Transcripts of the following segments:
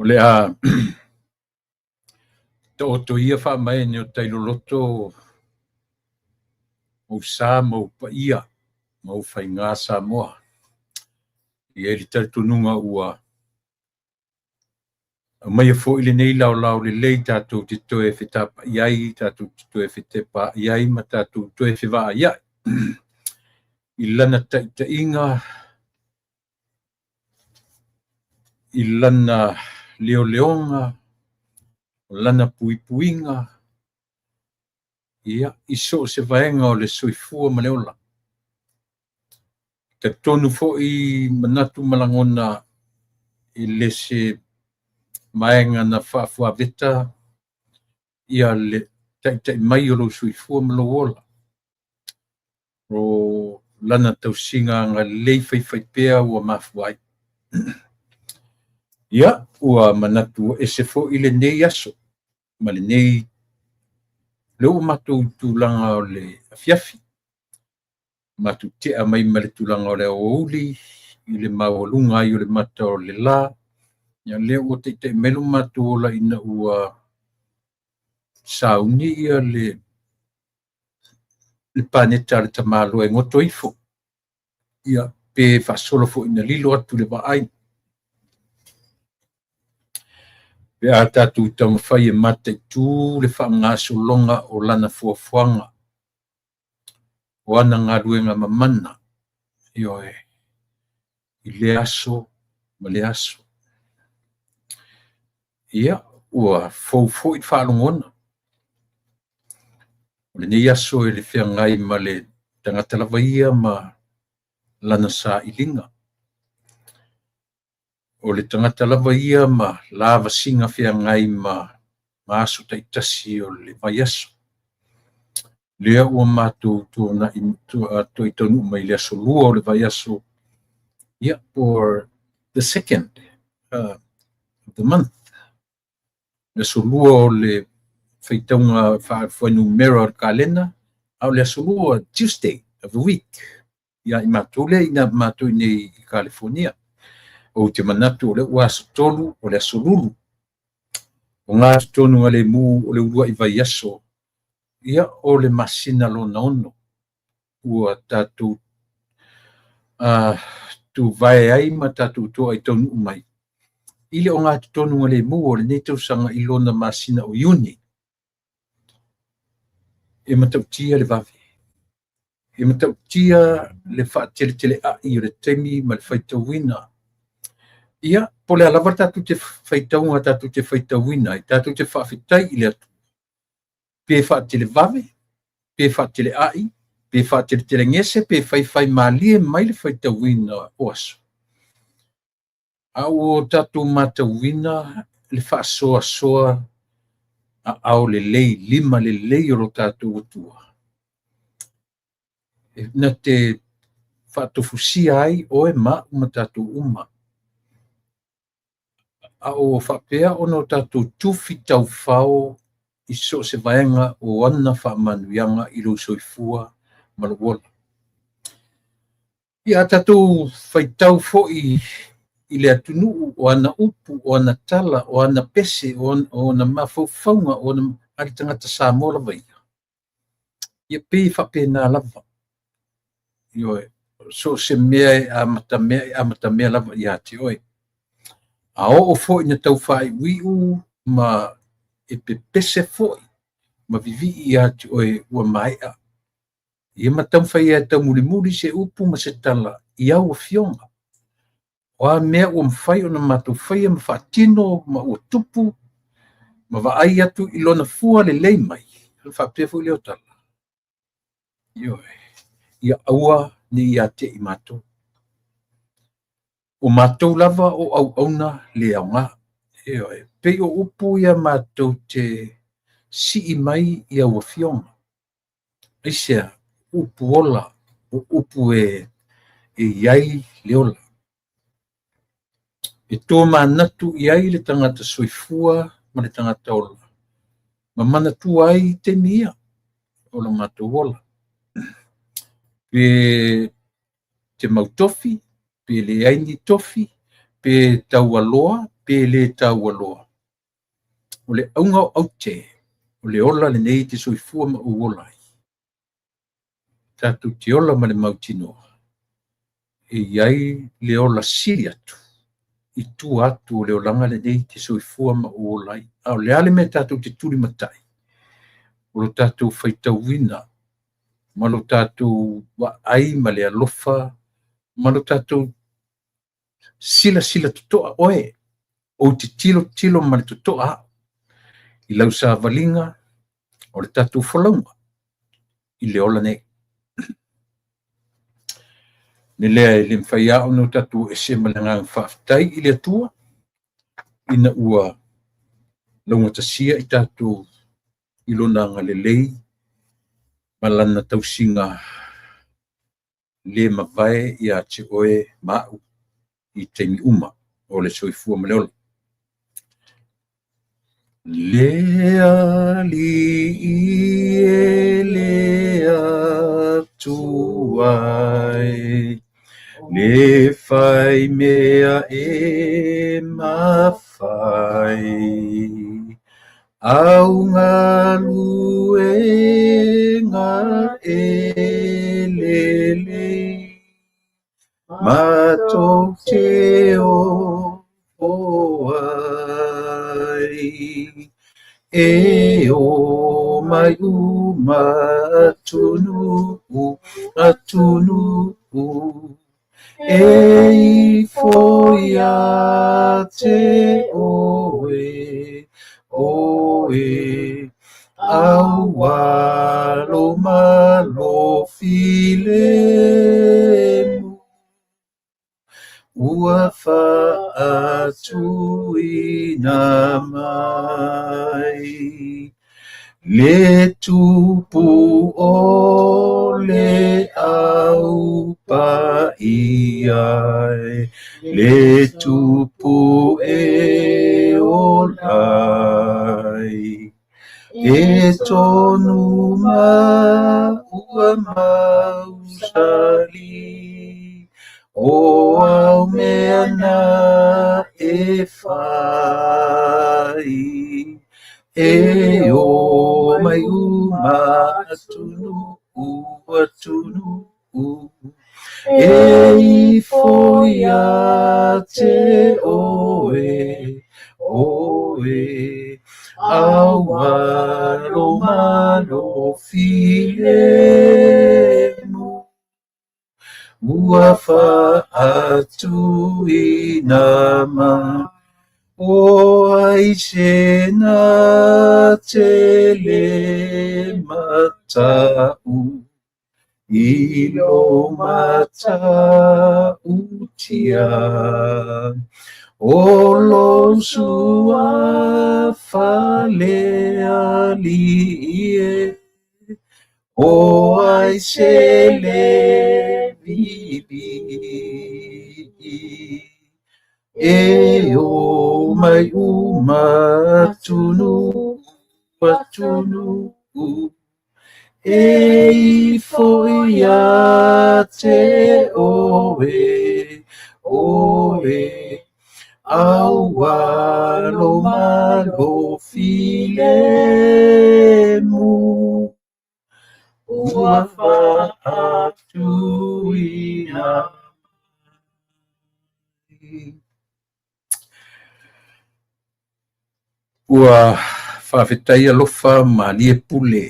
O le a taoto ia faamaene o tai loloto ou sa ma ou paia ma ou faiga Samoa. E i ai le talitonuga ua aumaia foi lenei laolao lelei tatou te toe fetapai ai, tatou te toe fetepaai ai ma tatou toe fevaaiai i lana taitaiga, i lana leoleoga, o lana puipuiga, ia, i so o se vaega o le soifua ma le ola. Talitonu foi manatu ma lagona e le se vaega na faafuaveta ia le taitai mai o lou soifua ma lou ola. O lana tausiga agalelei faifaipea ua mafua ai. Ia, ua manatu ese foi lenei aso ma lenei lea ua matou i tulaga o le afiafi. Matou tea mai ma le tulaga o le aoauli i le maualuga ai o le mata o le la. Ia lea ua taitai mai lo matou ola ina ua sauni ia le paneta a le tamaloa e goto ifo. Ia pe faasolo foi ina lilo atu le vaai. Pe a tatou taumafai e mataitu le faagasologa o lana fuafuaga, o ana galuega mamana, ioe, i lea aso ma lea aso. Ia, ua fou foi le faalogona. O lenei aso e le feagai ma le tagata lava ia ma lana sailiga. O le tagata lava ia ma lavasiga feagai ma aso taitasi o le vaiaso. Lea ua matou toe taunuu mai le aso lua o le vaiaso, ia, for the second of the month. Le aso lua o le faitauga faafuainumera o le kalena, a o le aso lua, Tuesday of the week, ia i matou lea ina matou i nei i Kalifonia. Ou te manatu o lea ua aso 3 o le aso Lulu. O ngā tonu a le mu o le uluai vaiaso, ia o le masina lona 6. Ua tatou tuvae ai ma tatou toa i taunuu mai i le ogatotonu a le mu o lenei tausaga i lona masina o Iuni. E matautia le vave. E matautia le faateleteleai o le taimi ma le faitauina. Ia, po o le a lava tatou te faitauga tatou te faitauina ai, tatou te faafetai i le Atua. Pe faatelevave, pe faateleai, pe faateletelegese, pe faifaimalie mai le faitauina o aso. A ua tatou matauina le faasoasoa aao lelei, lima lelei o lo tatou Atua. E na te faatofusia ai oe ma au ma tatou uma. A o faapea ona o tatou tufi taufao i so o se vaega o ana faamanuiaga i lou soifua ma lou ola. Ia a tatou faitau foi i le atunuu o ana upu, o ana tala, o ana pese, o ona mafaufauga, o ona a le tagata Samoa lava ia. Ia pei e faapena lava. Ioe, so o se mea e amatamea, e amatamea lava ia te oe. A oo foi ina tau faaiuiu ma e pepese foi ma vivii ia te oe ua maea. Ia ma taumafai e taumulimuli se upu ma se tala i au afioga. O a mea ua mafai ona matou faia ma faatino ma ua tupu ma vaai atu i lona fua lelei mai. Ona faapea foi lea o tala. Ioe. Ia aua ne i ia te i matou. O matou lava o auauna le aoga. Ioe. Pei o upu ia matou te sii mai i au afioga. Aisea, upu ola, o upu e i ai le ola. E tomanatu i ai le tagata soifua ma le tagata ola, ma manatua ai taimi ia o lo matou ola. Pe te mau tofi, pe leai ni tofi, pe taualoa, pe pe le taualoa. O le auga o aute, o le ola lenei e te soifua ma ou ola ai. Tatou te ola ma le mautinoa, e i ai le ola sili atu i tua atu o le olaga lenei e te soifua ma ou ola ai. A o le a le mea tatou te tulimatai? O lo tatou faitauina ma lo tatou vaai ma le alofa ma lo tatou silasila totoa oe, ou te tilotilo ma le totoa au i lau savaliga o le tatou folauga i le ola nei. Le lea e le mafai lava ona tatou ese ma le agaga faafetai i le Atua ina ua laugatasia i tatou i lona agalelei ma lana tausiga le mavae ia te oe ma au i taimi uma o le soifua ma le ola. Le Alii e le Atua e, le fai mea e mafai, au galuega e lelei, matou te ofo ai. E o mai uma atunuu, atunuu, e ifo ia te oe, oe, aua lou malo filemu, ua faatuina mai. Le tupu o le au paia e, le tupu e ola ai. E tonu ma ua mausali, o au mea na e fai. E o mai uma atunuu, atunuu, e ifo ia te oe, oe, aua lou malo filemu, ua faatuina mai. O ai se na te le mata'u i lou mata'utia, o lou suafa le Alii e, o ai se le vivii. E o mai uma atunuu, atunuu, e ifo ia te oe, oe, aua lou malo filemu, ua faatuina mai. Ua faafetai alofa malie pule.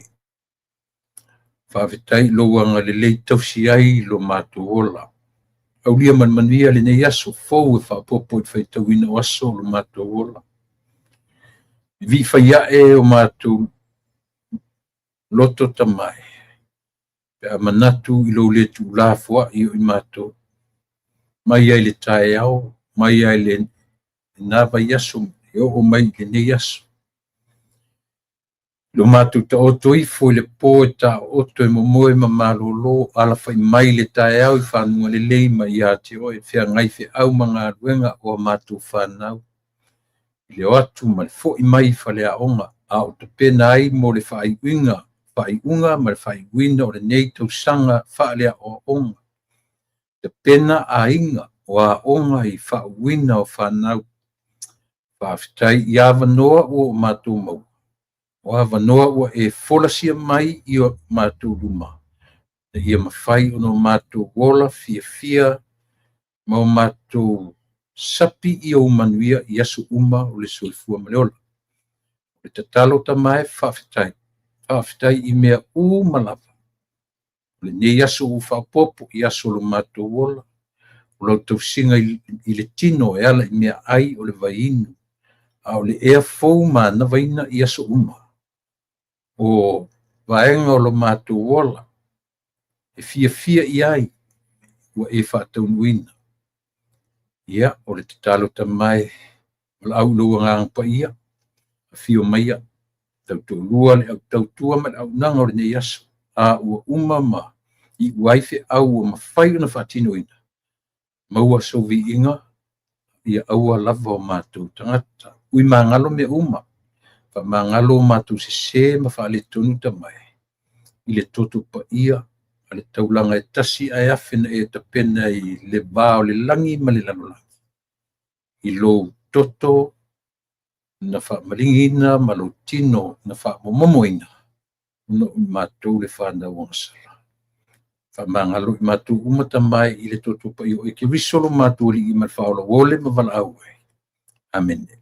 Faafetai i lou agalelei tausi ai lo matou ola. Aulia ma le manuia lenei aso fou e faaopoopo i le faitauina o aso o lo matou ola. Vivii fai ae o matou loto tamae, pe a manatu i lou le tuulafoai o i matou, mai ai le taeao, mai ai lena vaiaso e oo mai i lenei aso. Lo matou taoto ifo i le po e taooto e momoe ma malolo, alafai mai le taeao i fanuga lelei ma ia te oe, feagai feau ma galuega o a matou fanau. I le o atu ma le foi mai i faleaoga, a o tapena ai mo le faaiuga ma le faaiuina o lenei tausaga faaleaoaoga. Tapena aiga o aoga i faauuina o fanau. Faafetai i avanoa ua o matou maua, o avanoa ua e folasia mai i o matou luma, ina ia mafai ona o matou ola fiafia ma o matou sapi i ou manuia i aso uma o le soifua ma le ola. O le tatalo Tama e, faafetai, faafetai i mea uma lava. O lenei aso ua faaopoopo i aso o lo matou ola, o lau tausiga i le tino e ala i meaai o le vaiinu, a o le ea fou manavaina i aso uma. O vaega o lo matou ola e fiafia i ai ua e faataunuuina. Ia, o le tatalo Tama e, valaau i lou Agaga Paia, afio maia, tautoalua le au tautua ma le auaunaga o lenei aso, a ua uma ma iu ai feau ua mafai ona faatinoina, maua sou viiga, ia aua lava o matou tagata. Ui magalo mea uma, faamagalo o matou sesē ma faaletonu Tama e, i le toto paia a le taulaga e tasi ae afe na e tapena i le va o le lagi ma le lalolagi, i lou toto na faamaligiina ma lou tino na faamomomoina ona o i matou le fanau agasala. Faamagalo i matou uma Tama e i le toto paia o oe Keriso lo matou Alii ma le Faaola ua ole ma valaau ai. Amene.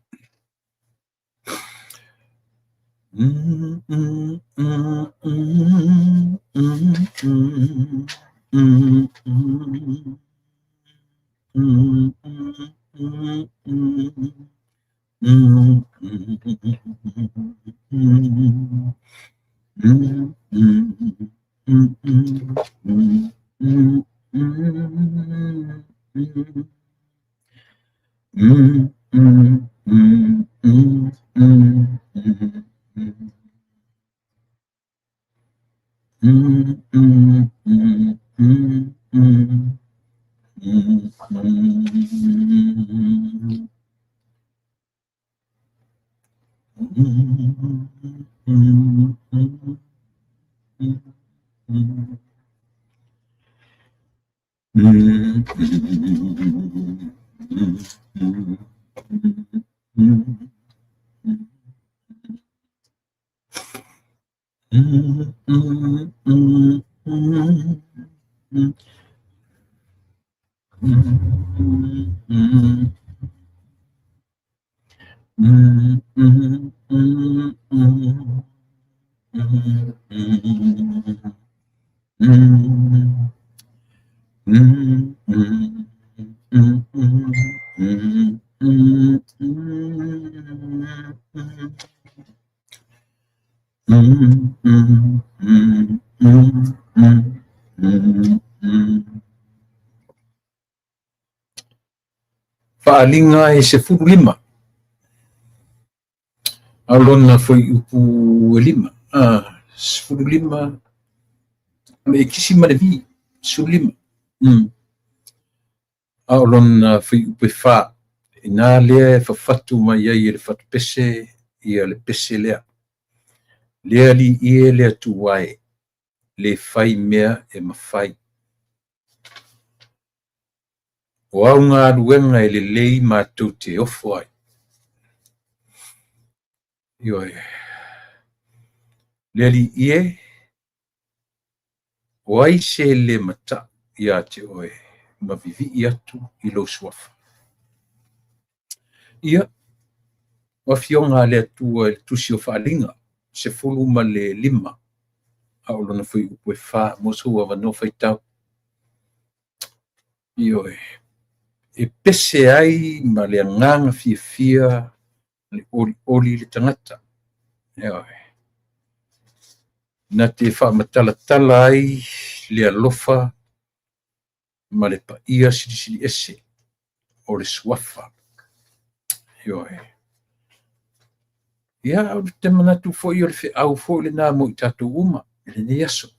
Faaaliga e 15, a o lona fuaiupu e 5, 15, o le ekisi ma le vi, 15. A o lona fuaiupu e 4, inā lea e fafatu mai ai e le fatupese ia le pese lea. Le Alii e, le Atua e, le fai mea e mafai. O au galuega e lelei matou te ofo ai. Ioe. Le Alii e, o ai se le mata'u ia te oe ma vivii atu i lou suafa. Ia, o afioga a le Atua i le Tusi o Faaaliga, 15, a o lona fuaiupu e 4, mo sou avanoa faitau. Ioe, e pese ai ma le agaga fiafia le olioli le tagata. Ioe. Na te faamatalatala ai le alofa ma le paia silisili ese o le suafa. Ioe. Ia, o te manatu foi o le feau foi lenā mo i tatou uma i lenei aso.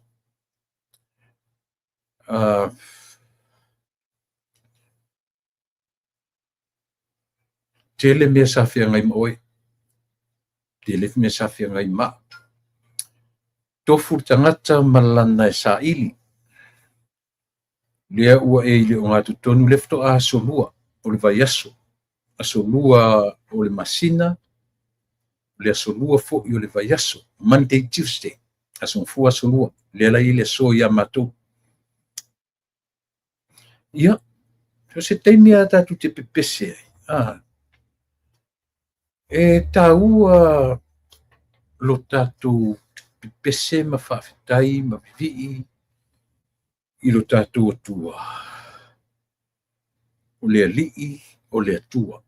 Tele mea sa feagai ma oe, tele mea sa feagai ma au. Tofu le tagata ma lana e saili. Lea ua e i le ogatotonu le faatoa aso lua o le vaiaso. Aso Lua o le masina, o le Aso Lua foi o le vaiaso, Monday, Tuesday, Aso Gafua, Aso Lua, lea la e i ai le aso ia matou. Ia, o se taimi lava tatou te pepese ai, a, e taua lo tatou pepese ma faafetai ma vivii i lo tatou Atua, o le Alii o le Atua,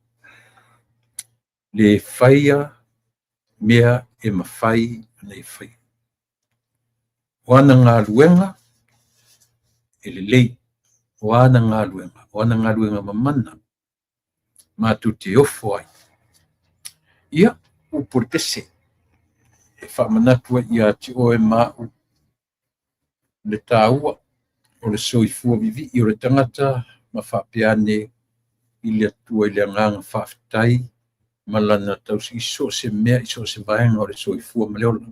le faia mea e mafai ona e faia. O ana galuega e lelei, o ana galuega, o ana galuega mamana, matou te ofo ai. Ia, upu o le pese, e faamanatu ai ia te oe ma au le taua o le soifua vivii o le tagata ma faapea ane i le Atua i le agaga faafetai ma lana tausi i so o se mea, i so o se vaega o le soifua ma le ola.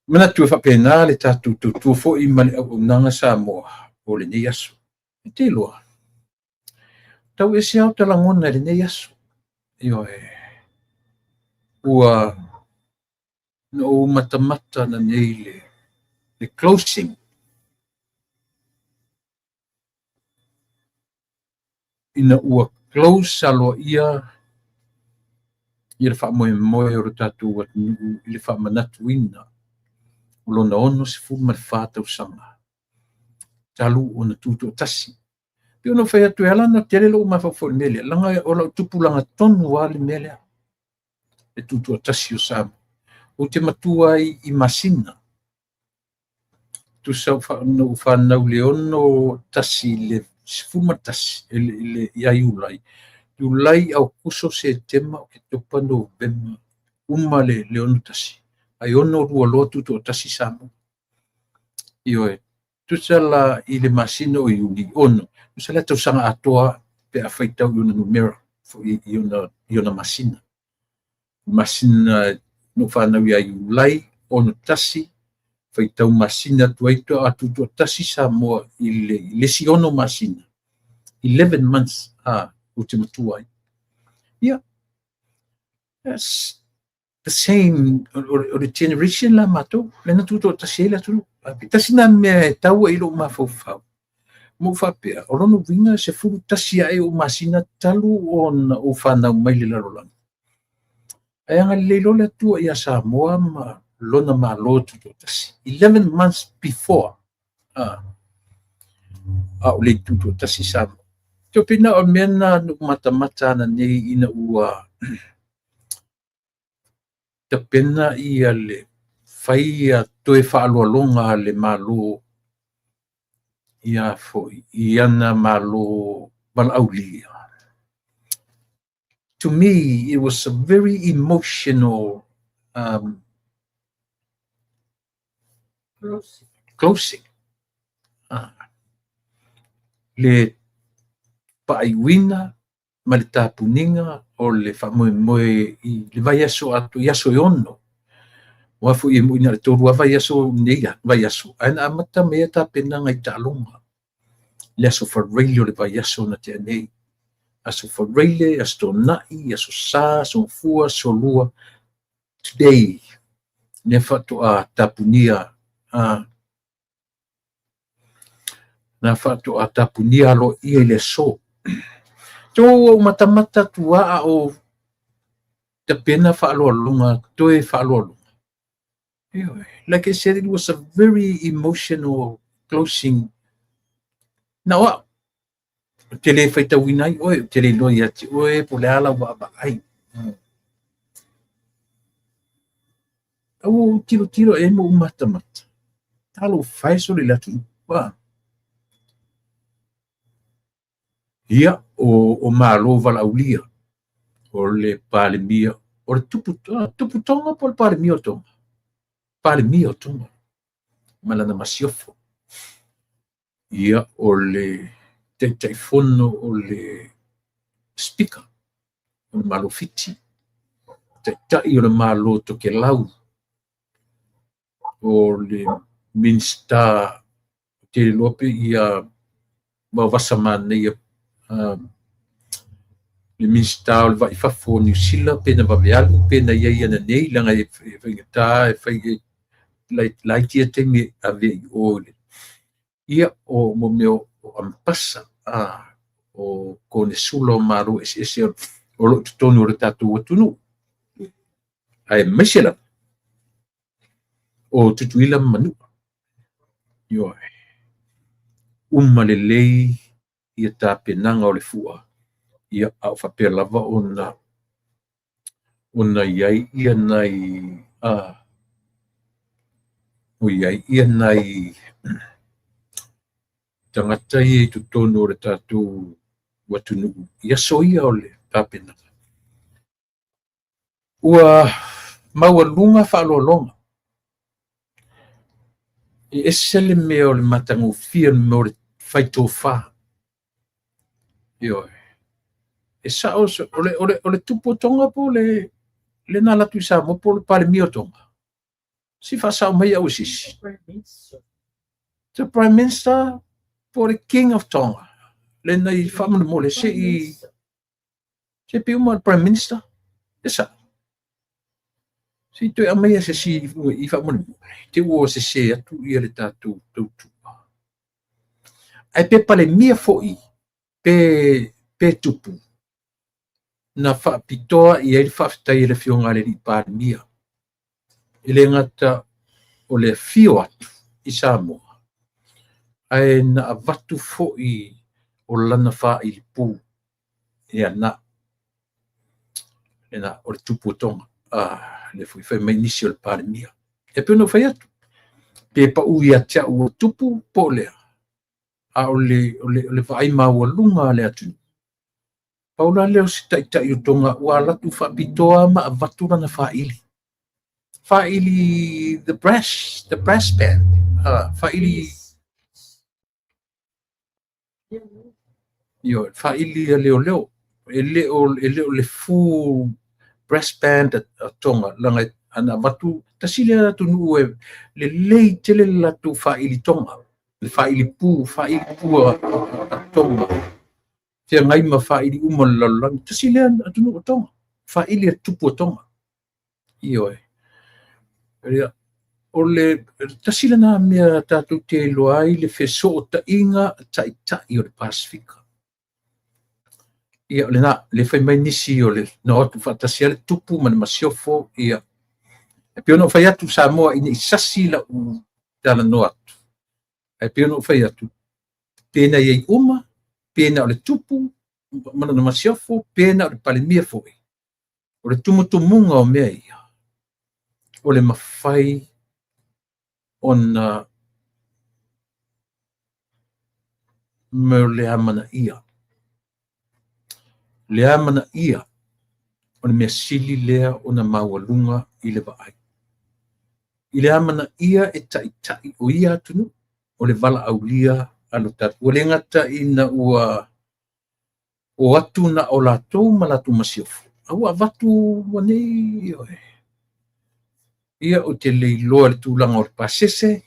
Manatu e faapena le tatou tautua foi ma le auaunaga Samoa o lenei aso. E te iloa, tau ese lava o ta lagona i lenei aso. Ioe, ua na ou matamata ananei le closing ina ua close aloaia ia le faamoemoe o le tatou atunuu i le faamanatuina o lona 64 tausaga talu ona tutoatasi. Pei ona ou fai atu e ala ona tele lou mafaufau i le mea lea, leaga o lau tupulaga tonu lava le mea lea, le tutoatasi o Samoa. Ou te matua ai i masina. Tusa na ou fanau i le 61 i le 11 ia Iulai, Iulai, Aokuso, Setema, Oketopa, Novema, uma le 61, ae 62 loa tutoatasi Samoa. Ioe, tusa la i le masina o Iuni, 6, tusa la tausaga atoa pe a faitau i ona numera, foi i ona masina. Masina na ou fanau ia Iulai 61, faitau masina atu ai faatoa tutoatasi Samoa i le isi 6 masina, 11 months ou te matua ai. Ia, that's the same, o le generation la matou, lea na tutoatasi ai le atunuu. Tasi na mea e taua i lou mafaufau, ma ou faapea, o lona uiga e 11 ae ou masina talu ona ou fanau mai le lalolagi. Ae agalelei loa le Atua ia Samoa ma lona Malo tutoatasi. 11 months before, a o le i tutoatasi Samoa. Te pei na o le mea na ou matamata ananei ina ua tapena ia le fai toe faaaloaloga a le Malo ia foi i ana Malo valaaulia. To me, it was a very emotional closing. Le faaiuina ma le tapuniga o le faamoemoe i le vaiaso atoa, i aso e 6. Aua foi e moni na o le 3 lava vaiaso nei vaiaso, ae na amata mai ai tapenaga i taaloga. Le aso Faraile o le vaiaso na tea nei. Aso Faraile, Aso Toonai, Aso Sa, Aso Gafua, Aso Lua. Today, lea faatoa tapunia, na faatoa tapunia aloaia i le aso. Te ou matamata atu a o tapena faaaloaloga, toe faaaloaloga. Like I said, it was a very emotional closing. Na o au, te le faitauina ai oe, te le iloa ia te oe, po o le a lau vaavaai. Aua ou tilotilo e ma ou matamata. Talofa e sole i le atunuu. Ia, o Malo valaaulia, o le Palemia, o le tupu Tonga po o le Palemia o Tonga? Palemia o Tonga, ma lana masiofo. Ia, o le Taitaifono o le Speaker o le Malo Fiti, Taitai o le Malo Tokelau, o le Minisita te iloa pe ia Vaovasa Manaia le Minisita o le Vai i Fafo o Niu Sila pe na vave alu pe na i ai ananei, leaga e faigata e fai e laiti ia taimi e ave i o i le ia o mo mea o ambasa o konesula o Malo eseese o lo o i totonu o le tatou atunuu, aemaise lava o Tutuila ma Manua. Ioe. Uma lelei ia tapenaga o le fua, ia a o faapea lava ona i ai ia nai o i ai ia nai tagata ia i totonu o le tatou atunuu i aso ia o le tapenaga. Ua maualuga faaaloaloga. E ese le mea o le matagofie, le mea o le faitofa. Ioe. E sao, o le tupu o Tonga po o le na alu atu i Samoa po o le Palemia o Tonga. Si faasao mai au e sisi. The Prime Minister po o le King of Tonga. Le nai faamolemole se i se pe uma le Prime Minister. E sao. Se i toe aumaia se si i faamolemole. Te ua sese atu ia le tatou tautua. Ae pe Palemia foi pe tupu na faapitoa i ai le faafetai a le Afioga a le Alii Palemia. E le gata o le afio atu i Samoa, ae na avatu foi o lana faailipu ia na o le tupu o Tonga. Le foi fai mai nisi o le Palemia. E pei ona ou fai atu, pe pau ia te au o tupu po o lea, a o le vaai maualuga a le atunuu. Pau la lea o se taitai o Tonga ua alu atu faapitoa ma avatu lana faaili. Faaili the brass band. Faaili io faaili a leoleo. E le o le full brass band a Tonga langa ana avatu tasi le atunuu e lelei tele le latou faaili Tonga. Le faaili pu a Tonga. Feagai ma faaili uma o le lalolagi. Tasi lea atunuu o Tonga. Faaili a tupu o Tonga. Ioe. O le tasi lena mea tatou te iloa ai le fesootaiga taitai o le Pasifika. Ia o lena, le fai mai nisi o le na o atu faatasi ai le tupu ma le masiofo, ia. E pei ona ou fai atu Samoa ina i sasi lau talanoa atu. Ae pei ona ou fai atu, pe na i ai uma, pe na o le tupu ma lona masiofo, pe na o le Palemia foi. O le tumutumuga o mea ia, o le mafai ona me o le amanaia. Le amanaia o le mea sili lea ona maualuga i le vaai. I le amanaia e taitai o ia atunuu, o le valaaulia a lo tatou. Ua le gata ina ua o atu na o latou ma latou masiofo, a ua avatu ua nei ioe. Ia o te leiloa le tulaga o le pasese,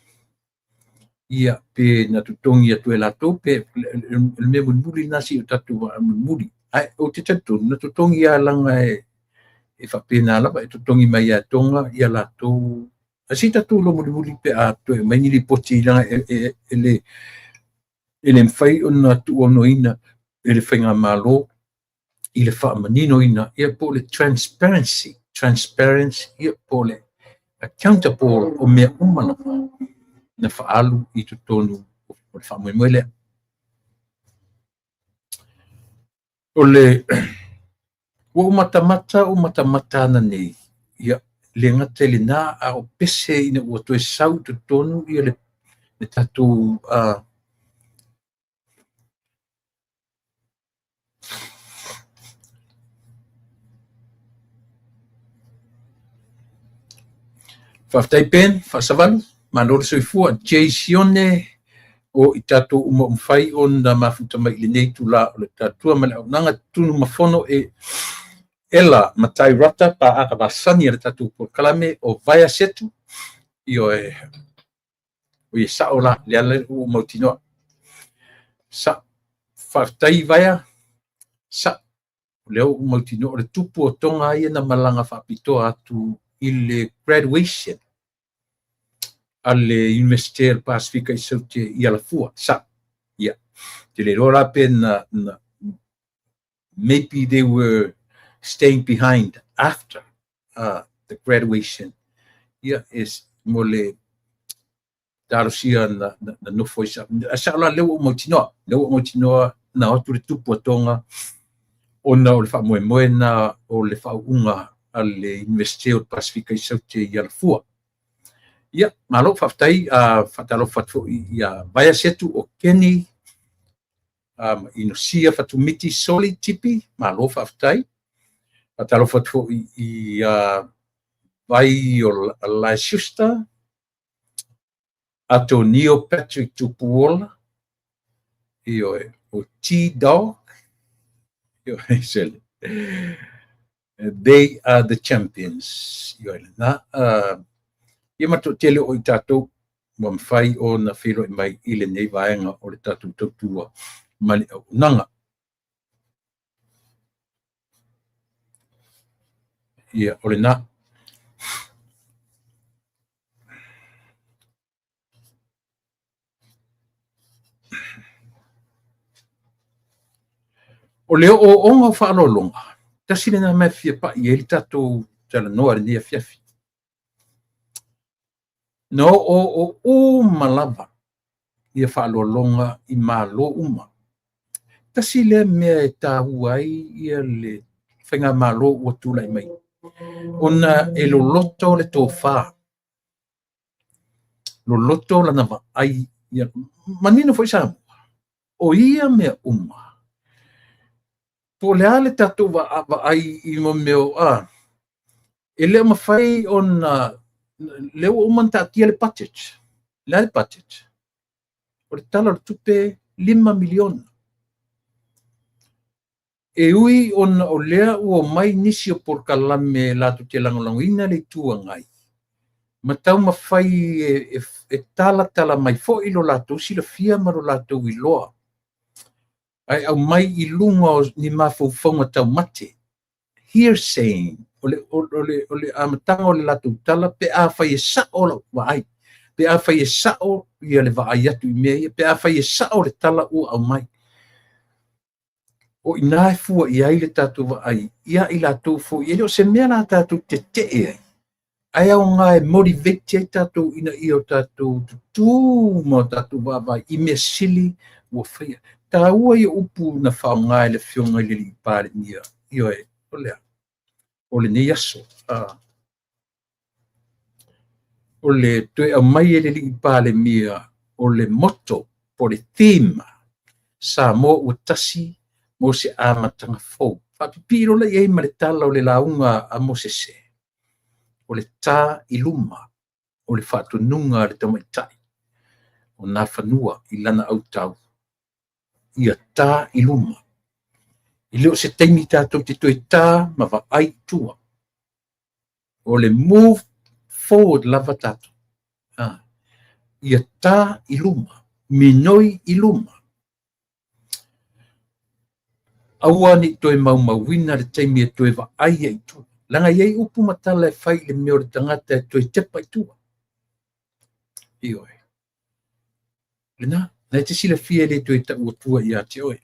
ia pe na totogi atu e latou, pe le mea mulimuli lena si o tatou mulimuli. Ae o te talitonu na totogi ia langa e faapena lava, e totogi mai ia Tonga ia latou. Ae se i tatou iloa mulimuli pe a toe aumai ni lipoti langa e le mafai ona tuuaunoaina e le faigamalo i le faamaninoina, ia po o le transparency, ia po o le accountable o mea uma lava na faaalu i totonu o le faamoemoe lea. O le ua ou matamata ananei, ia le gata i lena a o pese ina ua toe sau i totonu ia le tatou Faafetai Ben, faasavalu, malo le soifua, Jay Sione, o i tatou uma mafai ona mafuta mai i lenei tula o le tatua ma le auaunaga tunu mafono e ela Matai Rata paaga vasani a le tatou polokalame o Vaea Setu. Ioe, o ia sao la, le ala ua mautinoa. Sa, faafetai Vaea, sa. O lea ua ou mautinoa o le tupu o Toga ia na malaga faapitoa atu i le graduation a le Iunivesite o le Pasefika i Saute i Alafua. Sa. Ia. Te le iloa la pe na, na maybe they were staying behind after the graduation. Ia, is mo le talosia na, na, na nofo ai sa. A sao la lea ua ou mautinoa, lea ua ou mautinoa na o atu le tupu a Toga ona o le faamoemoe na o le faauuga a le Iunivesite o le Pasefika i Saute i Alafua. Ia, malo faafetai, faatalofa atu foi ia Vaiasetu o Kenny, ma Inosia Fatumiti Soli Tipi, malo faafetai. Faatalofa atu foi i Vai o Alae Schuster, Atonio Patrick Tupuola, ioe, o T-Dog, ioe, sele. They are the champions. Ioe lena. Ia ma toatele o i tatou ua mafai ona feiloai mai i lenei vaega o le tatou tautua ma le auaunaga. Ia, o lena. O le ooooga o faaaloaloga, tasi lena mea e fia pai i ai le tatou talanoa i lenei afiafi. Na oooo uma lava ia faaaloaloga i Malo uma. Tasi lea mea e taua ai ia le faigamalo ua tulai mai, ona e loloto le tofa, loloto lana vaai, ia manino foi Samoa, o ia mea uma, po o le a le tatou vaai i mea o, e le o mafai ona, lea ua uma ona taatia le budget. O le a le budget? O le Tala o le Tupe $5 miliona. E ui ona o lea ua omai nisi o polokalame latou te lagolagoina le Itu Agai, ma taumafai e talatala mai foi lo latou silafia ma lo latou iloa, ae aumai i luga o ni mafaufauga taumate, hearsay, o le, o, o le, o le amataga o le latou tala pe afai e sao lau vaai, pe afai e sao ia le vaai atu i mea ia, pe afai e sao le tala ua aumai. O i ina e fua i ai le tatou vaai ia i latou foi, e le o se mea la tatou tetee ai, ae aoga e motivate ai tatou ina ia o tatou tutū ma o tatou vaavaai i mea sili ua faia. Taua ia upu na faaaoga e le Afioga i le Alii Palemia, ioe, o le a? O lenei aso. O le toe aumai e le Alii Palemia o le motto po o le theme, Samoa ua tasi mo se amataga fou. Faapipii lola i ai ma le tala o le lauga a Mosese, o le tā i luma o le faatonuga a le tamaitai o Nafanua i lana autau, ia tā i luma. E le o se taimi tatou te toe tā ma vaai i tua. O le move forward lava tatou. Ia tā i luma, minoi i luma. Aua ne i toe maumauina le taimi e toe vaai ai i tua. Leaga e i ai upu ma tala e fai i le mea o le tagata e toe tepa i tua. Ioe. Lena, na e te silafia e le toe tau atua ia te oe.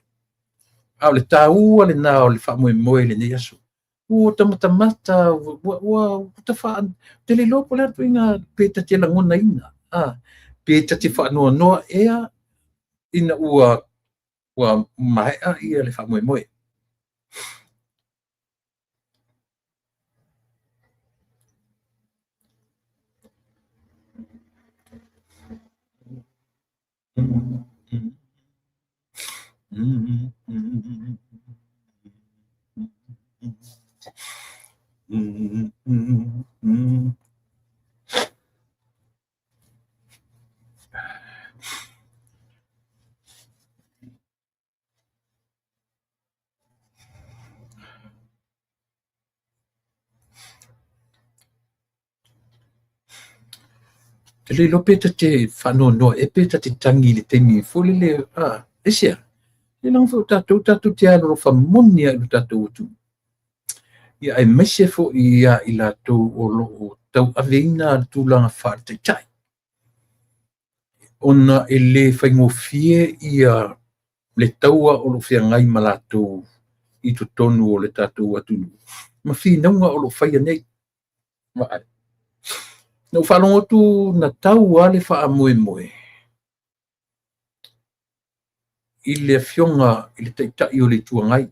A o le taua lena o le faamoemoe i lenei aso. Ua tamatamata, ua, ua, ua tawha, te le iloa po o le a le ituaiga pe ta te lagonaina, pe ta te faanoanoa ea ina ua, ua maea ia le faamoemoe. Te le iloa pe ta te faanoanoa ea pe ta te tangi i le taimi foi lele, aisea? Ia leaga foi o tatou, tatou te alolofa moni lava i lo tatou atunuu. Ia aemaise foi ia i latou o lo o tauaveina le tulaga faale-taitai, ona e le faigofie ia le taua o lo o feagai ma latou i totonu o le tatou atunuu ma finauga o lo o faia nei. Vaai. Na ou faalogo atu na tau lava le faamoemoe i le Afioga i le Taitai o le Itu Agai,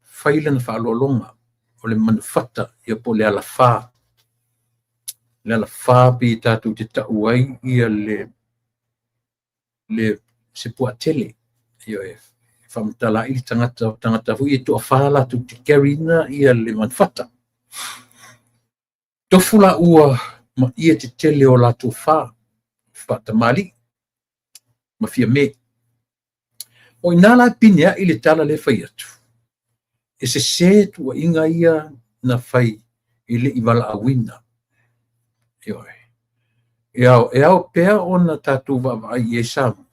fai lana faaaloaloga, o le manufata ia po o le alafa. Le alafa pei tatou te tau ai ia le se puatele. Ioe, e faamatala ai le tagata, o tagata foi e toafa latou te carry ina ia le manufata. Tofu laua ma ie tetele o latou fa, faatamalii ma Fiame. O i ina la e pineai le tala lea e fai atu, e sese tuuaiga ia na fai e le i valaauina. Ioe. E ao, e ao pea ona tatou vaavaai i ai Samoa.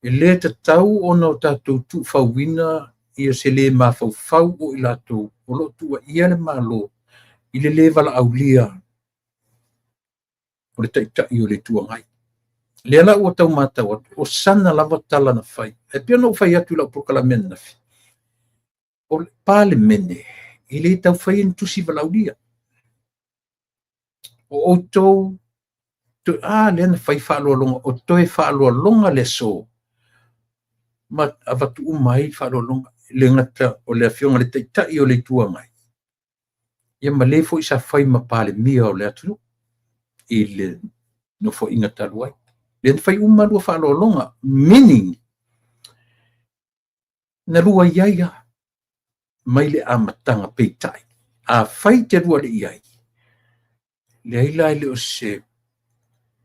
E le tatau ona o tatou tuufauina ia se le mafaufau o i latou o lo o tuuaia le Malo i le le valaaulia o le Taitai o le Itu Agai. Lea la ua tau matau atu, o sana lava tala na fai. E pei ona ou fai atu i lau polokalame ananafi, o le Palemene e le tau faia ni tusi valaaulia. O outou, a lea na fai faaaloaloga, o toe faaaloaloga le aso, ma avatu uma ai faaaloaloga. E le gata o le Afioga i le Taitai o le Itu Agai, ia ma le foi sa fai ma Palemia o le atunuu i le nofoaiga talu ai. Lea na fai uma lua faaaloaloga, meaning na lua i ai lava mai le amataga. Peitai, afai te lua le i ai, leai la e le o se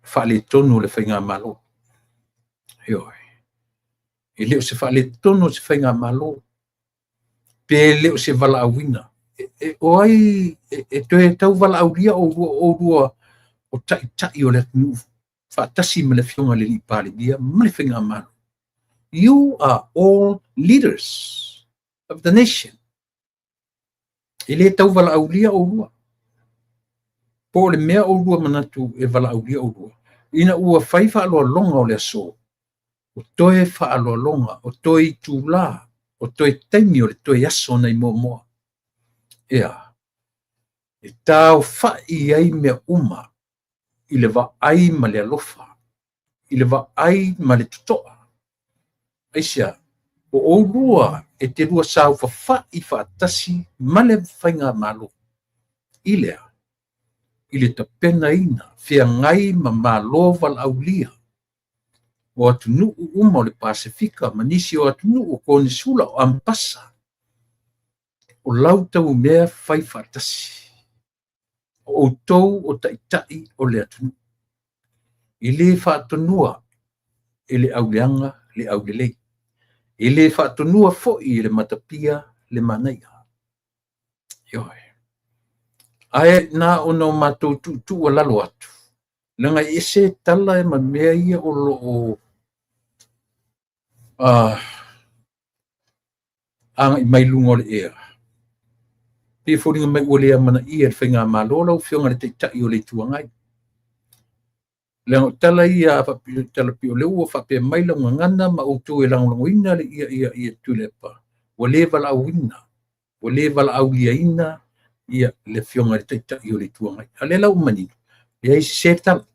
faaletonu o le faigamalo. Ioe. E le o se faaletonu o se faigamalo, pe le o se valaauina. O ai e toe tau valaaulia oulua, o oulua o taitai o le atunuu faatasi ma le Afioga i le Palemia ma le faigamalo. You are all leaders of the nation. E le tau valaaulia oulua. Po o le mea oulua manatu e valaaulia oulua. Ina ua fai faaaloaloga o le aso, o toe faaaloaloga, o toe itula, o toe taimi o le toe aso nai Moamoa. Ea, e taofa'i ai mea uma i le vaai ma le alofa, i le vaai ma le toto'a. Aisea? O oulua e te lua saofafai faatasi ma le faigamalo i lea, i le tapenaina feagai ma malo valaaulia o atunuu uma o le Pasefika ma nisi o atunuu o Konesula o Ambasa, o lau tau mea fai faatasi. O outou o taitai o le atunuu. E le faatonua e le auleaga le aulelei. E le faatonua foi e le matapia le manaia. Ioe. Ae na ona o matou tuutuualalo atu, leaga e ese tala ma mea ia o lo o agai mai luga o le ea. Pei e foliga mai ua le amanaia e le faigamalo lau Afioga i le Taitai o le Itu Agai. Leaga o tala ia a faapea, tala pei o lea ua faapea mai lau gagana ma outou e lagolagoina le ia ia ia Tuilaepa, ua le valaauina, ua le valaauliaina ia le Afioga i le Taitai o le Itu Agai. A o lea la ua manino, leai, sese tala.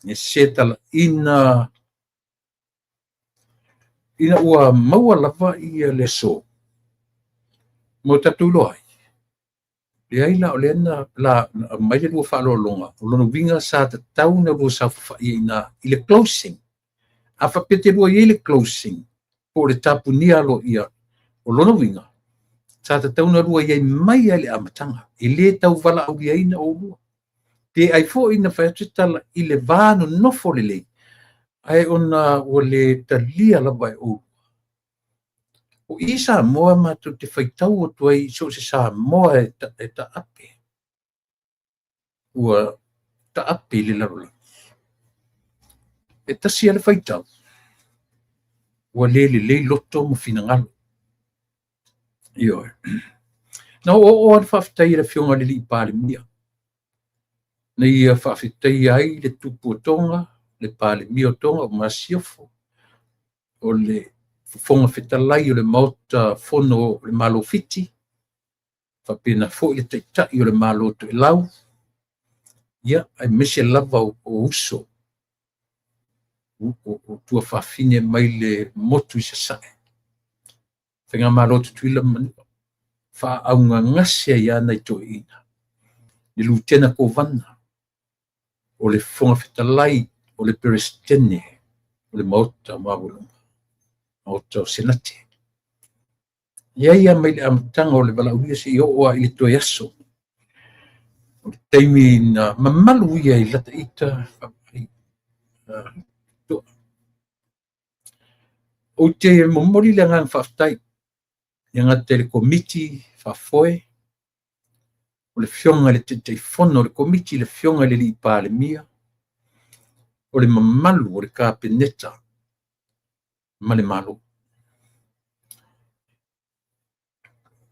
E sese tala ina ua maua lava ia le aso mo tatou iloa ai. Leai la, o lea na la aumai le lua faaaloaloga, o lona uiga sa tatau na lua saofafai ai i ina i le closing. A faapea te lua i ai le closing, po o le tapunia aloaia, o lona uiga, sa tatau na lua i ai mai lava i le amataga, e le tau valaauliaina oulua. Pe ai foi na fai atu se tala i le va nonofo lelei, ae ona ua le talia lava e oulua. O i Samoa matou te faitau atu ai i so o se Samoa e taape. Ua taape i le lalolagi. E tasi lava le faitau. Ua le lelei loto ma finagalo. Ioe. Na oooo lava le faafetai a le Afioga i le Alii Palemia, na ia faafetaia ai le tupu o Toga, le Palemia o Toga o Masiofo, o le Fofoga Fetalai o le Maota Fono o le Malo Fiti, faapena foi le Taitai o le Malo Toelau, ia, aemaise lava o uso, o tuafafine mai le motu i Sasae, Faigamalo Tutuila ma Manua, faaaaogagase ai lava nai toeaiina, le Lutena Kovana, o le Fofoga Fetalai, o le Peresetene o le Maota Maualuga, Maota o Senate. E i ai lava mai le amataga o le valaaulia seia oo lava i le toe aso, o le taimi na mamalu ia i lata ita toa. Ou te momoli le agaga faafetai e gata i le Komiti Faafoe, o le Afioga i le Taitaifono o le Komiti, le Afioga i le Alii Palemia, o le mamalu o le Kapeneta ma le Malo.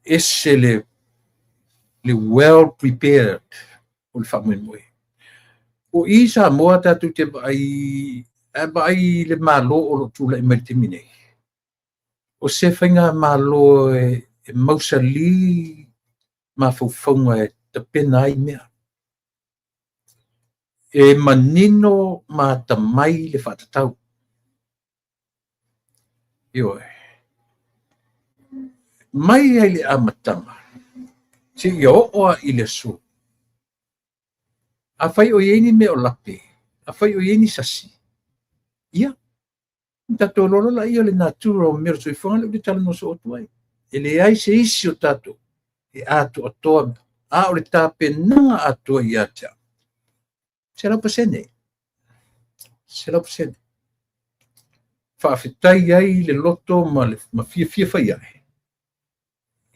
Ese le well prepared o le faamoemoe. O i Samoa tatou te vaai, a vaai i le Malo o lo o tulai mai i le taimi nei, o se faigamalo e mausali mafaufauga e tapena ai mea. E manino ma atamai le faatatau. Ioe. Mai ai le amataga seia oo lava i le aso. Afai o i ai ni mea o lape, afai o i ai ni sasi, ia, ona tatou iloa loa lea o le natura o mea o le soifuaga lea ou te talanoa soo atu ai. E leai se isi o tatou e atoatoa, a o le tapenaga atoa ia te au, 100%. 100%. Faafetai ai le loto ma fiafia fai ae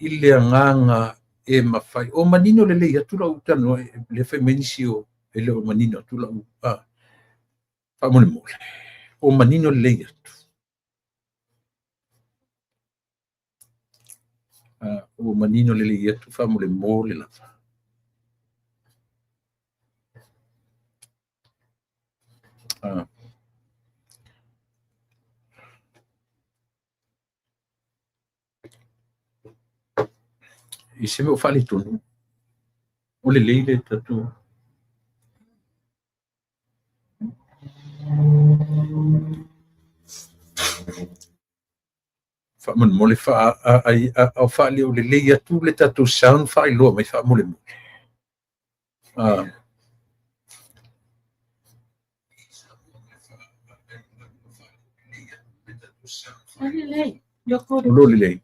i le agaga e mafai. O manino lelei atu lau talanoa, le fai mai nisi o e le o manino atu lau faamolemole. O manino lelei atu. O manino lelei atu faamolemole lava. I se mea o faaletonu, o lelei le tatou. Faamolemole o faaleo lelei atu le tatou sound faailoa mai faamolemole. O lo o lelei.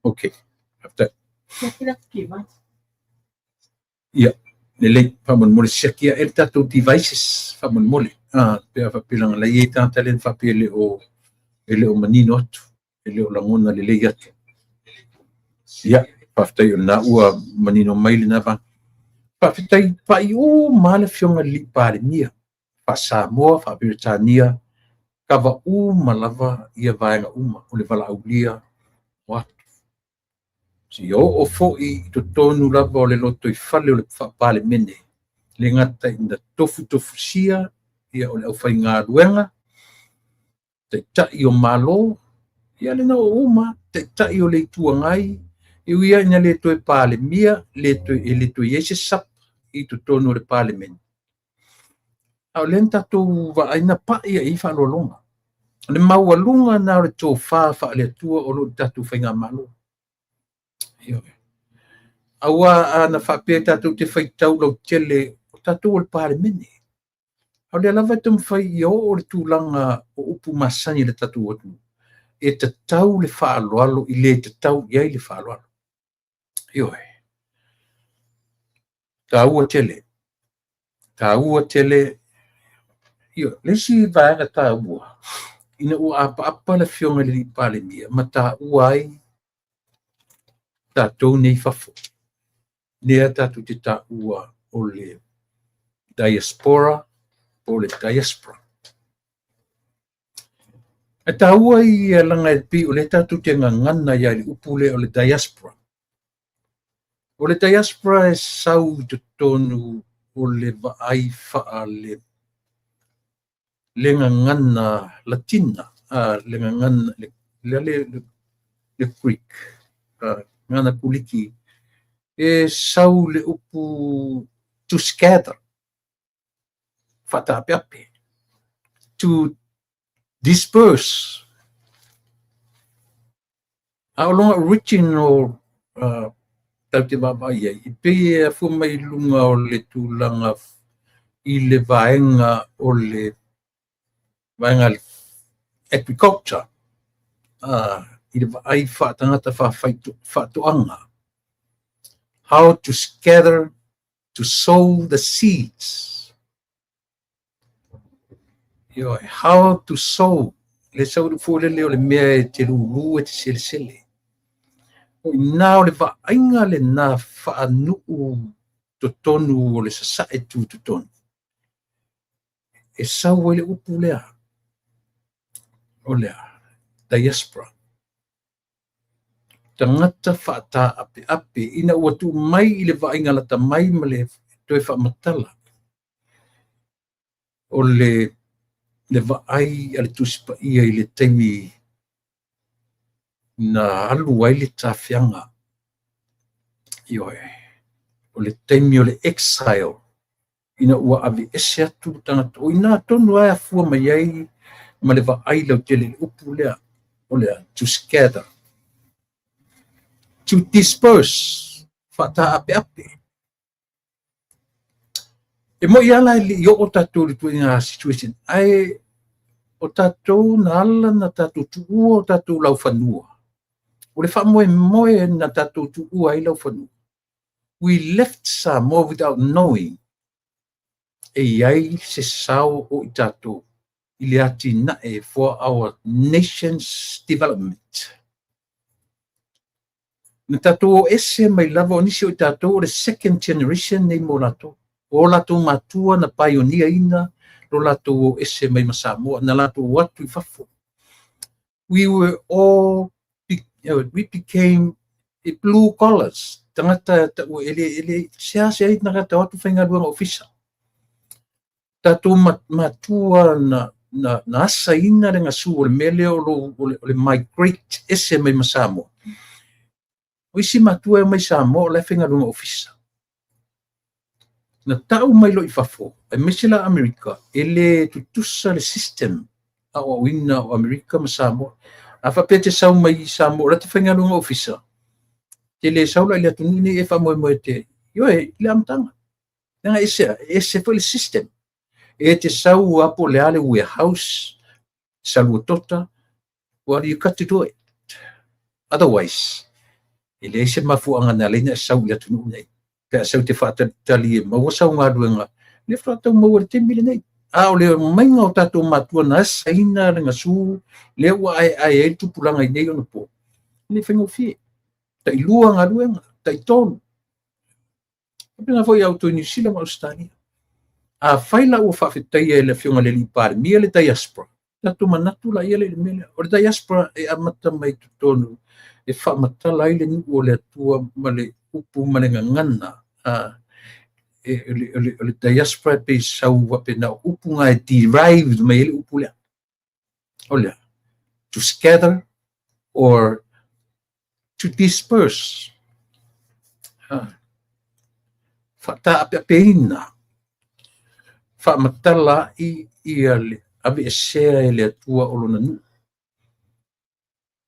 Okay. Faafetai. Ia, lelei, faamolemole siaki ae le tatou devices, faamolemole. Pe a faapea leaga la e i ai tagata lea na faapea e le o manino atu, e le o lagona lelei atu. Ia, faafetai o lena ua manino mai lena vaega. Faafetai pai uma lava le Afioga i le Alii Palemia, faa-Samoa, faa-Peretania, kava uma lava ia vaega uma o le valaaulia o atu. Seia oo foi i totonu lava o le lotoifale o le Faa-Palemene, le gata ina tofutofusia ia o le aufaigaluega, taitai o Malo, ia lena ua uma, taitai o le Itu Agai, e ui lava ina le toe Palemia, e le toe i ai se SAP i totonu o le Palemene, a o lea na tatou vaai na pai i ai faaaloaloga. O le maualuga lena o le tofa faale-Atua o lo o i le tatou faigamalo. Ioe. Aua a na faapea tatou te faitau lautele, o tatou o le Palemene. A o lea lava e taumafai ia oo le tulaga o upu masani a le tatou atunuu, e tatau le faaaloalo i le tatau i ai le faaaloalo. Ioe. Taua tele. Taua tele. Ioe. Le isi vaega taua, ina ua apaapa le Afioga i le Alii Palemia ma taua ai tatou nei fafo, lea tatou te taua o le diaspora po o le diaspora. Ae taua ia leaga e pei o lea tatou te gagana ai i le upu lea o le diaspora. O le diaspora e sau i totonu o le vaai faale le gagana Latina, le gagana le Greek, gagana Kuliki, e sau le upu to scatter, faataapeape, to disperse. A o lona original tatou te vaavaai ai, e pei e afua mai i luga o le tulaga i le vaega o le vaega agriculture, i le vaai faatagata faatoaga. How to scatter, to sow the seeds. Ioe, how to sow. Le sau foi lele o le mea e te lulu e te selesele. O ina o le vaaiga lena faanuu totonu o le sasae tu totonu. E sau ai le upu lea, o lea, diaspora. Tagata faataapeape ina ua tuu mai i le vaaiga lata mai ma le toe faamatala. O le vaai a le Tusi Paia i le taimi na alu ai le tafiaga. Ioe, o le taimi o le exile, ina ua ave ese atu tagata. O ina tonu ai afua mai ai ma le vaai lautele i le upu lea, o lea, to scatter, to disperse, faataapeape. E moi ala e le i oo tatou i le ituaiga situation, ae o tatou na ala na tatou tuua o tatou laufanua. O le faamoemoe na tatou tuua ai laufanua. We left Samoa without knowing e iai se sao o i tatou i le atinae for our nation's development. Na tatou o ese mai lava o nisi o i tatou o le second generation nei mo latou. O latou matua na pioneer ina lo latou o ese mai ma Samoa, na latou atu i fafo. We were all, we became blue collars. Tagata tau ele se se ai tagata o atu faigaluega ofisa. Tatou matua na asaina le gasu o le mea lea o le migrate ese mai ma Samoa. O isi matua e mai Samoa o le faigaluega ofisa. Na tau mai lo i fafo, aemaise la Amerika, e le tutusa le system a o auina o Amerika ma Samoa. A faapea te sau mai i Samoa, o la te faigaluega ofisa, te le sau la i le atunuu nei e faamoemoe te, ioe, i le amataga. Leaga ese, ese foi le system. E te sau a po o le a le warehouse, saluatota, well, you got to do it. Otherwise, e leai se mafuaaga na ala ai ona e sau i le atunuu nei. Pe a sau te faatalitali e maua sau galuega, le faatau maua i le taimi lenei. A o le maiga o tatou matua na asaina le gasu, lea ua aeae ai le tupulaga i nei ona po, e le faigofie. Tailua galuega, taitolu. Faapena foi ia outou i Niu Sila ma Ausetalia. Afai la ua faafetaia e le Afioga i le Alii Palemia le diaspora, tatou manatu laia lea i le mea lea. O le diaspora e amata mai totonu e faamatala ai le nuu o le Atua ma le upu ma le gagana. O le diaspora e pei sau faapena o upu na e derived mai ai le upu lea. O lea, to scatter or to disperse. Faataapeapeina, faamatala ai ia le aveesea e le Atua o lona nuu.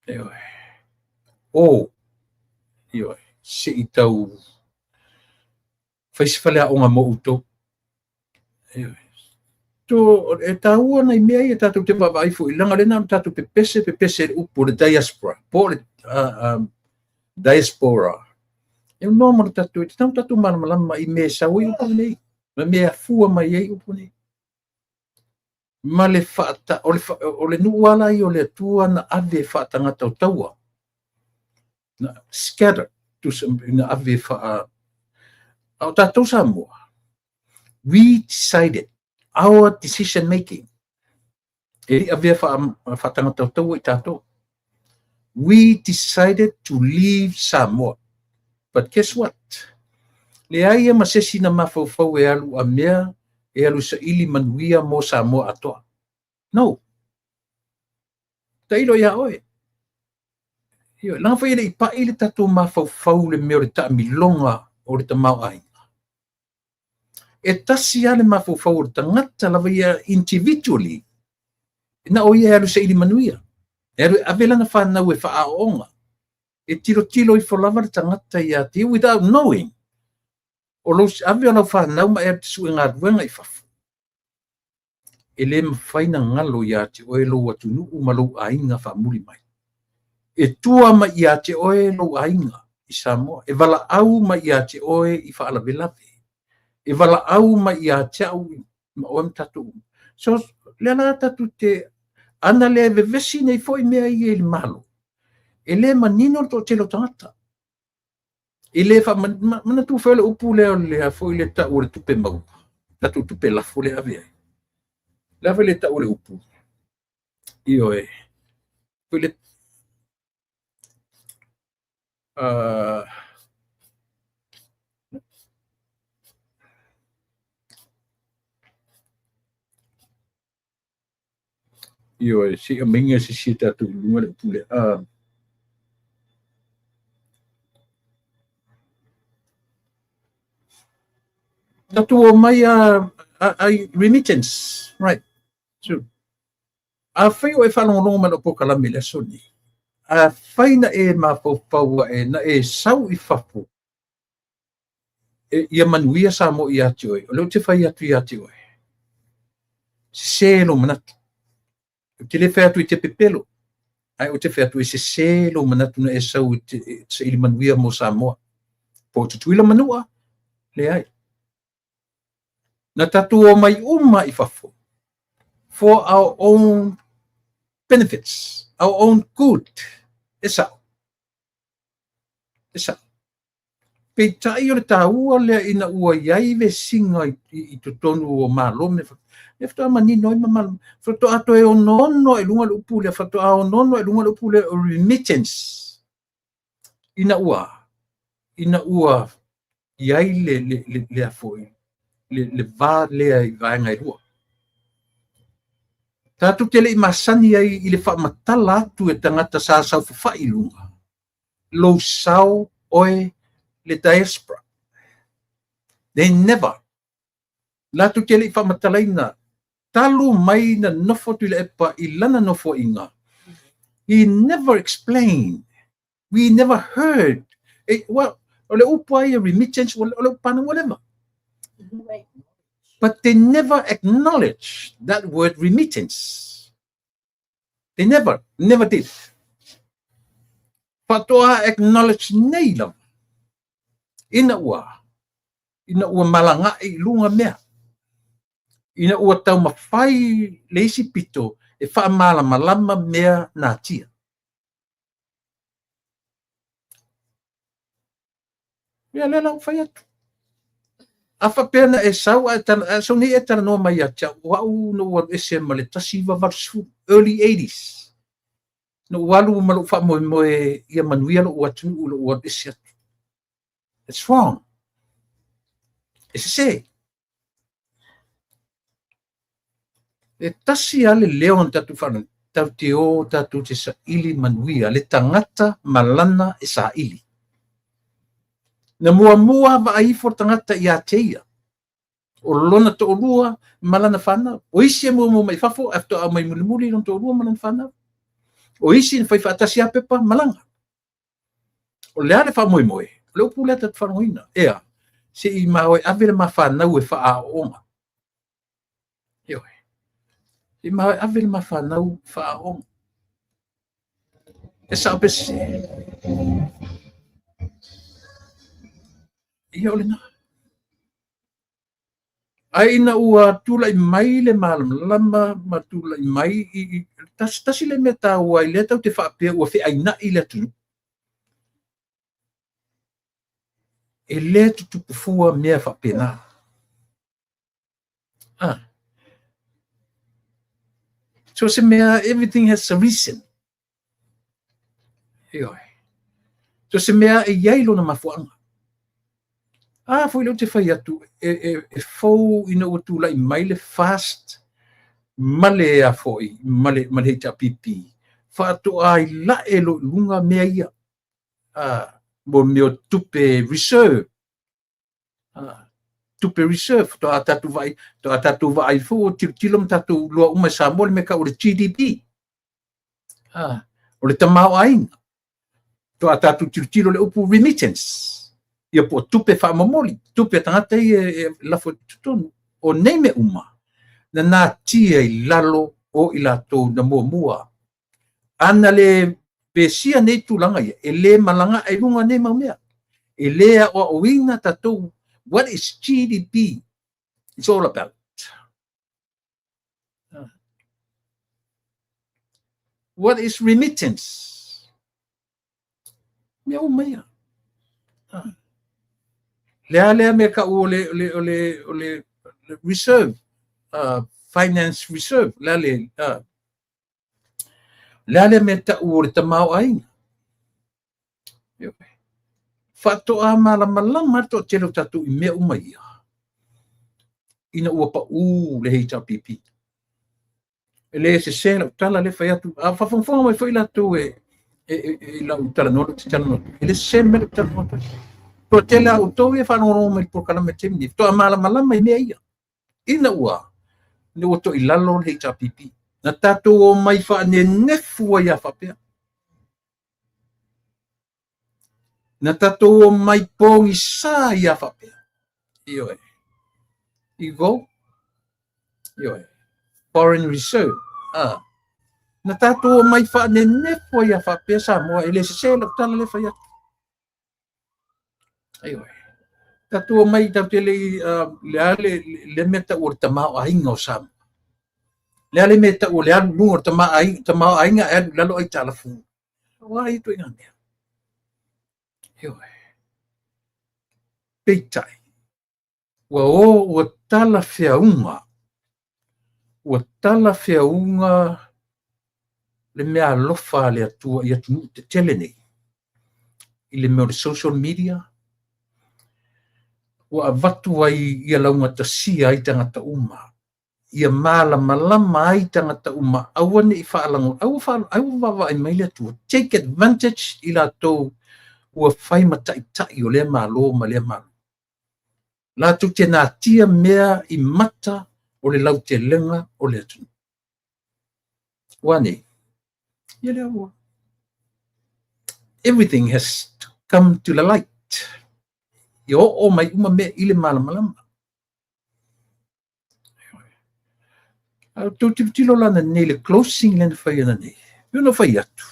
Ioe. O, ioe, se i tau fai se faleaoga mo outou. Ioe. To, e taua nai mea ia tatou te vaavaai foi, leaga lena o tatou pepese pepese le upu o le diaspora, po o le diaspora. E noa mo le tatou, e tatau tatou malamalama i mea e sau ai upu nei, ma mea e afua mai ai upu nei. Ma le faata, o le nuu ala ia o le Atua na ave faatagata o taua. Na scatter, na ave faa... A o tatou Samoa, we decided our decision making. E le i avea faatagata taua i tatou. We decided to leave Samoa. But guess what? Leai ia ma sesi na mafaufau e alu a mea e alu saili manuia mo Samoa atoa. No. Tailo ia oe. Ioe, leaga foi e le i pai le tatou mafaufau le mea o le taamiloga o le tamaoaiga. E tasi lava le mafaufau o le tagata lava ia individually, na o ia e alu saili manuia. E alu e ave lana fanau e faaaooga. E tilotilo ifo lava le tagata ia te ia without knowing. O lou ave o lau fanau ma e alu e sue galuega i fafo. E le mafai na galo ia te oe lou atunuu ma lou aiga faamuli mai. E tua mai ia te oe lou aiga i Samoa. E valaau mai ia te oe i faalavelave. E valaau mai ia te au ma oe ma tatou uma. So, lea la tatou te ana le vevesi nei foi mea ia i le Malo. E le manino le toatele o tagata. E le faamanatua foi le upu lea o le foi le tau o le tupe maua. Tatou tupe lafo le ave ai. Le foi le tau o le upu. Ioe. Foi le ioe, se i aumaia se isi tatou i luga le upu lea. Tatou omai a remittance, right? So, afai o e faalogologo mai lau polokalame i le aso lenei, afai na e mafaufau ae na e sau i fafo e, ia manuia Samoa ia te oe, o lea ou te fai atu ia te oe, sese lou manatu. Ou te le fai atu i te pepelo, ae ou te fai atu e sese lou manatu na e sau e te saili manuia mo Samoa. Po o Tutuila Manua, leai. Na tatou omai uma i fafo for our own benefits, our own good. E sao. E sao. Peitai o le taua lea ina ua i ai vesiga i totonu o Malo me lea faatoa manino ai ma malamalama. Faatoa toe onoono i luga le upu lea, faatoa onoono i luga le upu lea o remittance. Ina ua i ai le a foi, le va lea i vaega e lua. Tatou te le i masani ai i le faamatala atu e tagata sa saofafai i luga. Lou sao oe le diaspora. They never. Latou te le i faamatalaina talu mai na nofo Tuilaepa i lana nofoaiga. He never explained. We never heard. Eh, well, o le upu ai remittance, o le upu whatever. But they never acknowledge that word remittance. They never, never did. Faatoa acknowledge nei lava. Ina ua malaga'i i luga mea. Ina ua taumafai le isi pito e faamalamalama mea natia. Ia lea la ua fai atu. A faapea na e sau ae sau nei e talanoa mai ia te au, o au na ou alu ese ma le 1980, early 80s. Na ou alu ma lou faamoemoe ia manuia lou atunuu lou alu ese atu. It's wrong. E sese. E tasi lava le leo na tatou faalogo, tatou te o tatou te saili manuia, le tagata ma lana e saili. Na muamua vaai ifo le tagata ia te ia. O lona toalua ma lana fanau. O isi e muamua mai fafo, ae faatoa aumai mulimuli lona toalua ma lana fanau. O isi na fai faatasi lava pepa malaga. O le a le faamoemoe, o le upu lea tatou faalogoina. Ea, se i ma o e ave le mafanau e faaaooga. Ioe. Se i ma o e ave le mafanau e faaaooga. E sao pe sese. Ia o lena. Ae ina ua tulai mai le malamalama ma tulai mai i tasi, tasi le mea taua ai lea tatou te faapea ua feaina'i le atunuu. E le tutupu fua mea faapena. Ah. So se mea, everything has a reason. Ioe. So se mea e iai lona mafuaaga. A foi lea ou te fai atu, e fou ina ua tulai mai le FAST ma le a foi, ma le HRPP, faatoa ilae loa i luga mea ia. Mo mea o tupe reserve. Tupe reserve, faatoa tatou vaai foi ua tilotilo ma tatou iloa uma e Samoa le mea tau o le GDP. O le tamaoaiga. Faatoa tatou tilotilo le upu remittance. Ia po o tupe faamomoli, tupe a tagata ia e lafo i totonu. O nei mea uma, na natia i lalo o i latou na muamua. Ana le vesia nei tulaga ia, e le malaga ai luga nei mau mea. E le aoaoina tatou what is GDP? It's all about. What is remittance? Mea uma ia. Le a lea mea tau o le reserve, finance reserve, le a le a lea mea tau o le tamaoaiga. Faatoa malamalama le toatele o tatou i mea uma ia, ina ua pau le HRPP. E le sese lau tala le fai atu, a faafogafoga mai foi latou e lau talanoa, lau talanoa, e le sese mea lau talanoa atu. Toatele a outou ia faalogologo mai i le polokalame taimi nei, faatoa malamalama i mea ia, ina ua toilalo le HRPP. Na tatou omai faanenefu ai a faapea. Na tatou omai pogisa ia faapea. Ioe. You go. Ioe. Foreign reserve. Na tatou omai faanenefu ai a faapea Samoa, e le sese lau tala le fai atu. Ioe. Tatou omai tatou te le i le a le mea tau o le tamaoaiga o Samoa. Le a le mea tau o le alu luga o le tamaoaiga e alu i lalo aitalafu. Ua ai ituaiga mea. Ioe. Peitai, ua o ua talafeauga. Ua talafeauga le mea alofa a le Atua i atunuu tetele nei, i le mea o le social media, ua avatu ai ia laugatasia ai tagata uma, ia malamalama ai tagata uma, aua ne i faalago, aua vaavaai mai le Atua, take advantage i latou ua fai ma taitai o lea Malo ma lea Malo. Latou te natia mea i mata o le lautelega o le atunuu. Ua nei, ia lea ua. Everything has come to the light. Ia oo mai uma mea i le malamalama. A outou tilotilo la nei le closing lea na fai ana nei. E ona fai atu.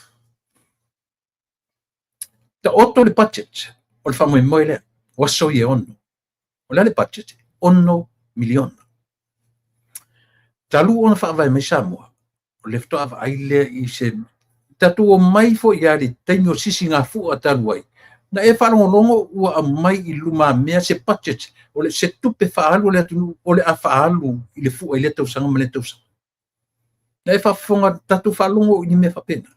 Taoto le budget o le faamoemoe lea, o aso ia e 6. O le a le budget? 6 miliona. Talu ona faavae mai Samoa, o le faatoa vaai lea i se tatou omai foi ia le taimi o sisigafua talu ai. Na e faalogologo ua aumai i lumamea se budget, o le se tupe faaalu o le atunuu o le a faaalu i le fua i lea tausaga ma lea tausaga. Na e faafofoga tatou faalogo i ni mea faapena.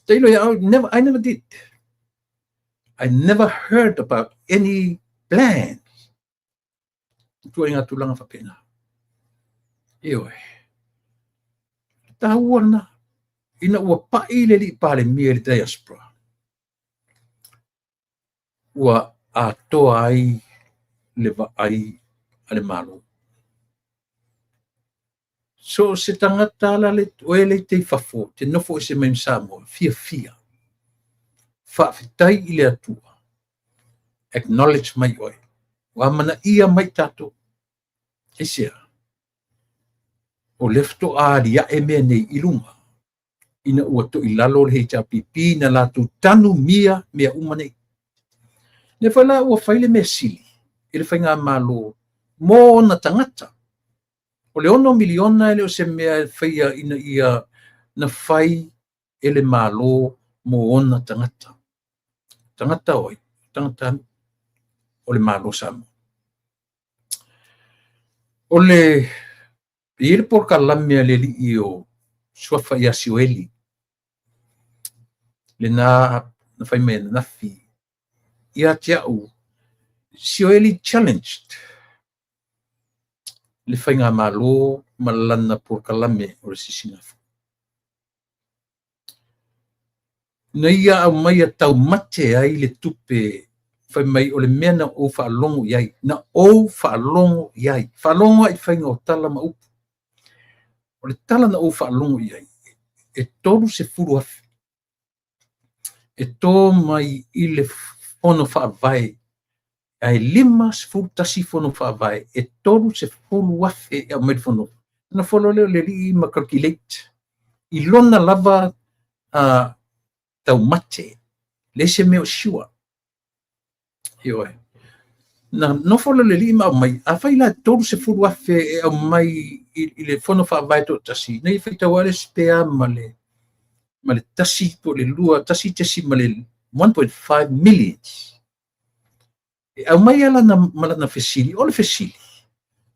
Tailo ia, never, I never did. I never heard about any plans. Ituaiga tulaga faapena. Ioe. Taua lena. Ina ua pai le alii Palemia i le diaspora, ua atoa ai le vaai a le Malo. So se tagata ala le o e le te i fafo, te nofo ese mai ma Samoa, fiafia. Faafetai i le Atua. Acknowledge mai oe. Ua amanaia mai tatou. Aisea? O lea faatoa aliae mea nei i luga, ina ua toilalo le HRPP na latou tanumia mea uma nei. Lea foi la ua fai le mea sili i le faigamalo mo ona tagata. O le 6 miliona e le o se mea e faia ina ia na fai e le Malo mo ona tagata. Tagata o ai? Tagata o le Malo Samoa. O le E i ai le polokalame a le alii o Suafa ia Sioeli, lena na fai mai ananafi ia te au, Sioeli challenged le faigamalo ma lana polokalame o le Sisigafua. Na ia aumaia taumate ai le tupe fai mai o le mea na ou faalogo i ai, na ou faalogo i ai, faalogo ai i faiga o tala ma upu. O le tala na ou faalogo i ai, e 30,000 e to mai i le fono faavae, ae 51 fono faavae, e 30,000 e aumai le fono. Ona follow lea o le alii ma calculate i lona lava taumate, leai se mea o sure. Ioe. Na nofo lea o le alii ma aumai, afai la e 30,000 e aumai i le fono faavae toatasi, na ia faitau lava le spare ma le tasi po o le lua, tasi tesi ma le 1.5 millions. E aumai lana ma lana fesili, o le fesili,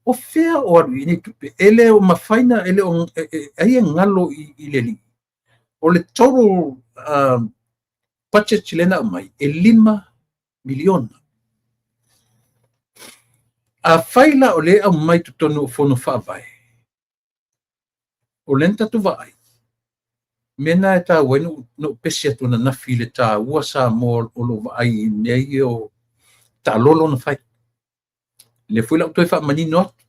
o fea o alu i nei tupe? E le o mafai na, e le o, ai e galo i le alii. O le total budget lea na aumai, e 5 miliona. Afai la o le aumai totonu o fono faavae, o lea na tatou vaai, mea na e taua ai na ou pese atu ananafi i le taua Samoa o lo o vaai i mea ia o taalolo na fai. Lea foi la ou toe faamanino atu.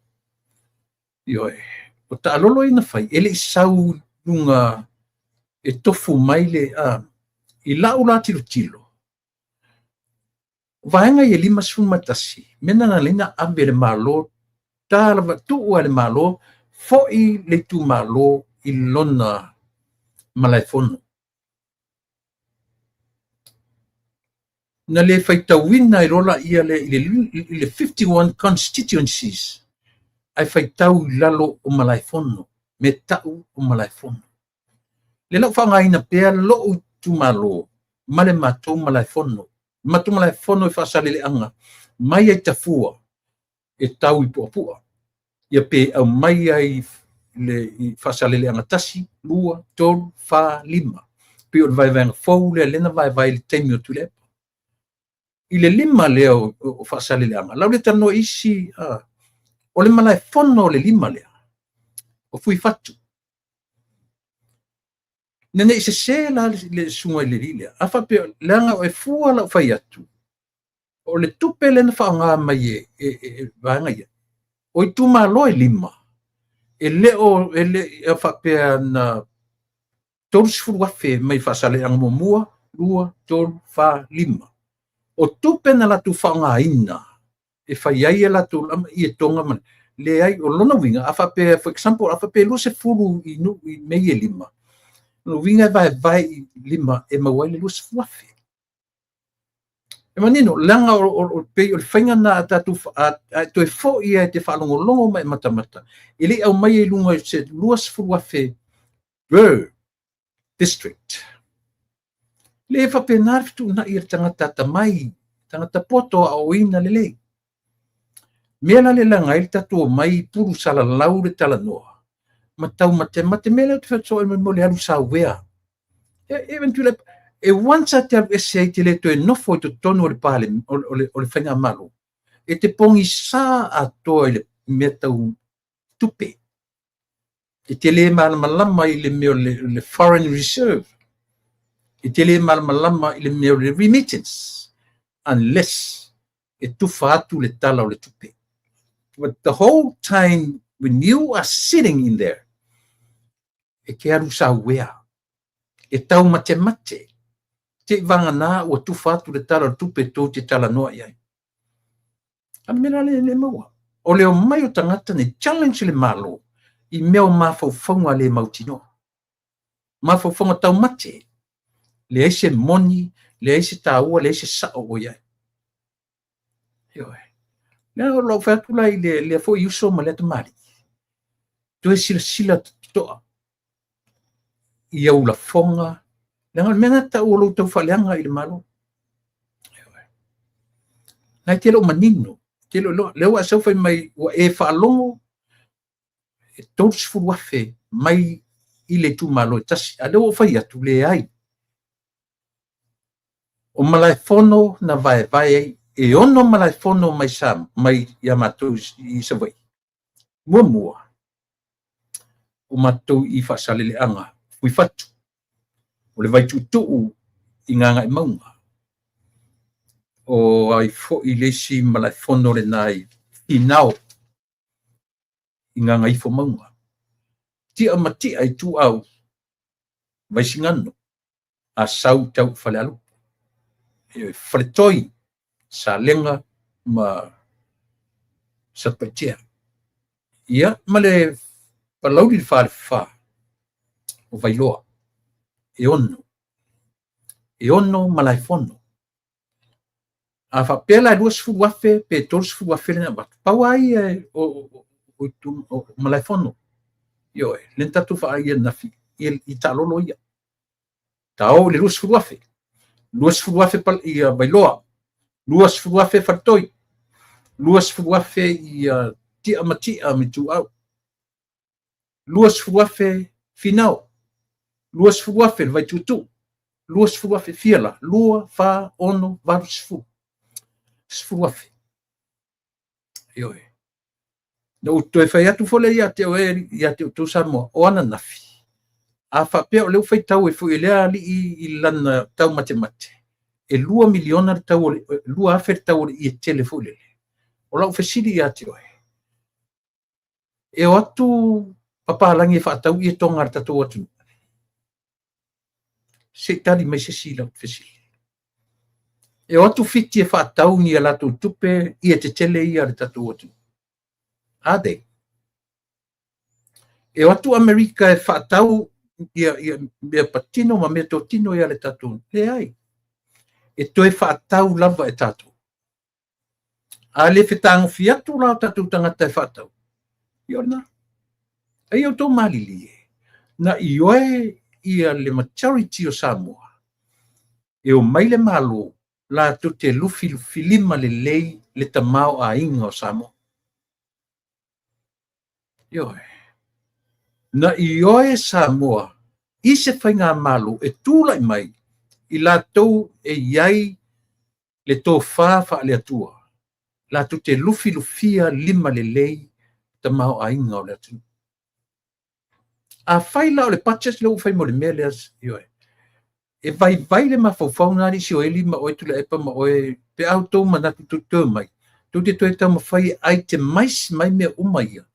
Ioe, o taalolo ia na fai, e le i sau i luga e tofu mai le i lau la tilotilo, vaega ia 51, mea na ala ai na ave le Malo, ta lava tuu a le Malo, foi le itumalo i lona malaefono. Na le faitauina ai loa laia lea i le 51 constituencies, ae faitau i lalo o malaefono, me tau o malaefono. Le lau faaaogaina pea lou itumalo ma le matou malaefono. Matou malaefono e faasaleleaga mai ai Tafua e tau i Puapua. Ia pe aumai ai le faasaleleaga 1, 2, 3, 4, 5. Pe o le vaevaega fou lea lena vaevae i le taimi o Tuilaepa. I le 5 lea o faasaleleaga, lau le talanoa isi, o le malaefono o le 5 lea, o Fuifatu. Na nei sese la le susuga i le alii lea. A faapea, leaga o e fua lau fai atu, o le tupe lea na faaaoga mai e vaega ia, o itumalo e 5, e le o faapea na 30,000 mai faasaleaga muamua, 2, 3, 4, 5. O tupe na latou faaaogaina e fai ai e latou ietoga ma leai, o lona uiga, a faapea, for example, a faapea 20 i nuu i mea e 5, lona uiga e vaevae i 5 e maua ai le 20,000. E manino, leaga o pei o le faiga na a tatou a toe foi ai te faalogologo ma e matamata, e le i aumai i luga i se 20,000 per district. Le faapena le fetuunai e le tagata atamai, tagata poto a oina lelei. Mea la le laga ai le tatou omai pulu salalau le talanoa, ma taumatemate mea lea ou te fai atu ai mo le alu sauea. E once a te alu ese ai te le toe nofo i totonu o le pale, o le faigamalo, e te pogisa atoa i le mea tau tupe. E te le malamalama i le mea o le foreign reserve. E te le malamalama i le mea o le remittance, unless e tufa atu le tala o le tupe. But the whole time when you are sitting in there, e te alu sauea, e taumatemate, te i vagana ua tufa atu le tala o le tupe tou te talanoa i ai. A le mea la le maua. O le omai o tagata nei challenge le Malo i mea o mafaufauga le mautinoa. Mafaufauga taumate, leai se moni, leai se taua, leai se sao o i ai. Ioe. Lea o lou fai atu la i lea foi uso ma lea tamalii. Toe silasila totoa i au lafoga, leaga o le mea na tau o lou taufaaleaga i le Malo. Ioe. Na e te le o manino, te le o iloa. Lea ua e sau fai mai, ua e faalogo, E 30,000 mai i le itumalo e tasi. A lea ua ou fai atu, leai. O Malaefono na vaevae ai, e 6 Malaefono mai, sa, mai ia matou i Savaii. Muamua, o matou i Faasaleleaga, Fuifatu, o le Vaituutuu i Gagaemauga, o ai foi le isi Malaefono lena i Finao i Gagaifomauga, Tia ma Tia i Ituau, Vaisigano, Asau i tau i Falealupo, Faletoi, Salega ma Satupaitea. Ia, ma le Palauli le Falefa o Vailoa, e 6. E 6 Malaefono. A faapea la e 20,000 pe 30,000 lena avatu, pau lava ia o Malaefono. Ioe, lea na tatou vaai ananafi i taalolo ia. Ta oo i le 20,000, 20,000 ia Vailoa, 20,000 Faletoi, 20,000 ia Tia ma Tia ma Ituau, 20,000 Finao, 20,000 le Vaituutuu, 20,000 fia la, 2, 4, 6, 8, 10. 10,000. Ioe. Na ou toe fai atu foi lea ia te oe, ia te outou Samoa, o ananafi, a faapea o lea ua faitau ai foi e lea alii i lana taumatemate, e 2 miliona le tau o le, 2,000 le tau o le ie tele foi lele. O lau fesili ia te oe, e o atu papalagi e faatau ie toga a le tatou atunuu? Se i tali mai se isi i lau fesili. E o atu Fiti e faatau ni a latou tupe ie tetele ia a le tatou atunuu? A de? E o atu Amerika e faatau ia, ia mea patino ma mea totino ia le tatou. Leai. E toe faatau lava e tatou. A le fetagofi atu la o tatou tagata e faatau, ia o lena. A ia outou malilie, na ioe ia le majority o Samoa e o mai le Malo latou te lufilufilima lelei le tamaoaiga o Samoa. Ioe. Na ioe Samoa i se faigamalo e tulai mai i latou e i ai le tofa faale-Atua, latou te lufilufia lima lelei tamaoaiga o le atunuu. Afai la o le budget lea ua fai mo le mea lea, ioe, e vaivai le mafaufau na alii Sioeli ma oe Tuilaepa ma oe pe a outou manatu tou te toe omai, tou te toe taumafai e itemize mai mea uma ia.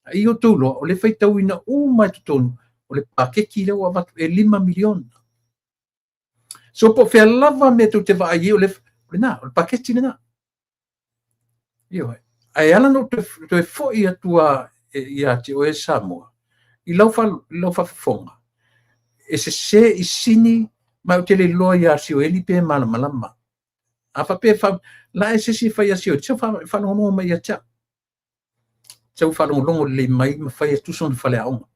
A ia outou iloa, o lea e faitauina uma i totonu o le paketi lea ua avatu e $5 miliona. So po o fea lava mea tou te vaai ai, o le lena, o le paketi lena. Ioe. Ae ala ona ou toe foi atu ia te oe Samoa, i lau faafofoga, e sese i sini, ma ou te le iloa ia Sioeli pe malamalama. A faapea e la e se isi e fai ia Sioeli, se faalogologo mai ia te au. Sau faalogologo lelei mai ma fai atu sona faleaoga.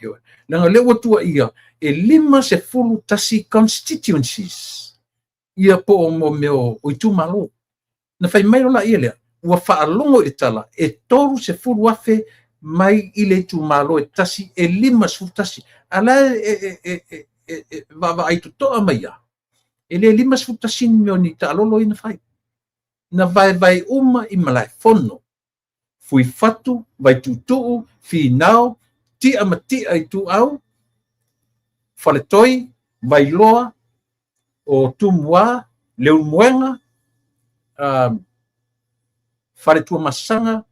Ioe. Leaga o lea ua tuuaia e 51 constituencies ia po o mo mea o itumalo. Na fai mai loa laia lea, ua faalogo i le tala e 30,000 mai i le itumalo e tasi e 51. A la e vaavaai totoa mai ia, e le 51 ni mea o ni taalolo ia na fai. Na vaevae uma i Malaefono, Fuifatu, Vaituutuu, Finao, Tia ma Tia Ituau, Faletoi, Vailoa, o Tumua, Leulumoega, Faletuamasaga,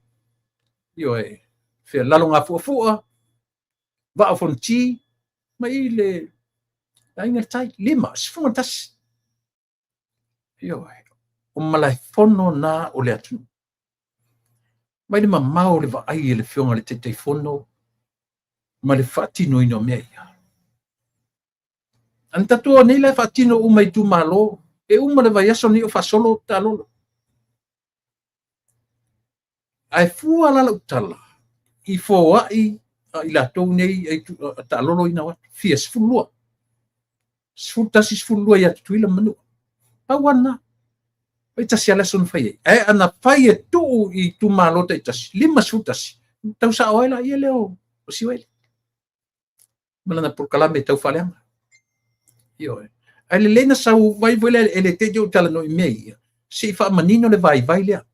ioe, fea Lalogafuafua, Vaa o Fonoti, ma i le Aiga i le Tai, 5, 11. Ioe, o Malaefono na o le atunuu. Mai le mamao o le vaai e le Afioga i le Taitaifono ma le faatinoina o mea ia. Ana tatou o nei la e faatino uma i itumalo, e uma le vaiaso lenei o faasolo taalolo. Ae fua la lau tala i foai a i latou nei a taalolo ina o atu, fia 12. 11, 12 ia Tutuila ma Manua. Pau lava lena. E tasi lava le aso na fai ai. Ae ana fai e tuu i itumalo taitasi, 51, Tau sa'o ai laia lea o Sioeli ma lana polokalame tau faaleaga. Ioe. Ae lelei na sau vai foi lea e le te i ou talanoa i mea ia, se i faamanino le vaivai lea.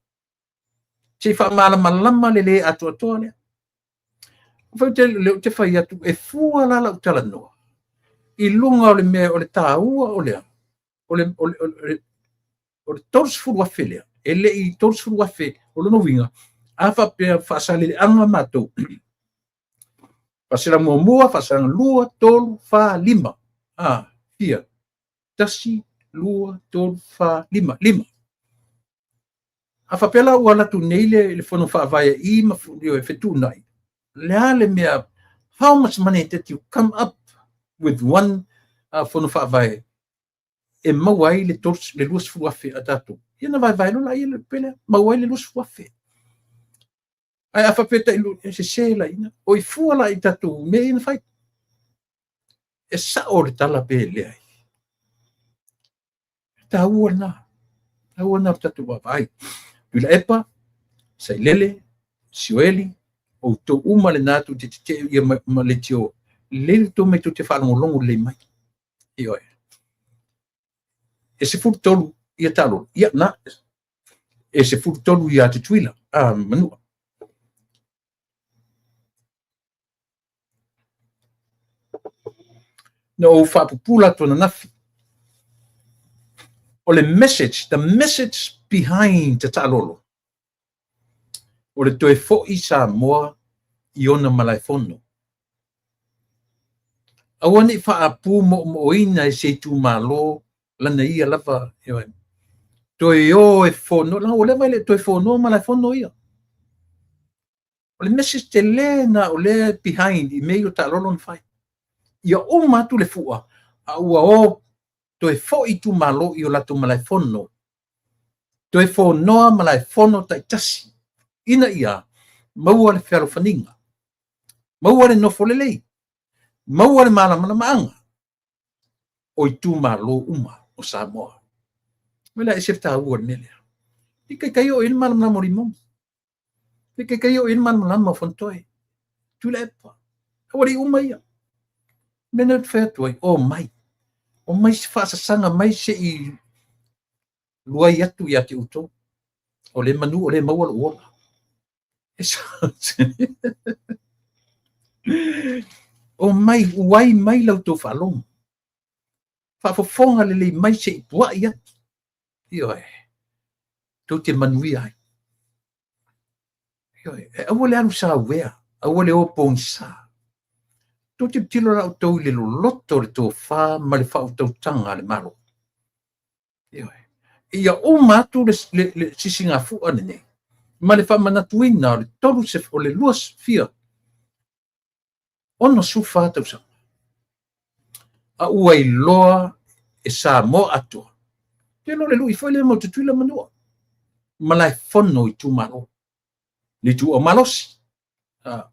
Se i faamalamalama le lē atoatoa lea. Foi te le ou te fai atu e fua la lau talanoa i luga o le mea o le taua o lea, o le 30,000 lea, e le i 30,000 o lona uiga, a faapea Faasaleleaga matou, Faasaleleaga 1, Faasaleleaga 2, 3, 4, 5. A, fia? 1, 2, 3, 4, 5, 5. A faapea la ua alu atu nei le fono faavae i ma e fetuunai, le a le mea, how much money did you come up with one fono faavae e maua ai le 20,000 a tatou? Ia na vaevae loa laia le tupe lea, maua ai le 20,000. Ae a faapea tai e sese la ina, o i fua la i tatou mea ia na fai. E sao le tala pe leai. Taua lena. Taua lena o le tatou vaavaai. Tuilaepa, Sailele, Sioeli, outou uma lena tou te tetee ia ma leitio, lelei le tou mai tou te faalogologo lelei mai. Ioe. E 13 ia taalolo. Ia na, e 13 ia Tutuila, a Manua. Na ou faapupula atu ananafi. O le message, the message behind the taalolo, o le toe foi Samoa i ona malaefono. Aua ne i faapumoomoona e se itumalo lana ia lava, ioe. Toe o e fono, langa ua leva e le toe fonoa malaefono ia. O le message tele na o lea behind i mea ia o taalolo na fai. Ia uma atu le fua, a ua o toe foi itumalo i o latou malaefono. Toe fonoa malaefono taitasi, ina ia maua le fealofaniga, maua le nofo lelei, maua le malamalamaaga o itumalo uma o Samoa. Mai la ese le taua o le mea lea. I kaikai o i le malamalama o Limoni. I kaikai o i le malamalama o Fonotoe. Tuilaepa. Aua le uma ia. Mea na fai atu ai, o mai. O mai se faasasaga mai se i luai atu ia te outou. O le manu o le maua lou ola. O mai, uai mai lau tou faalogo. Faafofoga lelei mai se i puai atu. Ioe. Tou te manuia ai. Ioe. E aua le alu sauea, aua le o pogisa. Tou te tilo la outou i le loloto o le tofa ma le faautautaga a le Malo. Ioe. Ia uma atu le sisigafua lenei ma le faamanatuina o le tolu o le lua fia 64 tausaga. A ua iloa e Samoa atoa. Te lo le lui foi le mo Tutuila Manua. Malaefono itumalo. Le itu o malosi.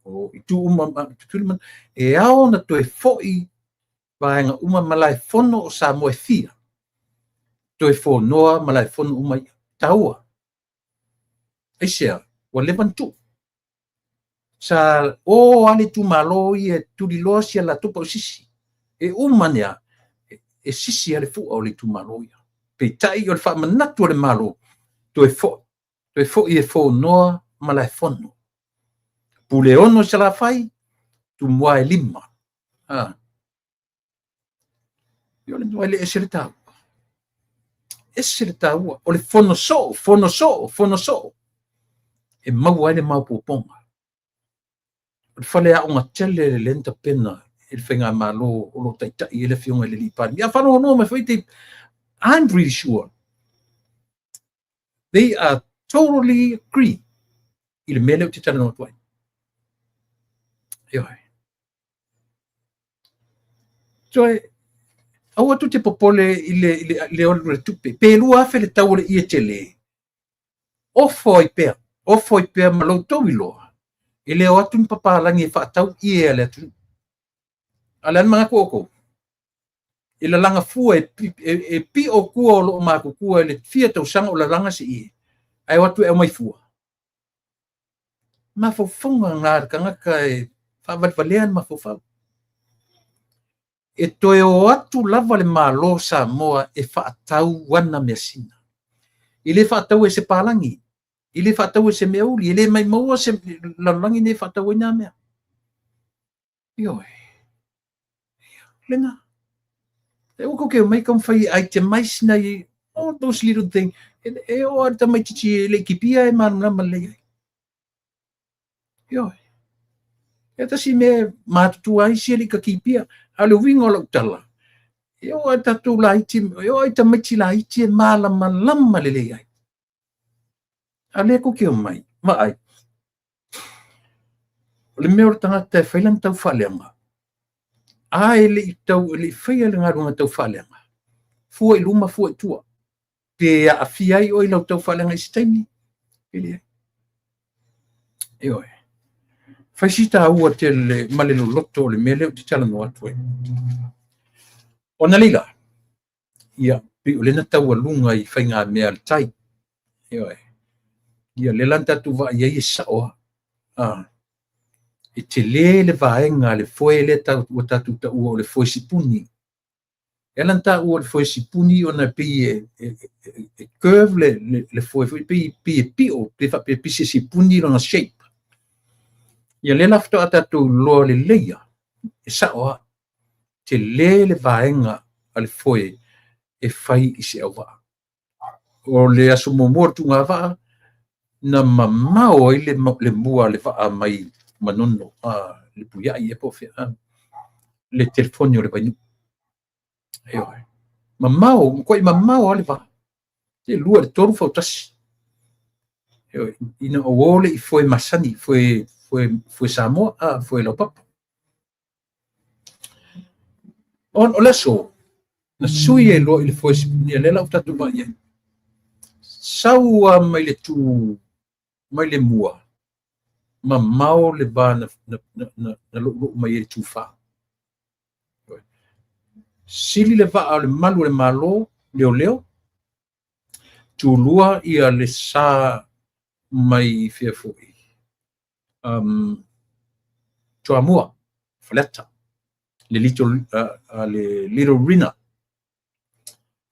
O itu uma Tutuila Manua. E ao na toe foi vaega uma malaefono o Samoa e fia. Toe fonoa malaefono uma ia. Taua. Aisea, ua leva na tuu. Sa o ale itumalo ia e tuliloa sia latou pausisi. E uma nea, e sisi ale fua o le itumalo ia. Peitai o le faamanatu o le Malo, toe foi e fonoa malaefono. Pule 6 i Salafai, Tumua e 5. Ia o le nuai le ese le taua. Ese le taua. O le fono soo, fono soo, fono soo. E maua ai le maopoopoga. O le fale aoga tele le lea na tapena e le faigamalo o lo o taitai ai le afioga i le alii Palemia. A faalogologo mai foi te, I'm pretty sure they are totally agree i le mea lea ou te talanoa atu ai. Ioe. Toe, aua tou te popole i le alu o le tupe. Pe 2,000 le tau o le ie tele. Ofo ai pea. Ofo ai pea ma loutou iloa. E le o atu ni papalagi e faatau ie a le atunuu. A le a le manatu outou? E lalaga fua e pio tua o loo matutua i le fia tausaga o lalaga se ie. Ae o atu e aumai fua. Mafaufauga na a le tagata e faavalevalea le mafaufau. E toe o atu lava le Malo o Samoa e faatau ana measina. E le faataua e se palagi, e le faataua e se meauli, e le maimaua se lalolagi nei e faatau ai na mea. Ioe. Lena. E ua kou te omai taumafai e itemize nai all those little things. E oo lava i le tamaitiiti e le i kipia e malamalama lelei ai. Ioe. E tasi mea matutua ai isi e le i kakipia. A o le uiga o lau tala, e oo lava i tatou laiti, e oo lava i tamaiti laiti e malamalama lelei ai. A o lea tou te omai, vaai, o le mea o le tagata e fai lana taufaaleaga, a e le i tau e le i faia le galuega taufaaleaga, fua i luma fua i tua. Pe aafia ai oe i lau taufaaleaga i se taimi, pe leai. Ioe. Fai si taua tele ma le loloto o le mea lea ou te talanoa atu ai. Ona laila, ia, pei o lea na taualuga i faigamea a le tai. Ioe. Ia, lea la na tatou vaai ai e sao lava. Ah, e tele le vaega a le foe lea ua tatou taua o le foe sipuni. E ala ona taua o le foe sipuni ona e pei e curve le foe foi, pei e pio, pe faapea pei se sipuni lona shape. Ia lea la faatoa tatou iloa lelei lava, e sao lava, tele le vaega a le foe e fai i se auvaa. O le aso muamua o le tuuga vaa, na mamao ai le mua o le vaa mai Manono, le Puiai ea po o fea, le telefoni o le Vainuu. Ioe. Mamao, matuai mamao lava le va. E 2 i le 3 fautasi. Ioe. Ina ua o lea i foe masani, foe Samoa, foe laupapa. O le aso, na sui ai loa i le foe sipuni, lea la ua tatou vaai ai. Sau lava mai le tu, mai le mua, mamao le va na loulou mai ai le tufa. Sili le vaa o le malu o le Malo, leoleo, tulua ia le sa mai fea foi, Toamua, Faleata, le Little Rina.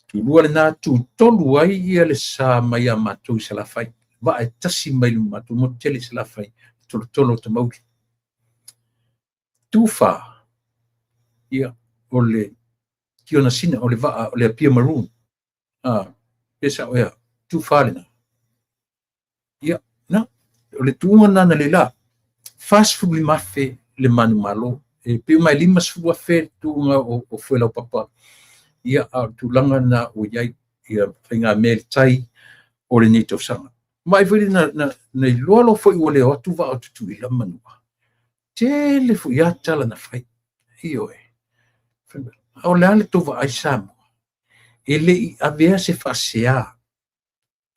Tulua lena, tutolu ai ia le sa mai a matou i Salafai. Vaa e tasi mai le matou motu tele i Salafai, tolotolo o Tamauli. Tufa, ia, o le Tionasina, o le vaa, o le Apia Maroon. Pe sao ea, tufa lena. Ia, na, o le tuuga na na leila, 45,000 le manumalo. E pei mai 50,000 le tuuga o foe laupapa. Ia, a o le tulaga na ua i ai, ia, faigamea i le tai o lenei tausaga. Vaai foi na iloa loa foi ua le o atu vaa o Tutuila ma Manua. Tele foi a tala na fai. Ioe. O le a le tou vaai Samoa? E le i avea se faasea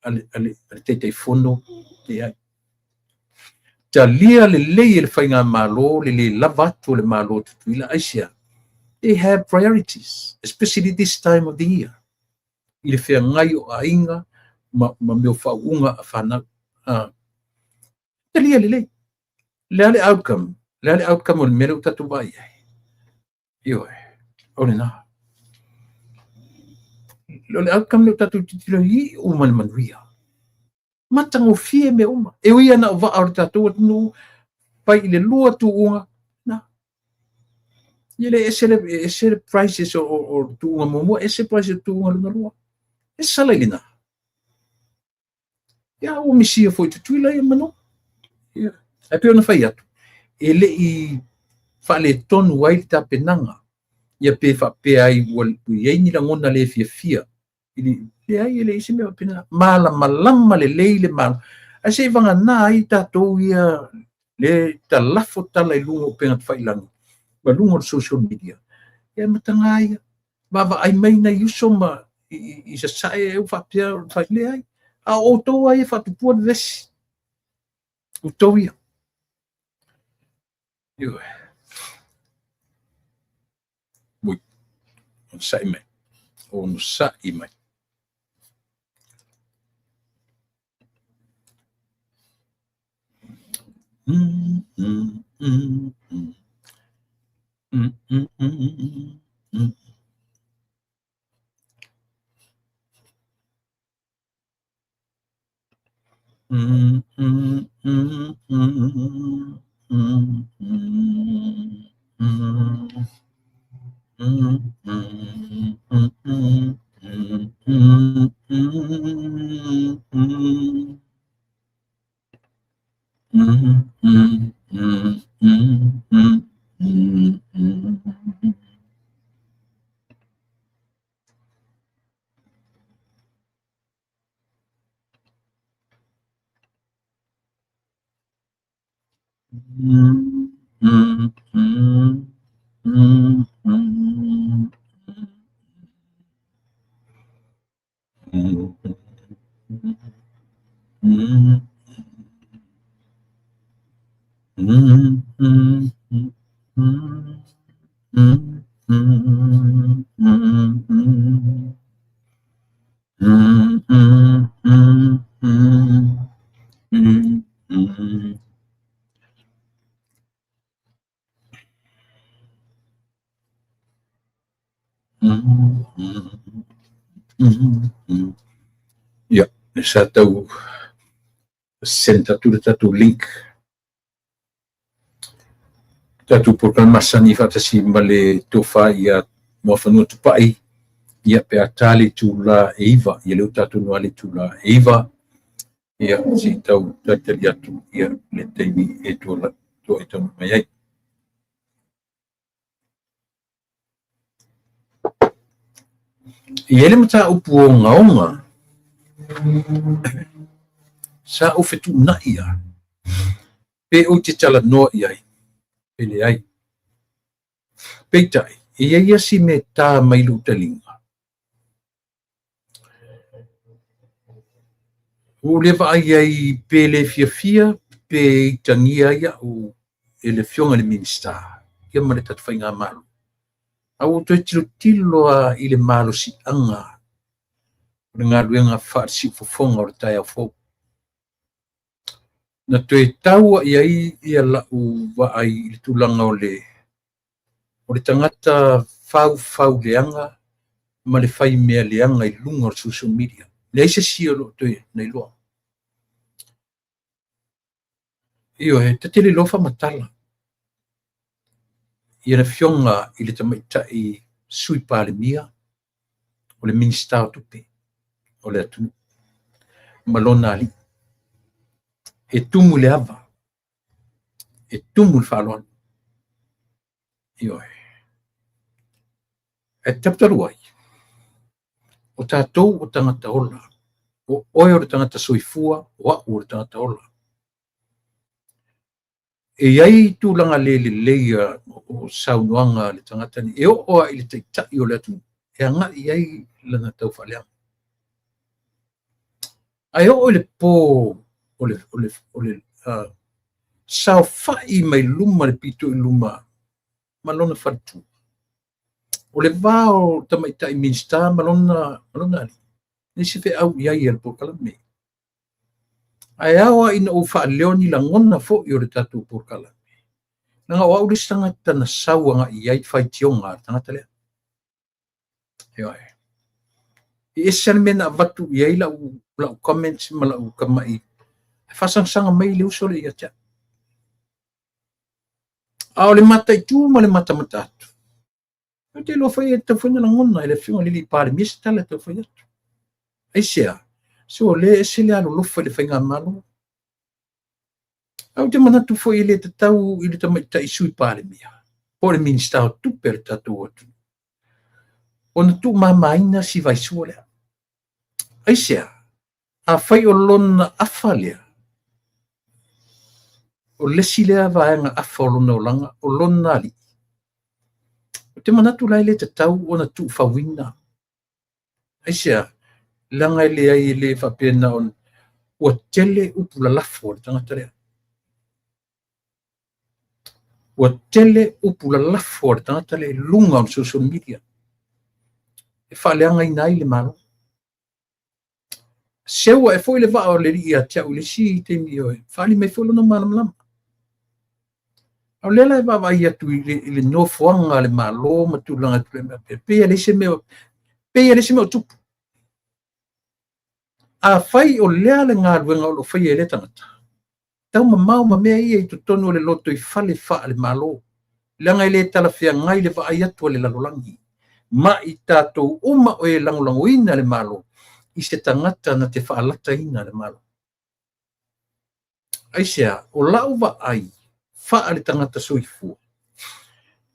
a le Taitaifono, leai. Talia lelei e le faigamalo le le lava atu o le Malo o Tutuila, aisea? They have priorities, especially this time of the year. I le feagai o aiga ma mea o faauuga a fanau. Talia lelei. Le a le outcome? Le a le outcome o le mea lea ua tatou vaai ai? Ioe, o lena. O le outcome lea ua tatou tilotilo i iu ma le manuia. Matagofie mea uma. E ui ana o vaa o le tatou atunuu, fai i le lua tuuga, na. Ia le ese le prices o tuuga muamua, ese prices o tuuga lona lua. E sala i lena. Ia, ua misia foi Tutuila ia Manu. Ia. Ae pei ona fai atu, e le i faaletonu ai le tapenaga, ia pe faapea ai ua i ai ni lagona le fiafia. Leai, e leai se mea faapena. Malamalama lelei le Malo. Ae se i vagana ai tatou ia le talafo tala i luga o upega tafailagi ma luga o le social media. Ia mataga ia. Vaavaai mai nai uso ma i sasae e faapea fai leai. A o outou ai e faatupua le vevesi. Outou ia. Ioe. Ui. Onosai mai. Onosai mai. Ia, sa tau send atu le tatou link. Tatou polokalame masani faatasi ma le tofa ia Muafanua Tupai, ia pe a ta le itula e 9, ia lea ua tatou iloa le itula e 9, ia se i tau talitali atu ia le taimi e toa e taunuu mai ai. E i ai le mataupu ogaoga sa ou fetuunai lava pe ou te talanoa i ai pe leai. Peitai, e i ai lava si mea e ta mai i lou taliga. Ua ou le vaai ai pe le fiafia pe itagia ai au e le Afioga i le Minisita ia ma le tatou faigamalo. A ua ou toe tilotilo lava i le malosiaga o le galuega faale-siufofoga o le taeao fou. Na toe tau ai ai ia lau vaai i le tulaga o le tagata faufau leaga ma le fai mea leaga i luga o le social media. Leai se isi o lo o toe na iloa. Ioe, ta te le iloa faamatala ia le Afioga i le Tamaitai Sui Palemia o le Minisita o Tupe o le atunuu ma lona alii. E tumu i le ava, e tumu i le faaaloalo. Ioe. Ae talutalu ai, o tatou o tagata ola, o oe o le tagata soifua, o au o le tagata ola. E i ai tulaga le lelei o saunoaga a le tagata nei, e oo lava i le taitai o le atunuu, e agai i ai lana taufaaleaga. Ae oo i le po o le saofai mai luma le pito i luma ma lona faletua. O le va o tamaitai Minisita ma lona alii, leai se feau i ai a le polokalame. Ae ao lava ina ou faaleo ni lagona foi o le tatou polokalame. Leaga o au le isi tagata na sau agai i ai faitioga a le tagata lea. Ioe. E ese le mea na avatu i ai lau comments ma lau kamai. E faasagasanga mai le uso le ia te au. A o le mataitu ma le matamata atu, ou te iloa foi e tatau foi ona lagona e le Afioga i le alii Palemia se tala e tau fai atu. Aisea? Se o lea e ese le alolofa i le faigamalo. Ae ou te manatu foi e le tatau i le tamaitai Sui Palemia po o le Minisita o Tupe a le tatou atunuu ona tuumamaina si vaisua lea. Aisea? Afai o lona afa lea, o le isi lea vaega afa o lona olaga, o lona alii. Ou te manatu la e le tatau ona tuufauina. Aisea? Leaga e leai e le faapena ona ua tele upu lalafo a le tagata lea. Ua tele upu lalafo a le tagata lea i luga o le social media e faaleagaina ai le Malo. Seu ae foi le vaa o le alii ia te au i le isi taimi, ioe, faaali mai foi lona malamalama. A o lea la e vaavaai atu i le nofoaga a le Malo ma tulaga e tulai mai pea, pei e leai se mea, pei e leai se mea o tupu. Afai o lea le galuega o lo o faia e lea tagata, tau mamao ma mea ia i totonu o le lotoifale faale-Malo, leaga e le talafeagai le vaai atu a le lalolagi ma i tatou uma o e lagolagoina le Malo i se tagata na te faalataina le Malo. Aisea? O lau vaai faale tagata soifua,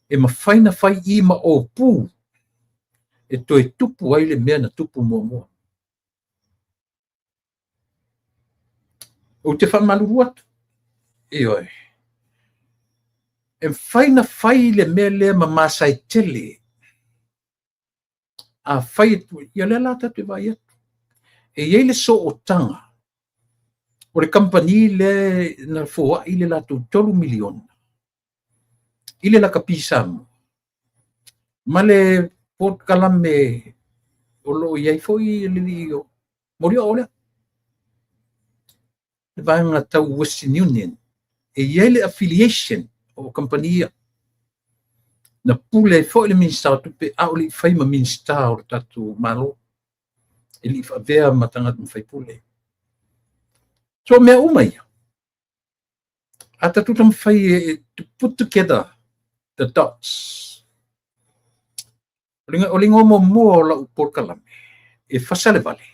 e mafai ona fai i ma opu e toe tupu ai le mea na tupu muamua. Ou te faamalulu atu, ioe, e mafai ona fai le mea lea ma masae tele. A fai, ia lea la tatou te vaai atu. E i ai le sootaga o le kamupani lea na foai le latou $3 miliona i le lakapi Samoa ma le polokalame o lo o i ai foi le alii o Molioo lea, le vaega tau Western Union. E i ai le affiliation o kamupani ia. Na pule ai foi le Minisita o Tupe a o le i fai ma Minisita o le tatou Malo, e le i faavea ma tagata ma faipule. So mea uma ia, a tatou taumafai e to put together the dots. O le igoa muamua o lau polokalame, e fasa le vale,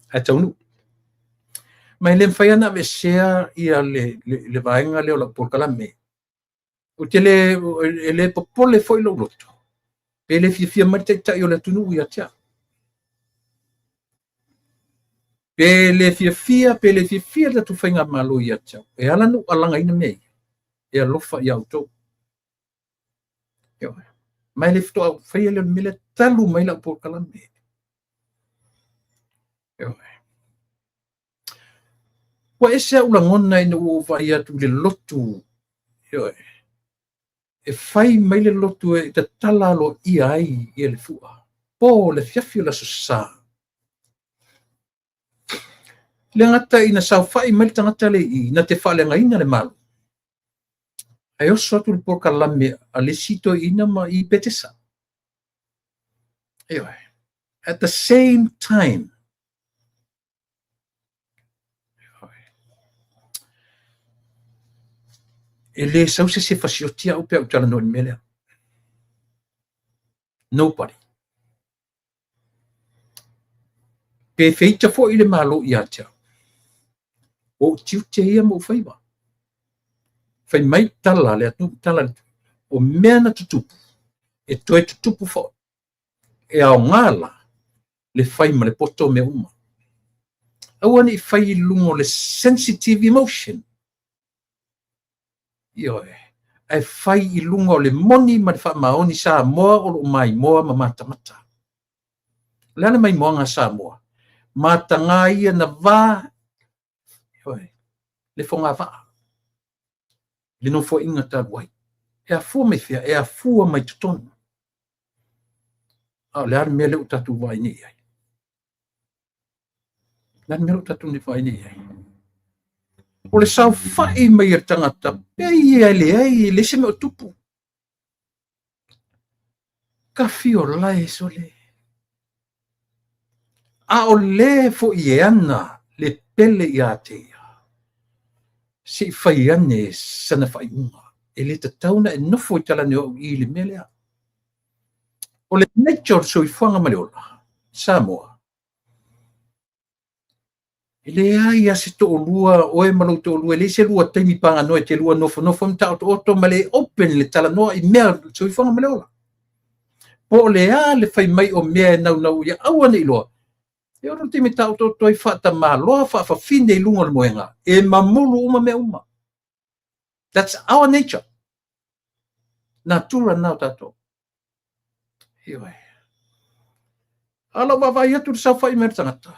ae taunuu. Ma e le mafai ona aveesea ia le vaega lea o lau polokalame. Ou te le, e le popole foi lou loto, pe le fiafia mai le taitai o le atunuu ia te au. Pe le fiafia, pe le fiafia le tatou faigamalo ia te au. E ala ona ou alagaina mea ia, e alofa ia outou. Ma e le faatoa ou faia lea o le mea lea talu mai lau polokalame. Ua ese au lagona ina ua ou vaai atu i le lotu, e fai mai le lotu e tatala aloaia ai ia le fua po le afiafi o le Aso Sa. Le gata ina saofai mai le tagata le i na te faaleagaina le Malo, ae oso atu le polokalame a le isi toeaina ma i Petesa. Ioe. At the same time, e le sau se isi e fasioti au pe a ou talanoa i le mea lea. Nobody. Pe feita foi le Malo ia te au, o ou tiute ia ma ou faiva. Fai mai tala le atunuu, tala le o mea na tutupu, e toe tutupu foi. E aoga la le fai ma le poto mea uma. Aua ne i fai i luga o le sensitive emotion. Ioe. Ae fai i luga o le moni ma le faamaoni Samoa o lo o maimoa ma matamata. O le a le maimoaga a Samoa? Mataga ia na va, ioe, le fogavaa, le nofoaiga talu ai. E afua mai fea? E afua mai totonu. A o le a le mea lea ua tatou vaai nei i ai? O le a le mea lea ua tatou vaai nei i ai? O le saofai mai a le tagata, pei e leai, e leai se mea o tupu. Kafi o lae sole. A o le foi e ana le pele ia te ia, se i fai ane sana faaiuga. E le tatau ona e nofo i talane o au i le mea lea. O le nature o le soifuaga ma le ola, Samoa, e leai lava se toalua, oe ma lou toalua, e leai se lua taimi paganoa e te lua nofonofo ma taotooto ma le open le talanoa i mea o le soifuaga ma le ola. Po o le a le fai mai o mea e naunau ia aua ne i iloa, e ono taimi e taotooto ai faatamaloa, faafafine i luga o le moega, e mamulu uma mea uma. That's our nature. Natura na o tatou. Ioe. A lau vaavaai atu le saofai mai le tagata,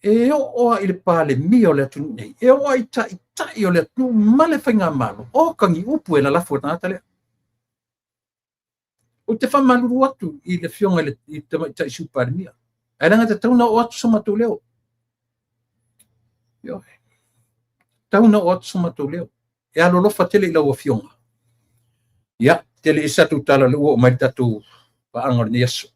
e oo lava i le Palemia o le atunuu nei, e oo lava i taitai o le atunuu ma le faigamalo, o kagi upu e lalafo e le tagata lea. Ou te faamalulu atu i le afioga i le tamaitai Sui Palemia, ae leaga e tatau ona oo atu so matou leo. Ioe. Tatau ona oo atu so matou leo. E alolofa tele i lau Afioga. Ia, tele i sa tatou tala o lea ua oo mai le tatou paaga o lenei aso.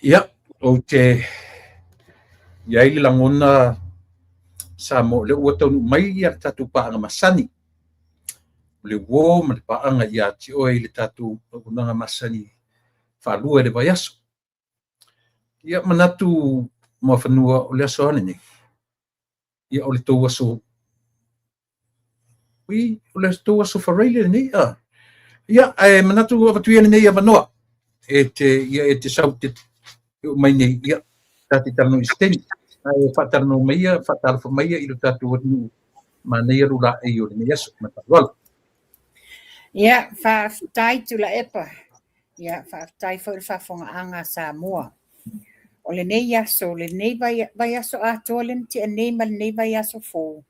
Ia, ou te i ai le lagona Samoa o lea ua taunuu mai ia le tatou paaga masani. O le uo ma le paaga ia te oe i le tatou auaunaga masani faalua i le vaiaso. Ia manatu Muafanua o le aso lava lenei. Ia o le tou aso ui o le tou aso faraile lenei a. Ia ae manatu avatu ia lenei avanoa e te ia e te sau te oo mai nei ia ta te talanoa i se taimi. Ae faatalanoa mai ia, faatalofa mai ia i lo tatou atunuu manaia lo laei o lenei aso ma le faaaloalo. Ia, faafetai Tuilaepa. Ia, faafetai foi i le faafofogaaga a Samoa. O lenei aso, lenei vaiaso atoa lea na tea nei ma lenei vaiaso fou,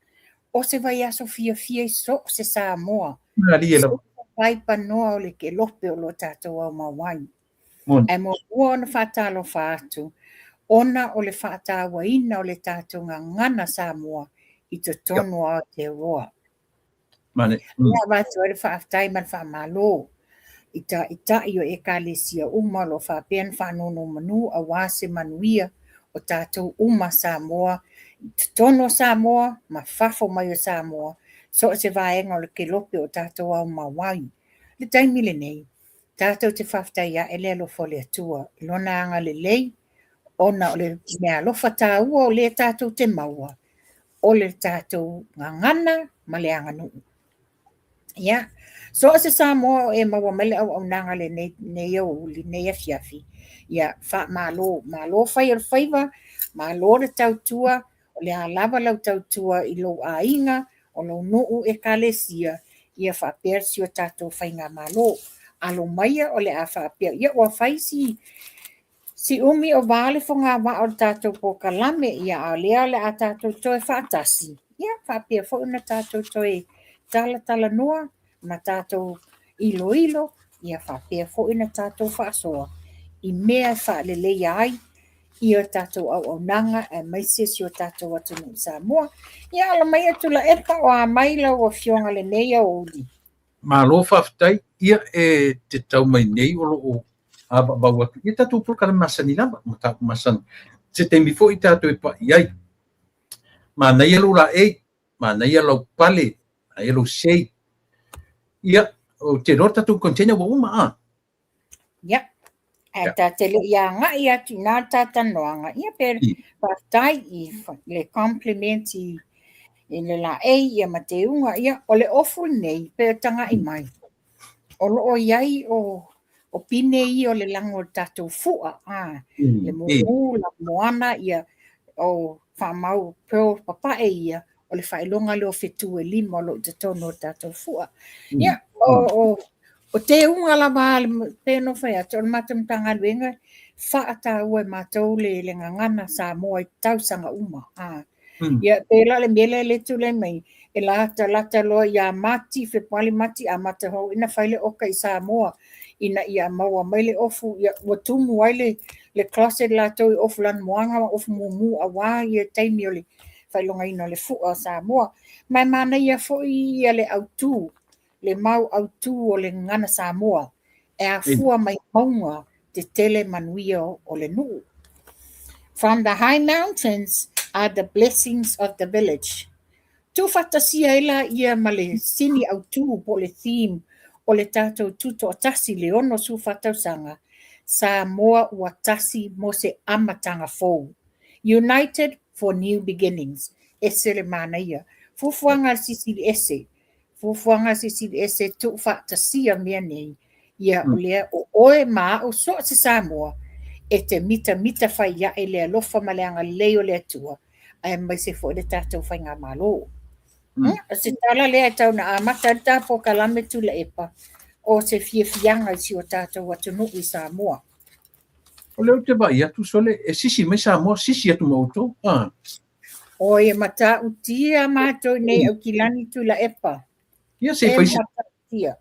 o se vaiaso fiafia i so o se Samoa. Malie lava. Vaipanoa o le kelope o lo o tatou aumau ai. Moni. Ae muamua ona faatalofa atu ona o le faatauaina o le tatou gagana Samoa i totonu o Aotearoa. Mane. Ia avatu ai le faafetai ma le faamalo i taitai o Ekalesia uma o lo o faapea ona faanonomanu aua se manuia o tatou uma Samoa i totonu o Samoa ma fafo mai o Samoa, so o se vaega o le kelope o tatou aumau ai. I le taimi lenei, tatou te faafetai ae le alofa o le Atua i Lona agalelei ona o le meaalofa taua o lea tatou te maua o le tatou gagana ma le aganuu. Ia, so o se Samoa o e maua mai le auaunaga lenei, lenei aoauli, lenei afiafi, ia faamalo, malo fai o le faiva, malo le tautua, o le a lava lau tautua i lou aiga, o lou nuu, ekalesia, ia faapea si o tatou faigamalo. Alo maia o le a faapea, ia ua fai si Si umi o va le fogavaa o le tatou polokalame, ia a o lea o le a tatou toe faatasi, ia faapea foi ona tatou toe talatalanoa ma tatou iloilo, ia faapea foi ona tatou faasoa i mea e faaleleia ai ia tatou auaunaga aemaise si o tatou atunuu Samoa. Ia ala maia Tuilaepa, o a mai lau Afioga i lenei aoauli? Malo faafetai. Ia e te tau mai nei o lo o avaavau atu ia tatou polokalame masani lava, mataupu masani. Se taimi foi tatou e pai ai. Manaia lou laei, manaia lau pale, manaia lou sei. Ia, ou te iloa le tatou container ua uma a. Ia, ae ta te le i agai atu i ina le talatalanoaga, ia pe faafetai i le compliment i le laei ia ma teuga. Ia, o le ofu lenei pe o taga'i mai, o lo o i ai o pine ia o le lago o le tatou fu'a, a, le mumu, la moana, ia, o faamau pearl papae ia, o le faailoga lea o fetu e lima o lo o i totonu o le tatou fu'a. Ia, o teuga lava pei ona fai atu, o le matou Matagaluega, faataua e matou le gagana Samoa i tausaga uma. Ia, pei la o le mea lea e tulai mai, e latalata loa ia Mati, Fepuari, Mati, amata foi ona fai le oka i Samoa, ina ia maua mai le ofu, ia, ua tumu ai le closet latou i ofu lanumoana ma ofu mumu aua ia taimi o le faailogaina o le fu'a o Samoa. Ma e manaia foi ia le autu, le mau autu o le gagana Samoa, e afua mai mauga tetele manuia o le nuu. From the high mountains are the blessings of the village. Tuufaatasia ai laia ma le sini autu po o le theme o le tatou tutoatasi i le 64 tausaga, Samoa ua tasi mo se amataga fou. United for new beginnings. Ese le manaia. Fuafuaga a le Silisili Ese. Fuafuaga a le Silisili Ese tuufaatasia mea nei. Ia o lea o oe ma a'u so o se Samoa e te mitamita fai ae i le alofa ma le agalelei o le Atua aemaise foi le tatou faigamalo. O se tala lea e tau na amata ai le ta polokalame Tuilaepa, o se fiafiaga i si o tatou atunuu i Samoa. O lea ou te vaai atu sole, e sisi mai Samoa, sisi atu ma outou. Ah. Oi, e matautia matou nei Aukilani Tuilaepa. Ia se i fai se...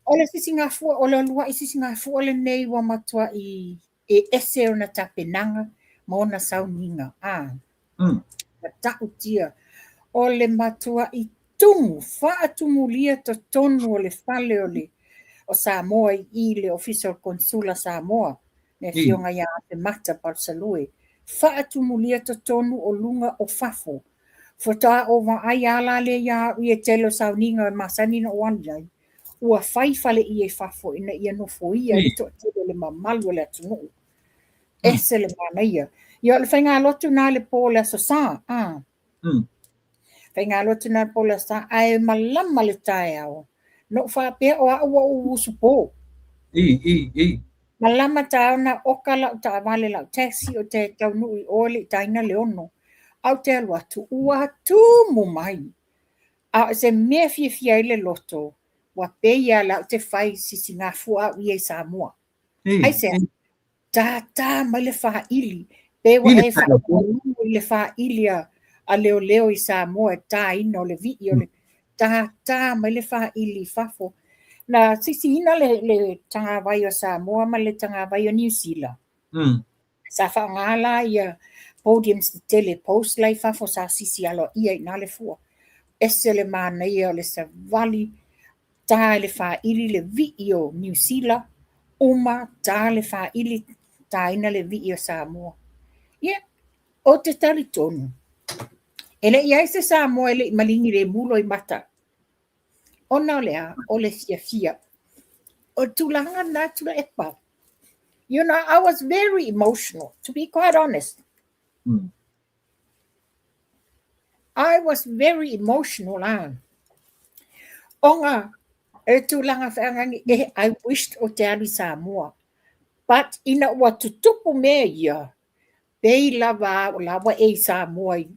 O le sisigafua, o le uluai sisigafua lenei ua matuai E ese ona tapenaga ma ona sauniga, a. Na ta'utia o le matua'i tumu fa'atumulia totonu o le fale o le o Samoa i i le Ofisa o le Konesula Samoa, le Afioga ia Afemata Palusalue, fa'atumulia totonu o luga o fafo. Faatoa ou vaai a la lea ia a'u ia tele o sauniga e masani na ou alu i ai, ua fai faleie i fafo ina ia nofoia ai le toatele o le mamalu o le atunuu. Ese le manaia. Ia o le faigalotu na le po o le Aso Sa. A. Faigalotu na le po o le Aso Sa, ae malama le taeao. Na ou faapea o au ua ou usupo. Malama taeao na oka lau taavale lau taxi o te taunuu i o e le i taina le 6. Ae ou te alu atu, ua tumu mai. A o se mea fiafia ai le loto, ua pei lava la ou te fai sisigafua au ia i Samoa. Aisea? Tātā mai le fāili, pe ua e faalogologo i le fāili a leoleo i Samoa e tāina o le vii o le tātā mai le fāili i fafo. Na sisiina le, le tagavai o Samoa ma le tagavai o Niu Sila. Sa faaaoga la ia podiums tetele post la i fafo sa sisi aloaia i ina le fua. Ese le manaia o le savali ta i le fāili le vii o Niu Sila, uma ta le fāili taina le vii o Samoa. Ia, ou te talitonu, e le i ai se Samoa e le i maligi lemu loimata. Ona o le a? O le fiafia. O le tulaga lena Tuilaepa. You know, I was very emotional, to be quite honest. I was very emotional, ah. Ona e tulaga feagagi, e, I wished o te alu i Samoa. But ina ua tutupu mea ia, pei lava o la ua e i Samoa i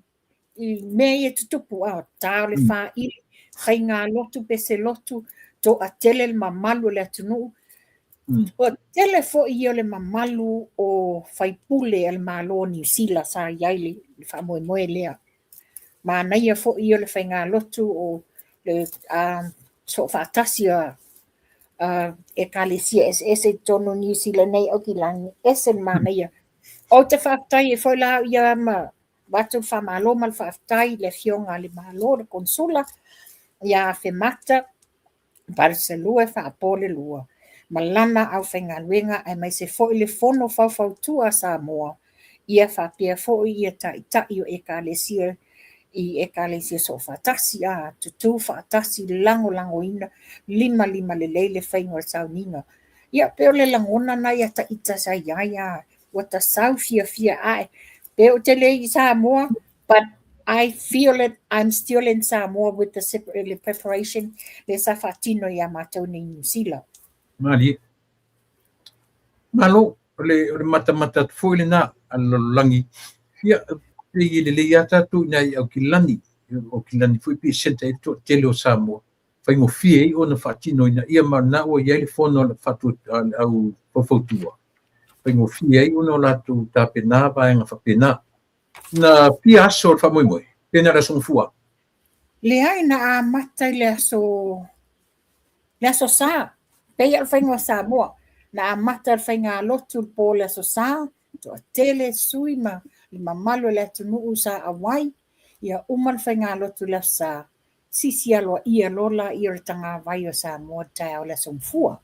i mea ia tutupu, a, tā o le fāili, faigalotu pe se lotu, toatele le mamalu o le atunuu. Ua tele foi ia o le mamalu o faipule a le Malo o Niu Sila sa i ai le faamoemoe lea. Manaia foi ia o le faigalotu o le soofaatasi a ekalesia eseese i totonu o Niu Sila nei Aukilani, ese le manaia. Ou te faafetai ai foi la au ia ma avatu le faamalo ma le faafetai i le Afioga a le Malo, le Konesula, ia Afemata Palusalua Faapolelua ma lana aufaigaluega aemaise foi le Fono Faufautua a Samoa, ia faapea foi ia taitai o ekalesia i ekalesia soofaatasi, a tutū faatasi, lagolagoina, limalima lelei le faiga o le sauniga. Ia, pei o le lagona na ia ita sa i ai, a ua tasau fiafia ae. Pe ou te le i Samoa, but I feel it, I'm still in Samoa with the le preparation le sa faatino ia matou nei Niu Sila. Malie. Malo, o le matamata atu foi lena a le lalolagi. Ia, pei e lelei lava tatou i nai Aukilani, o Aukilani foi pei e centre ai le toatele o Samoa, faigofie ai ona faatinoina ia ma o lena ua i ai le fono a le au faufautua, faigofie ai ona o latou tapena vaega faapena. Na fia aso o le faamoemoe, pe na o le Aso Gafua? Leai, na amata i le aso, le Aso Sa, pei o le faiga o Samoa. Na amata le faigalotu le po o le Aso Sa, toatele sui ma le mamalu o le atunuu sa auai, ia uma le faigalotu i le Aso Sa, sisi aloaia loa laia o le tagavai o Samoa i le taeao o le Aso Gafua.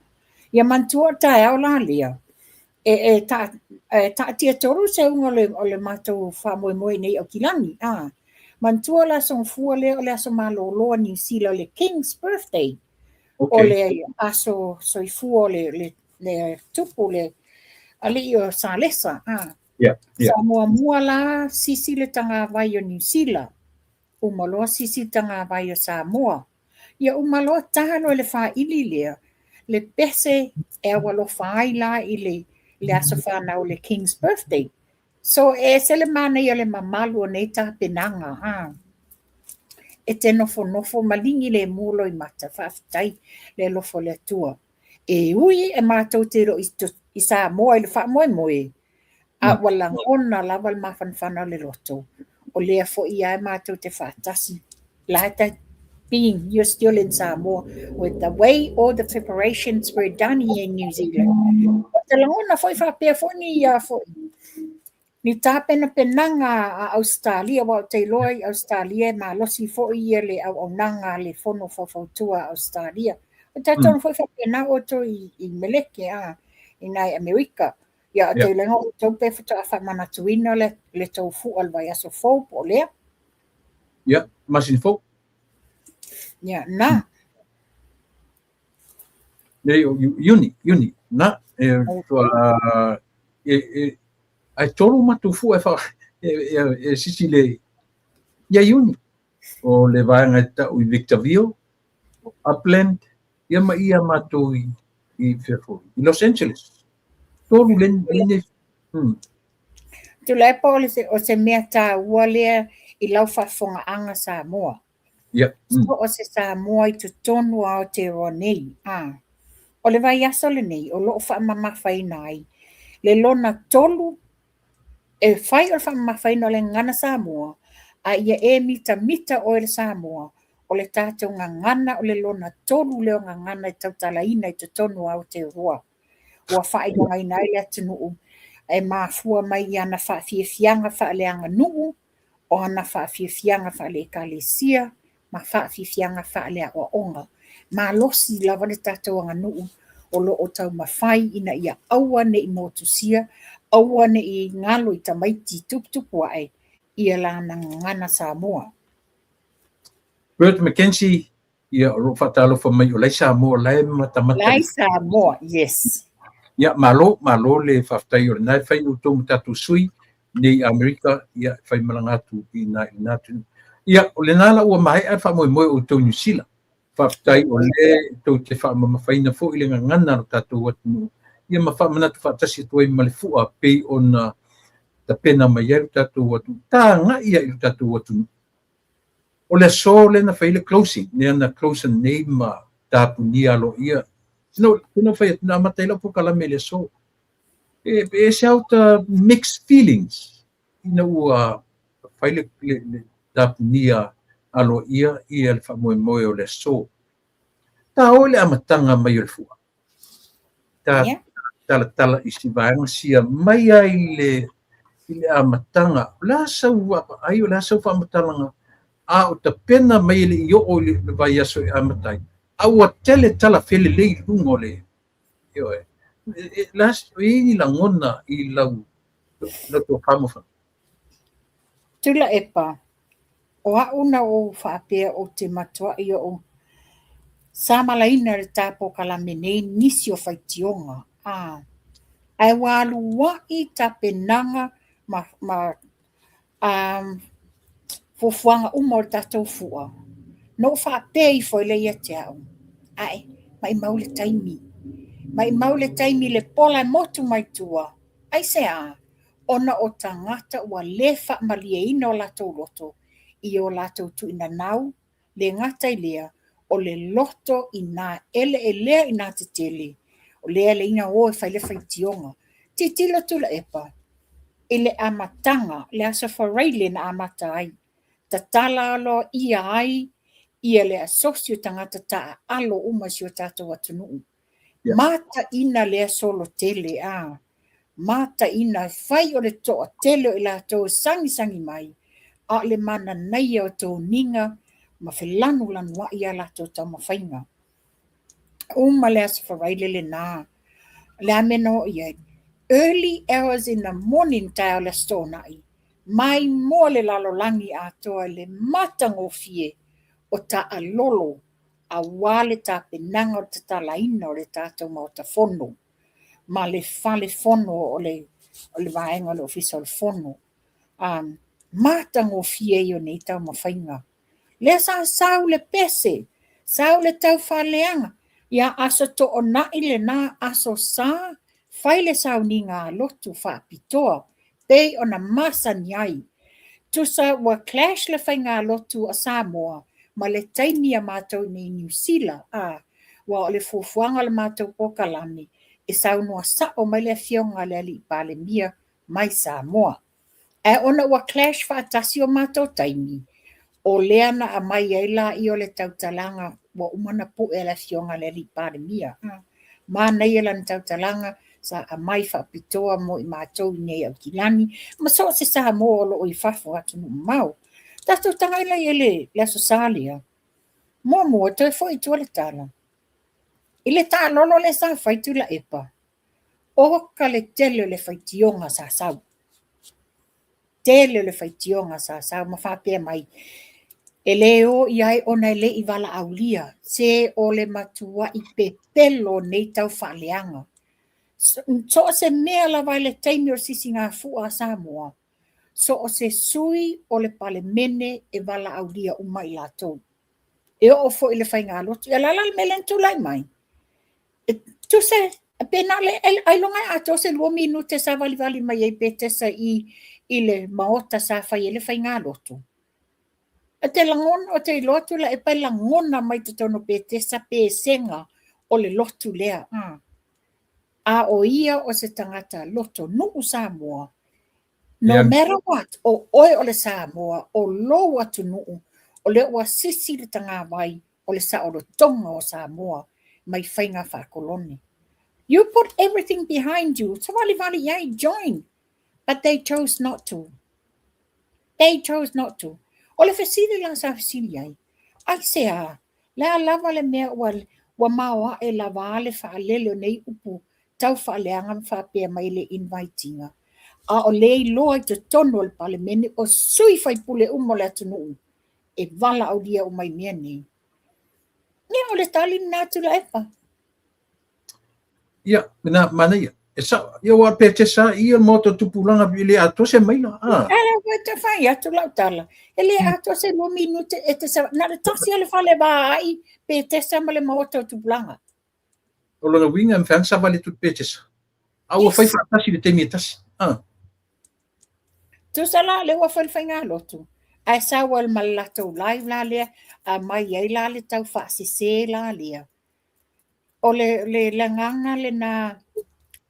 Ia manatua o le taeao la lea, e taatia tolu se uga o le matou faamoemoe nei Aukilani. A, manatua le Aso Gafua lea o le aso malolo a Niu Sila o le King's Birthday. O le aso soifua o le tupu le alii o Salesa. A, Sa muamua la sisi le tagavai o Niu Sila. Uma loa sisi le tagavai o Samoa. Ia uma loa ta loa i le fāili lea, le pese e aualofa ai la i le, le aso fanau o le King's Birthday. So e ese le manaia o le mamalu o nei tapenaga, ha. E te nofonofo maligi lemu loimata, faafetai le alofa o le Atua. E ui e matou te le o i Samoa i le faamoemoe, a ua lagona lava le mafanafana o le loto, o lea foi lava e matou te faatasi. Like that being you're still in Samoa with the way all the preparations were done here in New Zealand. te lagona foi faapea foi ni ia foi ni tapenapenaga a Ausetalia, aua ou te iloa i Ausetalia e malosi foi ia le auaunaga a le Fono Faufautua a Ausetalia. Ou te talitonu foi faapena outou i Meleke a i nai Amerika. Ia, ou te iloa outou pe faatoa faamanatuina le tou fua i le vaiaso fou po o lea. Ia, masina fou. Ia, na. Nei, o Iuni, Iuni, na, e, e, e, ae tolu matou fua e, fa, e, e, e sisi le, ia Iuni, o le vaega e tau i Victorville, Upland, ia ma ia matou i, i, fea foi, i Los Angeles. Tolu le, le, Tuilaepa o, le, o se mea taua lea i lau faafofogaaga Samoa. Yeah. So o se Samoa i totonu o Aotearoa nei. A. O le vaiaso lenei o lo o faamamafaina ai le lona tolu e fai o le faamamafaina o le gagana Samoa, a ia e mitamita oe le Samoa, o le tatou gagana o le lona tolu lea o gagana e tautalaina i totonu o Aotearoa. Ua faailogaina ai le atunuu e mafua mai i ana faafiafiaga faaleaganuu, o ana faafiafiaga faale-Ekalesia ma faafiafiaga faale-aoaoga. Malosi lava le tatou aganuu o lo o taumafai ina ia aua ne i motusia, aua ne i galo i tamaiti tuputupu ae ia lana gagana Samoa. Bert McKenzie, Ia, o lo o faatalofa mai o la e Samoa, o la e matamata. La e Samoa, yes. Ia, malo, malo le faafetai o lena e fai outou ma tatou sui nei i Amerika, ia, e faimalaga atu i ina i lena atunuu. Ia, o lena la ua maea le faamoemoe o outou i Niu Sila. Faafetai o lea tou te faamamafaina foi le gagana a lo tatou atunuu, ia ma faamanatu faatasi atu ai ma le fua pei ona tapena mai ai lo tatou atunuu, tagai ia i lo tatou atunuu. O le aso lea na fai ai le closing, lea na close nei ma tapunia aloaia. No, na fai atu, na amata ai lau polokalame i le aso. E, e ese lava uta mixed feelings ina ua fai le, le, le tapunia aloaia ia le faamoemoe o le aso. Ta o i le amataga mai o le fua. Ta talatala i si vaega sia mai ai le i le amataga. O le a sau vaavaai, o le a sau faamatalaga, a o tapena mai e le i oo i le vaiaso e amata ai, a ua tele tala felelei i luga o le, ioe. O le a, o i ai ni lagona i lau lau tofa ma Tuilaepa, o au na ou faapea ou te matuai ou samalaina i le ta polokalame nei nisi o faitioga, a, ae ua alua'i tapenaga ma, ma a, fuafuaga uma o le tatou fua, na ou faapea ifo ai lea ia te au, ae, maimau le taimi, maimau le taimi i le pola e motu mai tua, aisea? Ona o tagata ua le faamalieina o latou loto i o latou tuuinanau, le gata i lea, o le loto i nā eleelea i nā tetele, o lea le ina o e fai le faitioga. Tilotilo Tuilaepa i le amataga, le Aso Faraile na amata ai, tatala aloaia ai ia le asosi o tagata taaalo uma i si o tatou atunuu. Mataina lea solo tele, a. Mataina, e fai o le toatele o i latou e sagisagi mai, a o le mananaia o toniga ma felanulanuai a latou taumafaiga. Uma le Aso Faraile lena, o le a mea na oo i ai? Early hours in the morning, taeao le Aso Toonai, maimoa le lalolagi atoa i le matagofie o taalolo aua le tapenaga o le tatalaina o le tatou Maota Fono ma le Fale Fono o le, o le vaega o le Ofisa o le Fono. Um, matagofie ia o nei taumafaiga. Lea sa sau le pese, sau le taufaaleaga, ia Aso Toonai lena, Aso Sa, fai le sauniga a lotu faapitoa pei ona masani ai. Tusa ua clash le faigalotu a Samoa ma le taimi a matou i Niu Sila, a, ua o le fuafuaga o le matou polokalame e saunoa sao mai le afioga a le Alii Palemia mai Samoa. Ae ona ua clash faatasi o matou taimi, o lea na aumai ai laia o le tautalaga ua uma ona pue a le afioga a le Alii Palemia. Manaia lana tautalaga, sa aumai faapitoa mo i matou i nei Aukilani ma so o se Samoa o lo o i fafo o atunuu mamao. Tatou tagai la i ai i le Aso Sa lea. Muamua, toe foi i tua le tala. I le taalolo lea sa fai Tuilaepa, oka le tele o le faitioga sa sau. Tele o le faitioga sa sau ma faapea mai, e le o i ai ona e le i valaaulia, se o le matuai pepelo o nei tau faaleaga. So o se mea lava i le taimi o le sisigafua a Samoa, so o se sui o le Palemene e valaaulia uma i latou. E oo foi i le faigalotu. Ia o le a la le mea lea na tulai mai? E tusa pe na o le ailoga e atoa se 2 minute sa valivali mai ai Petesa i i le maota sa fai ai le faigalotu. Ou te lagona, ou te iloa Tuilaepa e lagona mai totonu o Petesa pesega o le lotu lea. A o ia o se tagata loto nuu Samoa. No matter what, o oe o le Samoa, o lou atunuu, o lea ua sisi le tagavai o le saolotoga o Samoa mai faiga faakolone. You put everything behind you, savalivali i ai, join, but they chose not to. They chose not to. O le fesili la sa fesili ai, aisea, Le a lava le mea ua, ua maoae lava le faalele o nei upu tau faaleaga ma faapea mai le invite-iga, a o le iloa i totonu o le Palemene o sui faipule uma o le atunuu e valaaulia uma i mea nei. Ia, o le tali lena Tuilaepa. Ia, na manaia. E sao, ia ua Petesa ia le maota o tupulaga e le atoa se maila. Ah. Ala ua te whai atu lau tala. E le atoa se lua minute e te sa, na le tasi o le fale vaai Petesa ma le maota o tupulaga. O lona uiga e mafai ona savali atu le Petesa. A ua fai faatasi i le taimi e tasi. Ah. Tusa la lea ua fai le faigalotu, ae sau ai ma le latou live la lea, aumai ai la le tau faasese la lea. O le le le agaga lena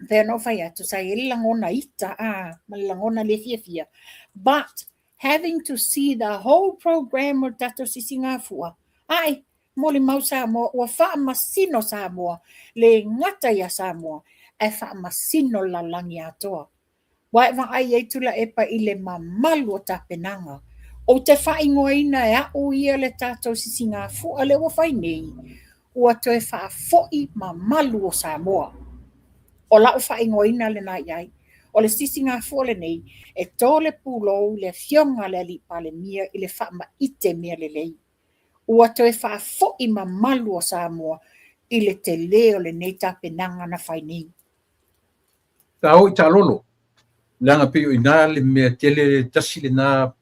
pei ona ou fai atu, sa i ai le lagona ita a, ma le lagona le fiafia, but having to see the whole program o le tatou sisigafua, ae molimau Samoa, ua faamasino Samoa, le gata ia Samoa, ae faamasino le lalolagi atoa. Ua e vaai ai Tuilaepa i le mamalu o tapenaga. Ou te faaigoaina e a'u ia le tatou sisigafua lea ua fai nei, ua toe faafoi mamalu o Samoa. O la'u faaigoaina lena i ai. O le sisigafua lenei e to le pulou i le Afioga a le Alii Palemia i le faamaite mea lelei. Ua toe faafoi mamalu o Samoa i le telē o lenei tapenaga na fai nei. Ta o i taalolo, leaga pei o i ina le mea tele tasi lena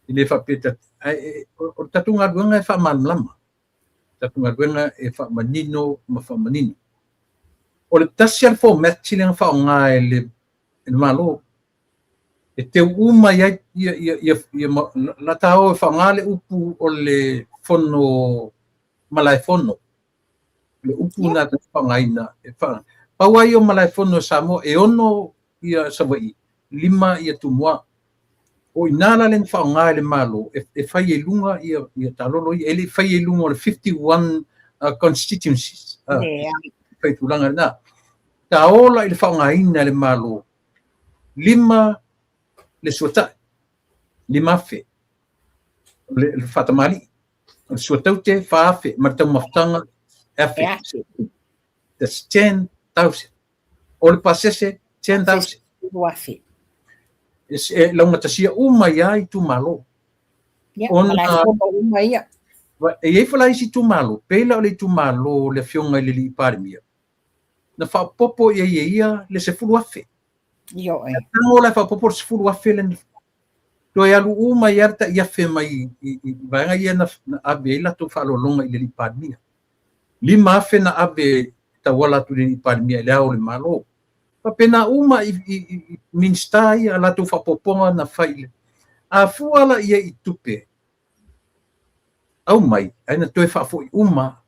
e le faapea ta, ae o le tatou galuega e faamalamalama, tatou galuega e faamanino ma faamanino. O le tasi lava le format lea na faaaoga e le Malo, e teu uma i ai ia, ia, ia, ia, la ta o e faaaoga le upu o le fono malaefono. Le upu na ta faaaogaina e fa pau ai o malaefono o Samoa e 6 ia Savaii, 5 ia Tumua. O ina la le na faaaoga e le Malo e fai ai luga ia ia taalolo ia, e le i fai ai luga o le 51 constituencies. Fai tulaga lena. Ta ola i le faaaogaina e le Malo, 5 le suatai, 5,000 le faatamalii. O le suataute, 4,000 ma le taumafataga, e 1,000. That's 10,000. O le pasese, 10,000. 2,000. E laugatasia uma ai lava itumalo. Ia, Ona, uma ia. E i ai foi la isi itumalo, pei la o le itumalo o le Afioga i le Alii Palemia, na faaopoopo i ai e ia le 10,000. Ioe. Tago la e faaopoopo le 10,000 le toe alu uma ai lava le tai afe mai i vaega ia na ave ai latou faaaloaloga i le Alii Palemia. 5,000 na ave e tauala atu i le Alii Palemia i le Ao o le Malo. Faapena uma i Minisita ia, a latou faaopoopoga na fai i le... A fua la i ai i tupe, aumai, ae na toe faafoi uma.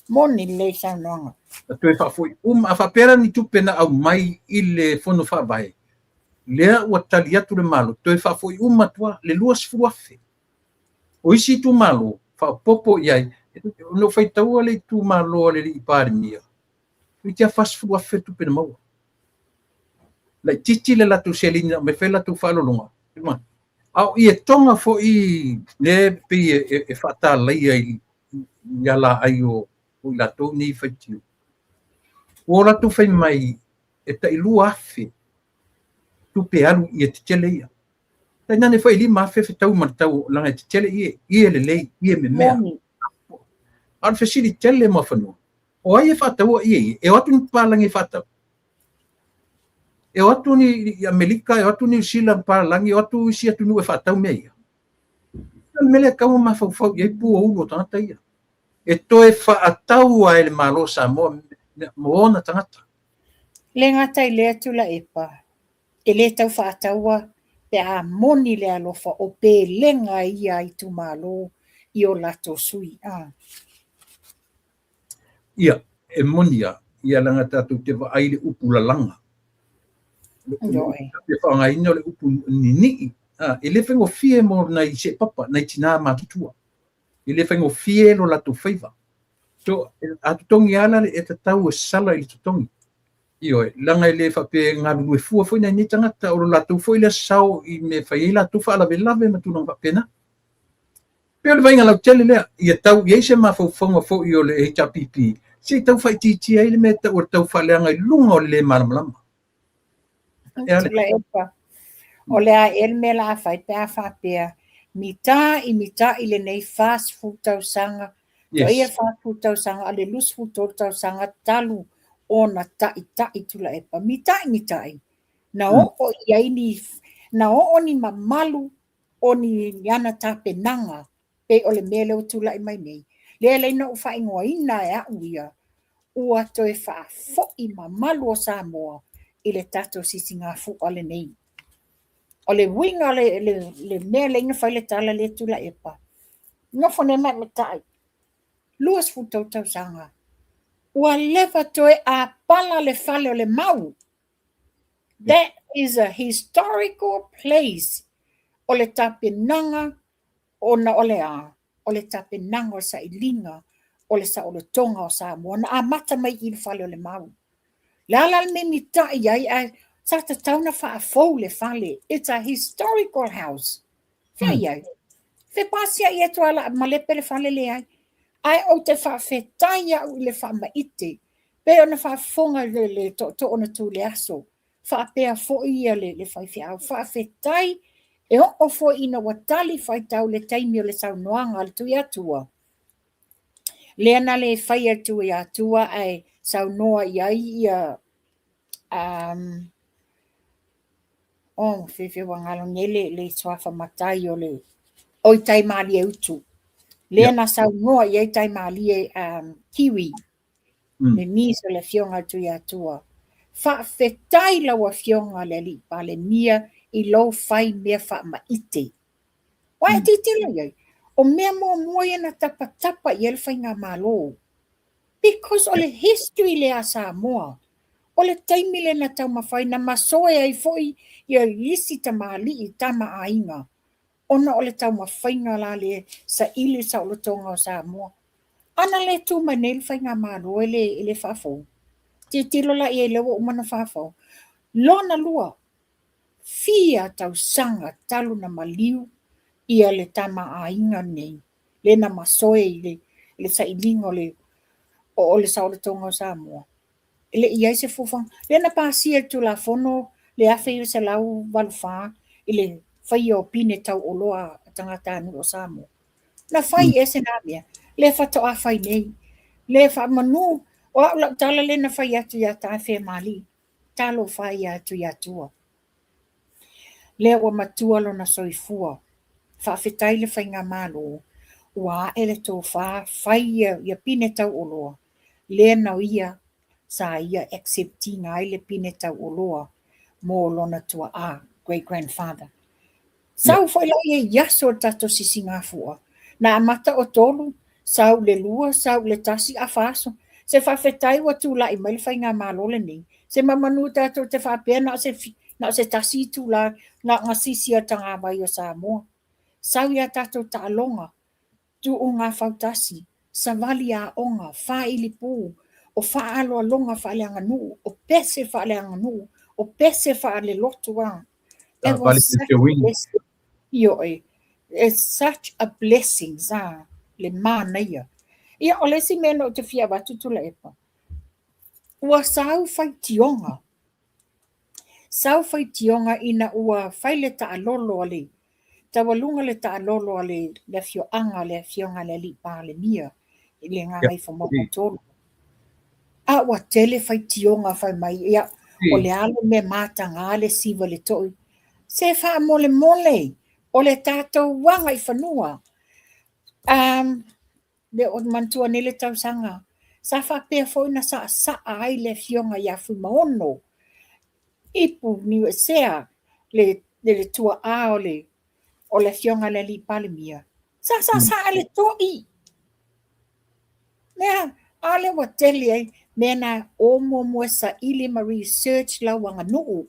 Moni lelei saunoaga. Na toe faafoi uma. A faapea la ni tupe na aumai i le Fono Faavae, lea ua tali atu le Malo, toe faafoi uma atu lava le 20,000. O isi itumalo, faaopoopo i ai, na ou faitaua le itumalo a le Alii Palemia, toeitiiti lava 40,000 le tupe na maua. Laitiiti le latou seleni na aumai fai latou faaaloaloga. A o ietoga foi lea e pei e faatalaia i alaai o i latou nei faitio. Ua o latou fai mai e tai 2,000 tupe alu i ie tetele ia. Tainane foi 5,000 fetaui ma le tau leaga e tetele ie, ie lelei, ie memea. A o le fesili tele mo fanua, o ai e faataua ie ia? E o atu ni papalagi e faatau? E o atu ni i Amerika, e o atu Niu Sila papalagi, e o atu isi atunuu e faatau mea ia. O le mea lea e tatau ona mafaufau i ai pua ulu o tagata ia. E toe faatau lava e le Malo o Samoa mo ona tagata. Le gata i lea Tuilaepa, e le tau faataua pe a moni le alofa o pelega ia a itumalo i o latou sui. Ia, e moni lava, ia leaga tatou te vaai i le upu lalaga. E faaaogaina o le upu ninii. E le faigofie mo nai seepapa, nai tinā matutua. E le faigofie lo latou faiva. So, a totogi lava la, e tatau e sala i le totogi. Ioe, leaga e le faapea e galulue fua foi nai nei tagata, o lo latou foi lea sao i mea e fai ai latou faalavelave ma tulaga faapena. Pei o le vaaiga lautele lea, ia tau i ai se mafaufauga foi o le HRPP, se i tau faaitiitia ai le mea e tau o le tau faaleaga i luga o le le malamalama. Tuilaepa, o le a ea le mea o le a fai pe a faapea, mita'i mita'i lenei 40 tausaga, toeia le 40 tausaga a o le 23 tausaga talu ona ta'ita'i Tuilaepa, mita'i mita'i, na oo i ai ni, na oo ni mamalu o ni ana tapenaga pei o le mea lea ua tulai mai nei. Lea e alai ona ou faaigoaina e au ia, ua toe faafoi mamalu o Samoa i le tatou sisigafua lenei. O le uiga o le mea lea na fai le tala lea Tuilaepa, nofo nei ma matai, 23 tausaga, ua leva toe apala le fale o le mau. That is a historical place o le tapenaga ona o le a? O le tapenaga o le sailiga o le saolotoga o Samoa na amata mai i le fale o le mau. Le a la le mea mita'i ai ae sa tatau ona faafou le fale. It's a historical house. Fea i ai? Fe pasia'i atu a la malepe le fale leai. Ae ou te faafetai au i le faamaite pei ona faafofoga le tootoo na tu i le aso faapea foi ia le faifeau. Faafetai e oo foi ina ua tali faitau le taimi o le saunoaga a le Tuiatua, lea na le faia e le Tuiatua ae saunoa i ai ia oh, fefe ua galo nei le suafa matai o le o i Taimalieutu. Lea na saunoa i ai Taimalie Kiwi le niece o le Afioga a le Tuiatua. Faafetai lau Afioga le Alii Palemia i lou fai mea faamaite. Ua e tilotilo i ai, o mea muamua ia na tapatapa i ai le faigamalo. Because o le history lea a Samoa, o le taimi lea na taumafai, na masoe ai foi ia isi tamalii, tama aiga, ona o le taumafaiga la le saili le saolotoga o Samoa. Ana le tu mai nei le faigamalo e le, e le faafou. Tilotilo la i ai lea ua uma ona faafou. Lona lua, fia tausaga talu na maliu ia le tama aiga lenei, le na masoe i le, le sailiga o le, o le saolotoga o Samoa. E le i i ai se fuafuaga. Lea na pasia e le Tulafono le 1984 i le faia o pine tauoloa a tagatanuu o Samoa. Na fai ea se na mea? Lea faatoa fai nei. Le faamanu, o au lau tala lea na fai atu ia Tafemalii, talofa e ia Tuiatua. Lea ua matua lona soifua. Faafetai le faigamalo, ua ae le tofa, fai ia pine tauoloa. Lea na ia sa ia accept ina ai le pine tauoloa mo lona tuaa, great grandfather. Sau foi la ia i aso o le tatou sisigafua, na amata o tolu, sau i le lua, sau i le tasi, afa aso. Se faafetai ua tulai mai le faigamalo lenei, se mamanu tatou te faapea na o se, na o se tasi itula na ona sisi o le tagavai o Samoa. Sau i a tatou taaloga, tuuga fautasi, savali aoga, faaili pū, o faaaloaloga faaleaganuu, o pese faaleaganuu, O pese faalelotu a. It was such a blessing. Ioe. It's such a blessing, sa, le manaia. Ia, o le isi mea na ou te fia avatu Tuilaepa, ua sau faitioga. Sau faitioga ina ua fai le taalolo a le, taualuga le taalolo a le, le afioaga a le afioga a le Alii Palemia i le Gagaifomauga 3. A ua tele faitioga fai mai, ia, o le a le mea mataga le siva le toi. Se faamolemole, o le tatou agaifanua. Um, le o manatua nei le tausaga, sa faapea foi na saasaa ai le afioga ia Fuimaono, ipu niuesea le, le tuaa o le, o le afioga i le Alii Palemia. Sa saasaa le toi. Mea, a lea ua tele ai, mea na o muamua e saili ma research lau aganuu,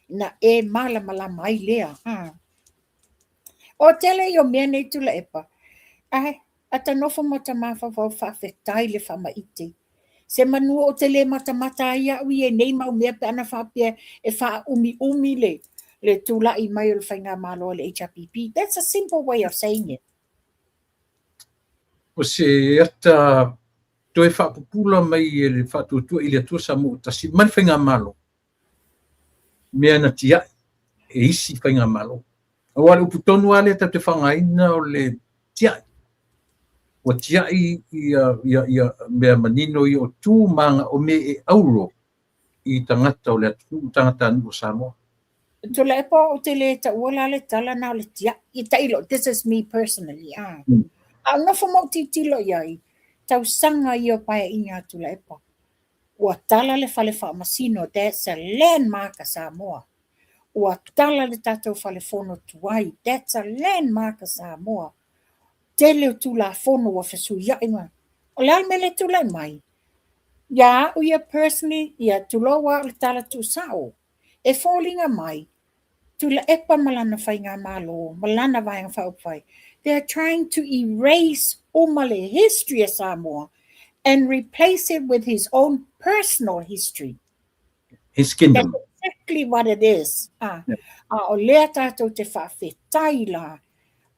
ina e malamalama ai lea. Ha. O tele ia o mea nei Tuilaepa, ae a ta nofo ma ta mafaufau faafetai le faamaite. Se manu ou te le matamata ai au i nei mau mea pe ana faapea e faaumiumi le, le tulai mai o le faigamalo a le HRPP. That's a simple way of saying it. O se ata toe faapupula mai e le Faatuatua i le Atua Samoa ua Tasi ma le Faigamalo, mea na tiai e isi Faigamalo. Aua o le upu tonu lava lea tatou te faaaogaina o le tiai. Ua tiai ia, ia, ia mea manino ia o tu ma aga o mea e auro i tagata o le atunuu, tagatanuu o Samoa. Tuilaepa ou te le taua la le tala na o le tiai. I tailo, this is me personally. Ah. A o nofo ma ou tilotilo i ai, tausaga ia o paeaiga a Tuilaepa. Ua tala le fale faamasino, that's a landmark a Samoa. Ua tala le tatou fale fono tuai, that's a landmark a Samoa. Tele o Tulafono ua fesuiai ma. O le a le mea lea e tulai mai? Ia au ia personally, ia tulou lava o le tala tuusao, e foliga mai, Tuilaepa ma lana faigamalo ma lana Vaega Faaupufai, they are trying to erase uma le history a Samoa and replace it with his own personal history. His kingdom. That's exactly what it is. Ah, yeah. A o lea tātou te faafetai la,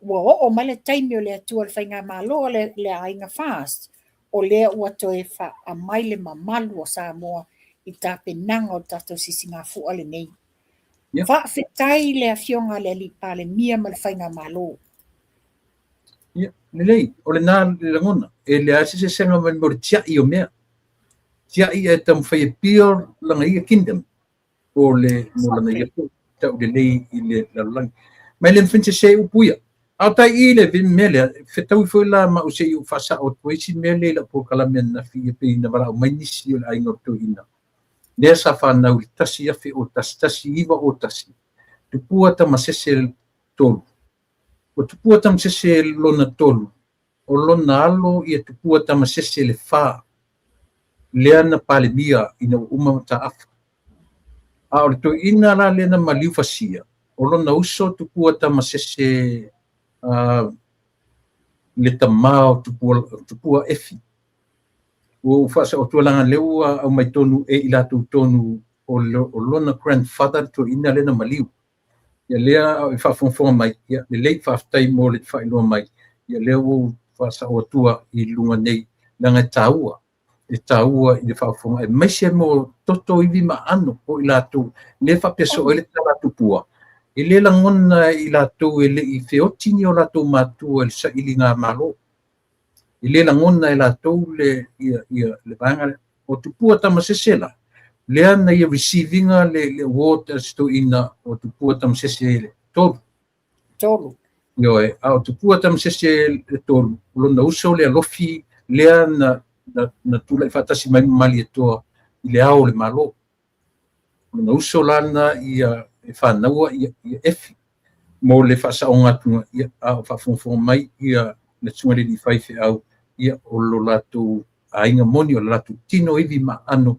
ua oo mai le taimi o le Atua le faigamalo a le, le aiga FAST, o lea ua toe faamai le mamalu o Samoa i tapenaga o le tatou sisigafua lenei. Yeah. Faafetai le afioga a le Alii Palemia ma le faigamalo. Yeah, lelei, o lena le lagona. E leai se sesega mai mo le tiai o mea. Tiai e taumafai e pure lana ia kingdom o le mo lana ia foi taulelei i le lalolagi. Ma e le mafai ona sese upu ia. A o tai i le mea lea, fetaui foi la ma au se i ou faasao atu ai si mea lea i lau polokalame ananafi ia pei na valaau mai nisi o le aiga o le toeaina. Lea sa fanau i le 1001 1901, Tupua Tamasese tolu. O Tupua Tamasese lona tolu, o lona alo ia Tupua Tamasese le fa, lea na Palemia ina ua uma mataafa. A o le toeaina la lea na maliu fasia, o lona uso Tupua Tamasese le tamā o Tupua, Tupua Efi. Ua ou faasao atua leaga lea ua aumai tonu e i latou tonu o, o lona grandfather le toeaina lea na maliu. Ia lea e faafogafoga mai, ia lelei faafetai mo le faailoa mai. Ia lea ua ou faasao atua i luga nei, leaga e taua, e taua i le faafofoga aemaise mo toto ivi ma aano o i latou lea faapea soo ai le tala a tupua. E le lagona i latou e le i feoti ni o latou matua i le sailiga malo. E le lagona e latou le, ia, ia, le vaega lea. O Tupua Tamasese la, lea na ia receive ina le, le award a se toeaina o Tupua Tamasese le tolu. Tolu. Ioe, a o Tupua Tamasese le tolu, o lona uso le alofi lea na, na, na tulai faatasi mai ma Malietoa i le ao o le Malo. O lona uso la na ia e fanaua ia, ia Efi mo le faasaoga atu ia, a o faafogafoga mai ia le susuga i le alii faifeau ia o lo latou aiga moni o le latou tino ivi ma aano.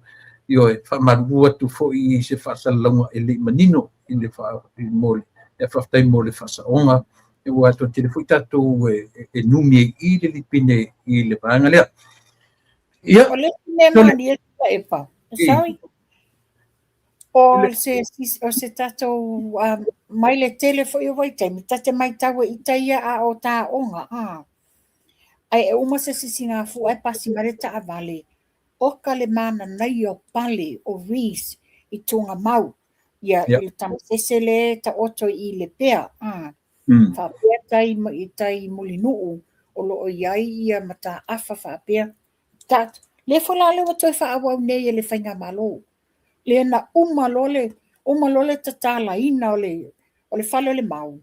Ioe, faamalulu atu foi i se faasalalauga e le i manino i le fa, mo le ia faafetai mo le faasaoga ua toatele foi tatou e, e numi ai i le lipine i le vaega lea. Ia, O le isi mea malie Tuilaepa. Sorry. O se, o se tatou mai le tele foi o vaitaimi, ta te maitau e ita ia a o taoga, a. Ae e uma se sisigafua ae pasi mai le taavale, oka le mananaia o pale o reefs i Tugamau, ia i le tamasese le taoto i Lepea, a. Faapea tai i tai Mulinuu o lo o i ai ia mataafa faapea. Ta, lea foi la lea ua toe faaauau nei e le Faigamalo. Lea na uma loa le, uma loa le tatalaina o le, o le fale o le mau,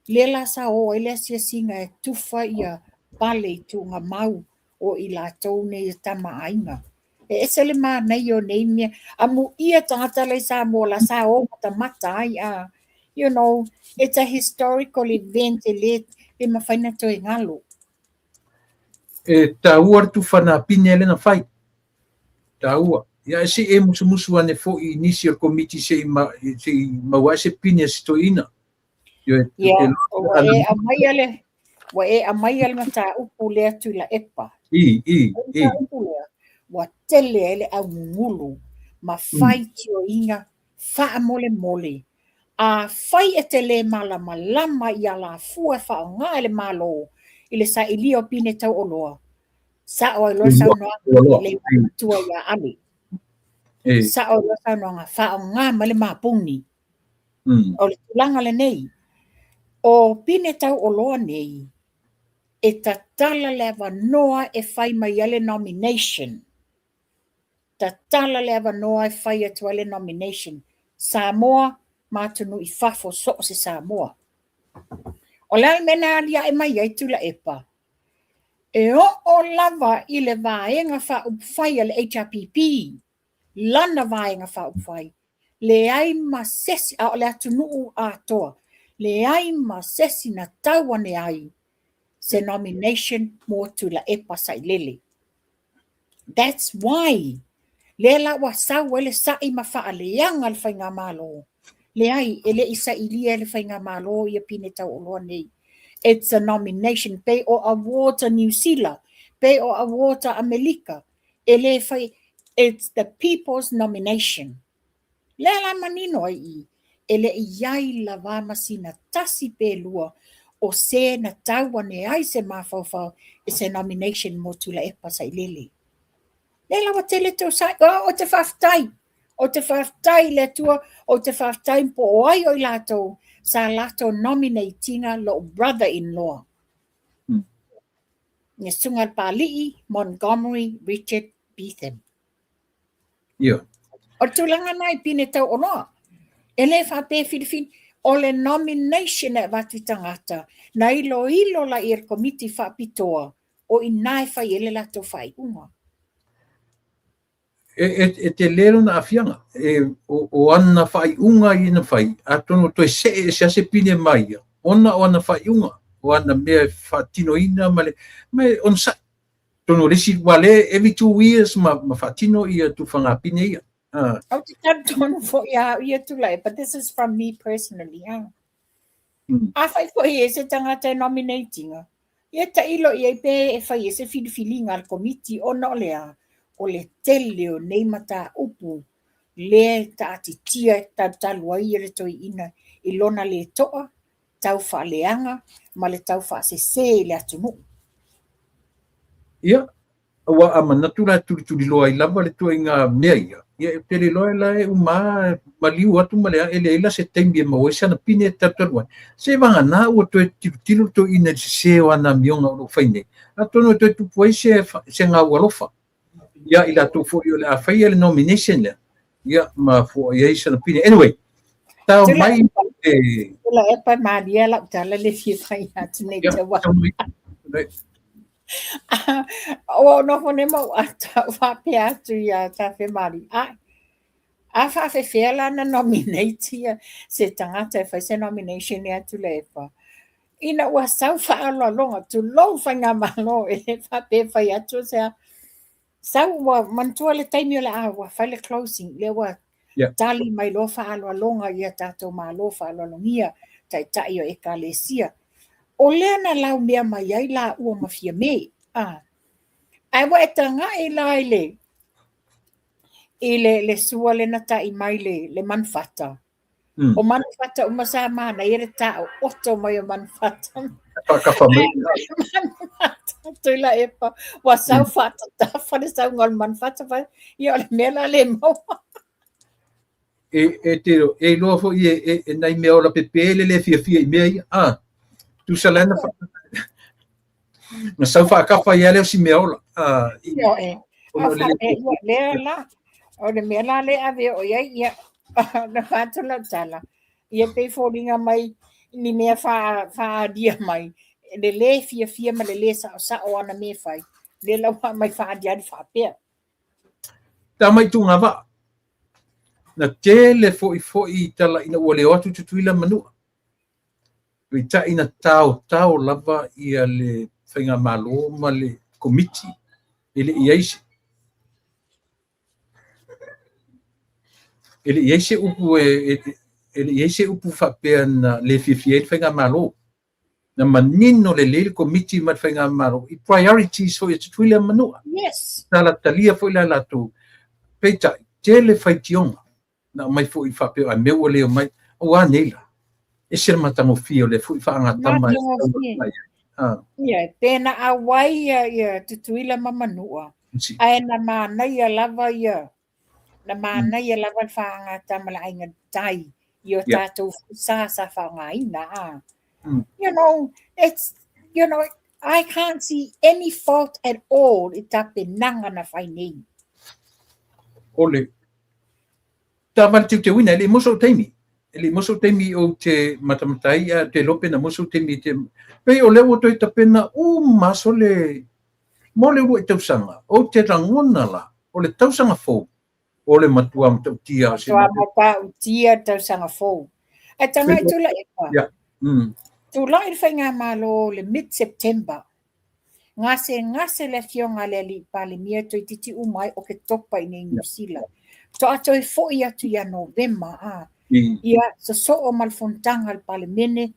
lea la sa o ai le asiasiga e tufa ia pale i tuugamau o i latou nei e tama aiga. E ese le manaia o nei mea. Amuia tagata la i Samoa la sa o matamata ai a, you know, it's a historical event e le, le mafai na toe galo. E taua le tufa na pine lea na fai. Taua. Ia e se i e musumusu ane foi i nisi o le komiti se i, ma, se i maua ai se pine a se toeaina. Ia, yeah, ua e aumaia le, ua e aumaia le mataupu lea Tuilaepa. I, i, i. Mataupu lea, ua tele ai le augugulu ma faitioina faamolemole. Afai e te le malamalama i alafua e faaaoga e le Malo i le sailia o pine tauoloa, Sao ai loa le saunoaga le matua ia Ale. Sao ai loa saunoaga, faaaoga mai le mapuni. O le tulaga lenei, o pine tauoloa nei, e tatala le avanoa e fai mai ai le nomination. Tatala le avanoa e fai atu ai le nomination. Samoa ma atunuu i fafo so o se Samoa. O le a le mea na aliae mai ai Tuilaepa? E oo lava i le Vaega Faaupufai a le HRPP, lana Vaega Faaupufai, leai ma sesi, a o le atunuu atoa, leai ma sesi na tau ane ai se nomination mo Tuilaepa Sailele. That's why lea la ua sau ai le sa'i ma faaleaga le Faigamalo. Leai, e le i sailia e le Faigamalo ia pine tauoloa nei. It's a nomination, pei o awards a Niu Sila, pei o awards a Amelika, e le fai, it's the people's nomination. Lea la manino ai i, e le i i ai lava ma sina tasi pe lua o se na tau ane ai se mafaufau i se nomination mo Tuilaepa Sailele. Lea la ua tele tou sa'i, oh, ou te faafetai, ou te faafetai i le Atua, ou te faafetai po o ai o i latou sa latou nominate ina lou brother-in-law. Le Susuga i le Papalii Montgomery Richard Beetham. Ia. O le tulaga na i pine tauoloa. E le faapea e filifili. O le nomination e avatu i tagata, na iloilo la i e le komiti faapitoa, o i ina e fai ai le latou faaiuga. E, e, e tele lona aafiaga. E, o, o ana faaiuga ia na fai, atonu toe see ese lava se pine ma ia, ona o ana faaiuga, o ana mea e faatinoina ma le, ma e onosai. Atonu o le isi, aua o lea every 2 years ma, ma faatino ia tufaga pine ia. Ah. Ou te talitonu foi a au ia Tuilaepa, but this is from me personally. Ah. Afai foi e se tagata e nominate ina, ia tailo i ai pe e fai ai se filifiliga a le komiti ona o le a? O le tele o nei mataupu lea e taatitia e talutalu ai le toeaina i lona le toa, tau faaleaga ma le tau faasese i le atunuu. Ia, aua a manatu la e tulituliloa ai lava le tuaiga mea ia, ia ou te le iloa la e uma lava maliu atu ma le a, e leai la se taimi e maua ai sana pine e talutalu ai. Se vagana ua toe tilotilo le toeaina i le sese o ana amioga o lo o fai nei, atonu e toe tupu ai se, se gau alofa ia i latou foi o le a faia le nomination lea, ia ma foai ai sana pine. Anyway, tao mai e... Tuilaepa malie lau tala le fia fai atu nei te wā. Ua ou nofo nei ma ou ata ou faapea atu iā Tafemali, Ae, a faafefea la ona nominate ia se tagata e fai se nomination ia Tuilaepa? Ina ua sau faaaloaloga, tulou Faigamalo e le faapea e fai atu se a. Sau ua manatua le taimi o le a ua fai le closing, lea ua Yeah. Tali mai loa faaaloaloga i a tatou Malo faaaloalogia, taitai o Ekalesia. O lea na laumea mai ai laua ma Fiame. Ah. Ae ua e tagai la i le I le, le sua le na ta'i mai le, le manufata. O manufata uma sa manaia le taooto mai o manufata. Faakafa mai. Manufata Tuilaepa. Ua sau faatatafa le sauga o le manufata fa ia o le mea la le maua. E, e te e iloa foi e, e, e nai mea ola pepe le le fiafia i mea ia. Ah, tusa la na fa na sau faakafa ia lea o si mea ola. Ah, i, Ioe. ona A o le le faapea ia lea la, o le mea la lea ave o iai, ia, na fa'atu lau tala, ia pei foliga mai ni mea faa, faaalia mai, le lē fiafia ma le lē sa'osa'o o ana mea e fai, lea la ua aumai faaaliali faapea. Tama i tugavaa. Na tele foi foi i tala ina ua le o atu Tutuila ma Manua. Peitai na taotao lava ia le faigamalo ma le komiti e le i ai se e le i ai se upu e, e, e le i ai se upu faapea na le fiafia ai le faigamalo. Na manino lelei le komiti ma le faigamalo i priorities foi a Tutuila ma Manua. Yes. Sa talia foi la latou. Peitai, tele faitioga na aumai foi faapea a mea ua le omai, ua a nei la. Ese le matagofie o le foi faagatama e Matagofie. mai ai. Ah, Ia, pe na auai ia, ia Tutuila ma Manua, si. ae na manaia lava ia, na manaia lava le faagatama le aiga tai i o tatou sa sa faaaogaina. Ah. You know, it's, you know, I can't see any fault at all i tapenaga na fai nei. O le taavale teuteuina, e le i maua sou taimi. E le i maua sou taimi ou te matamata ai, a te iloa pe na maua sou taimi e te... Pei o lea ua toe tapena uma aso le... mo le uluai tausaga. Ou te lagona la, o le tausaga fou, o le matua matautia o se Matua matautia le tausaga fou. Ae tagai Tuilaepa. Yeah. Tulai le faigamalo le mid-September. Gasegase le afioga a le alii Palemia toeitiiti uma ai Oketopa i nei Niu Sila. Faatoa toe foi atu ia Novema a. Ia sosoo ma le fonotaga a le Palemene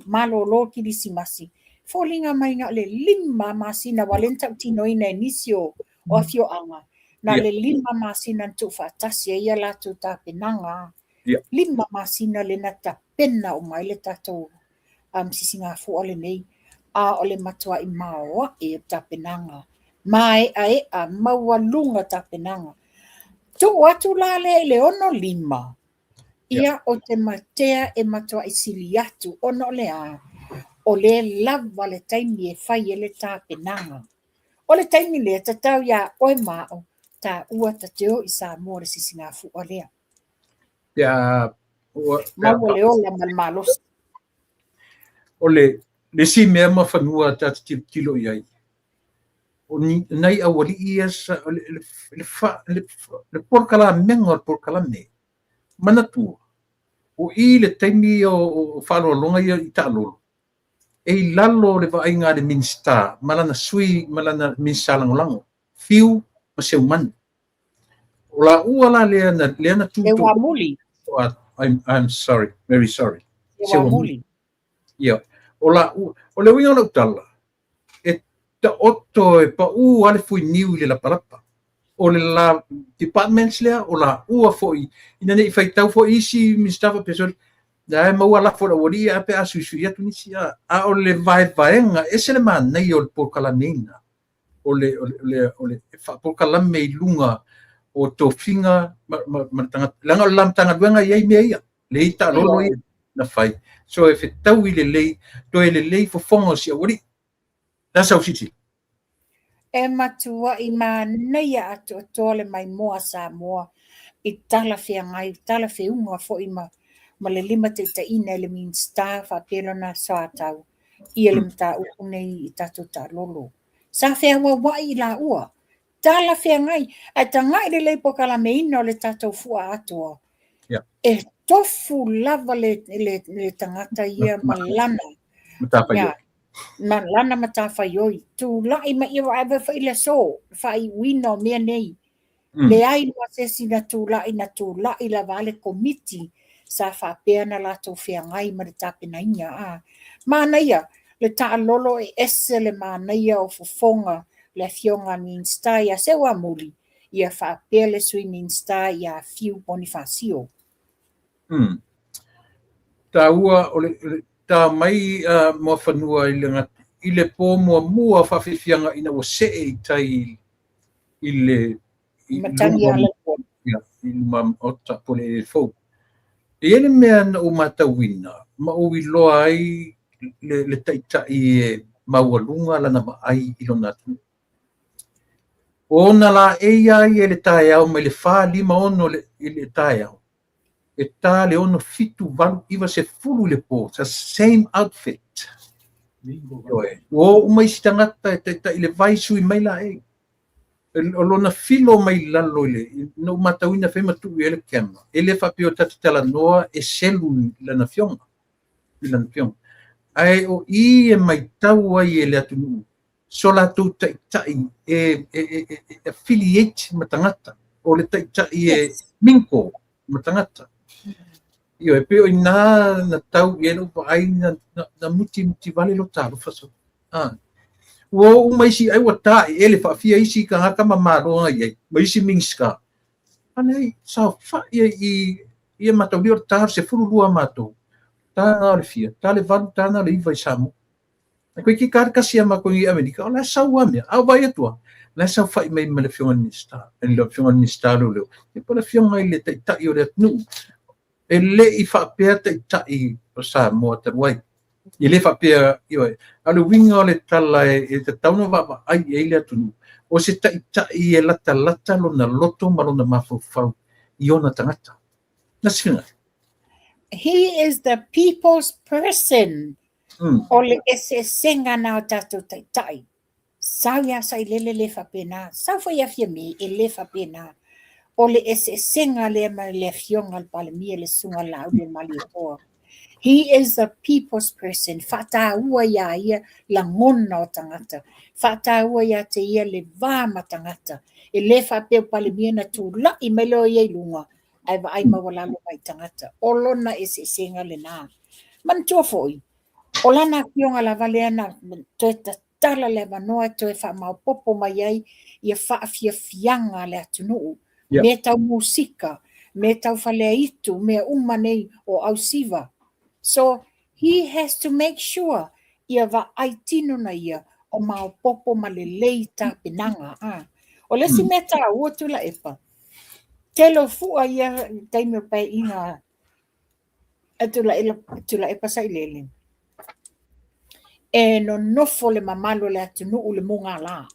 malolo Kilisimasi. Foliga mai na o le 5 masina aua lea na tautinoina e nisi o, o afioaga. Na le 5 masina na tuufaatasi ai ia latou tapenaga. 5 masina lea na tapena uma ai le tatou sisigafua lenei. A o le matuai maoae o tapenaga. Maeaea, maualuga tapenaga. Tuu atu la lea i le 65, ia o te matea e matuai sili atu ona o le a, o lea lava le taimi e fai ai le tapenaga. O le taimi lea, tatau iā oe ma a'u, taua ta te o i Samoa le sisigafua lea. Pe a ua pe a Maua le ola ma le malosi. O le le isi mea ma fanua ta te tilotilo i ai, o ni nai aualii ia sa le le le fa le, le polokalamega o le polokalame. Manatua, o i le taimi o, o faaaloaloga ia i taalolo, e i lalo o le vaaiga a le Minisita ma lana sui ma lana Minisita lagolago, Fiu ma Seumanu. O laua la lea na, lea na tutu. Seuamuli. I'm sorry, very sorry. Seuamuli. Ia, o la, o le uiga o lau tala, e taoto e paū lava le fuiniu i le lapalapa. O le la departments lea, o laua foi, ina ne i faitau foi isi Minisita faapea, sorry, la e maua lafo i le aualii ae pe a suisui atu nisi, a, a o le vaevaega, ese le manaia o le polokalameina, o le, o le, o le, o le faapolokalame i luga o tofiga ma, ma, ma le tagata. Leaga o le la Matagaluega e i ai mea ia, le i taalolo ia na fai. So e fetaui lelei, toe lelei fofoga o si aualii. La sau silasila. E matuai manaia atoatoa le maimoa a Samoa i talafeagai, talafeuga foi ma, ma le limataitaiina e le Minisita faapea lona soatau ia le mataupu nei i tatou taalolo. Sa feauauai i laua, talafeagai, ae tagai lelei polokalameina o le tatou fua atoa. E tofu lava le, le, le tagata ia ma lana matafaioi. Ma lana matafaioi. Tulai mai ia vaai foi le aso, le faaiuina o mea nei. Leai ma se isi na tulai, na tulai lava le komiti sa faapea na latou feagai ma le tapenaina. A manaia le taalolo e ese le manaia o fofoga le afioga a Minisita ia Seuamuli. Ia faapea le Sui Minisita ia Fiu Ponifasio. Taua o le ta mai Muafanua i le po muamua faafiafiaga ina ua see i tai i le Matagi luma i luma maota po o le fou. E i ai le mea na ou matauina ma ou iloa ai le taitai e maualuga lana vaai i lona atunuu. O ona laei lava ia i le taeao mai le 4, 5, 6 i le taeao, e ta le 6, 7, 8, 9, 10 i le po, the same outfit. Ioe. Ua o uma isi tagata e taitai le vai sui mai laei. O lona filo mai lalo i le, na ou matauina fai ma tuu i ai le camera. E le faapea o tata talanoa e selu i lana afioga. I lana afioga. Ae o i e maitau ai e le atunuu so latou taitai e affiliate ma tagata. O le taitai e mingle ma tagata. Ioe, e pei o ina na tau i ai lou vaai na mutimuti vale lo talofa so. Ua o uma isi ai ua taeele faafia isi tagata ma malo na i ai, ma isi Minisita. A leai, saofai ai i ia mataulia o le ta o le 12 matou. Ta na o le fia, ta le 8, ta na o le 9 i Samoa. Ai koe ki ka kasi a matou i Amerika, o la e sau a mea. A o vaai atu lava, o la e saofai mai ma le Afioga i le Minisita, le Afioga i le Minisita o Leoleo, ia po o le Afioga i le Taitai o le atunuu. E le i faapea taitai o Samoa talu ai. E le faapea, ioe, a o le uiga o le tala e tatau ona vaavaai i ai le atunuu, o se taitai e latalata lona loto ma lona mafaufau i ona tagata. Na se finagalo. He is the people's person. O le eseesega na o tatou taitai. Sau ia Sailele le faapena, sau foi ia Fiame e le faapena. O le eseesega lea ma le afioga a le Palemia le Susuga Laaulialemalietoa. He is the people's person. Faataua ia ia lagona o tagata. Faataua ia te ia le va ma tagata. E le faapea o Palemia na tulai mai loa ia i luga ae vaai maualalo mai i tagata. O lona eseesega lena. Manatua foi, o lana afioga lava lea na toe tatala le avanoa e toe faamaopoopo mai ai ia faafiafiaga a le atunuu. Mea tau musika, mea tau faleaitu, mea uma nei o ausiva. So, he has to make sure ia vaai tino na ia o maopoopo ma lelei tapenaga. O le isi mea taua Tuilaepa, tele o fua ia i taimi o le paeaiga a Tuilaepa Sailele, e nonofo le mamalu o le atunuu i le mugala.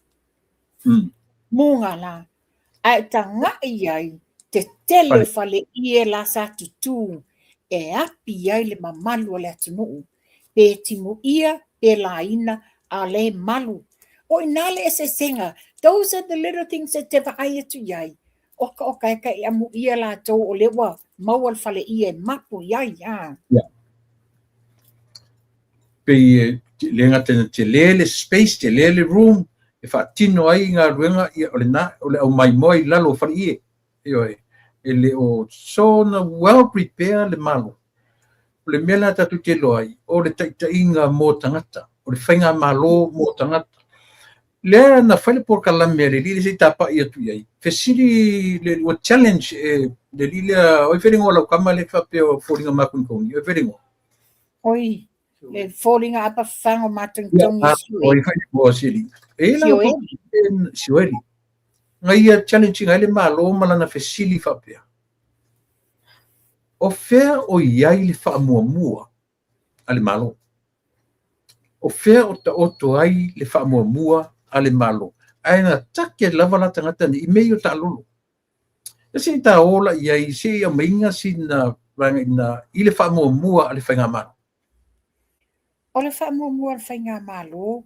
Mugala. Ae tagai ai te tele o faleie la sa tutū e api ai le mamalu o le atunuu. Pe timuia, pe laina, a o lea e malu. O i ina le eseesega. Those are the little things e te vaai atu i ai. Oka oka e ka i amuia latou o lea ua maua le faleie e mapu i ai. A. Yeah. Pei e le gata ina tele le space, tele le room, e faatino ai galuega, ia o lena, o le aumaimoa i lalo o faleie. Ioe, e le o so na well prepare le Malo. O le mea lena tatou te iloa ai, o le taitaiga mo tagata, o le faigamalo mo tagata. Lea na fai le polokalame a le alii lea se i tapai atu i ai, fesili le ua challenge e le alii lea, oi fai le igoa o lau tama lea e faapea o foliga makonitoni, oi fai le igoa. Oi, le foliga apa fafago matonitoni e Sioeli. Oi fai le igoa o si alii. E i ai lana Sioeli. Na ia challenge ina ai le Malo ma lana fesili faapea, O fea o i ai le faamuamua a le Malo? O fea o taoto ai le faamuamua a le Malo? Ae na take lava la tagata nei i mea ia o taalolo. E se i ta o la i ai, se i aumaiga sina vaega ina i le faamuamua a le Faigamalo. O le faamuamua a le Faigamalo,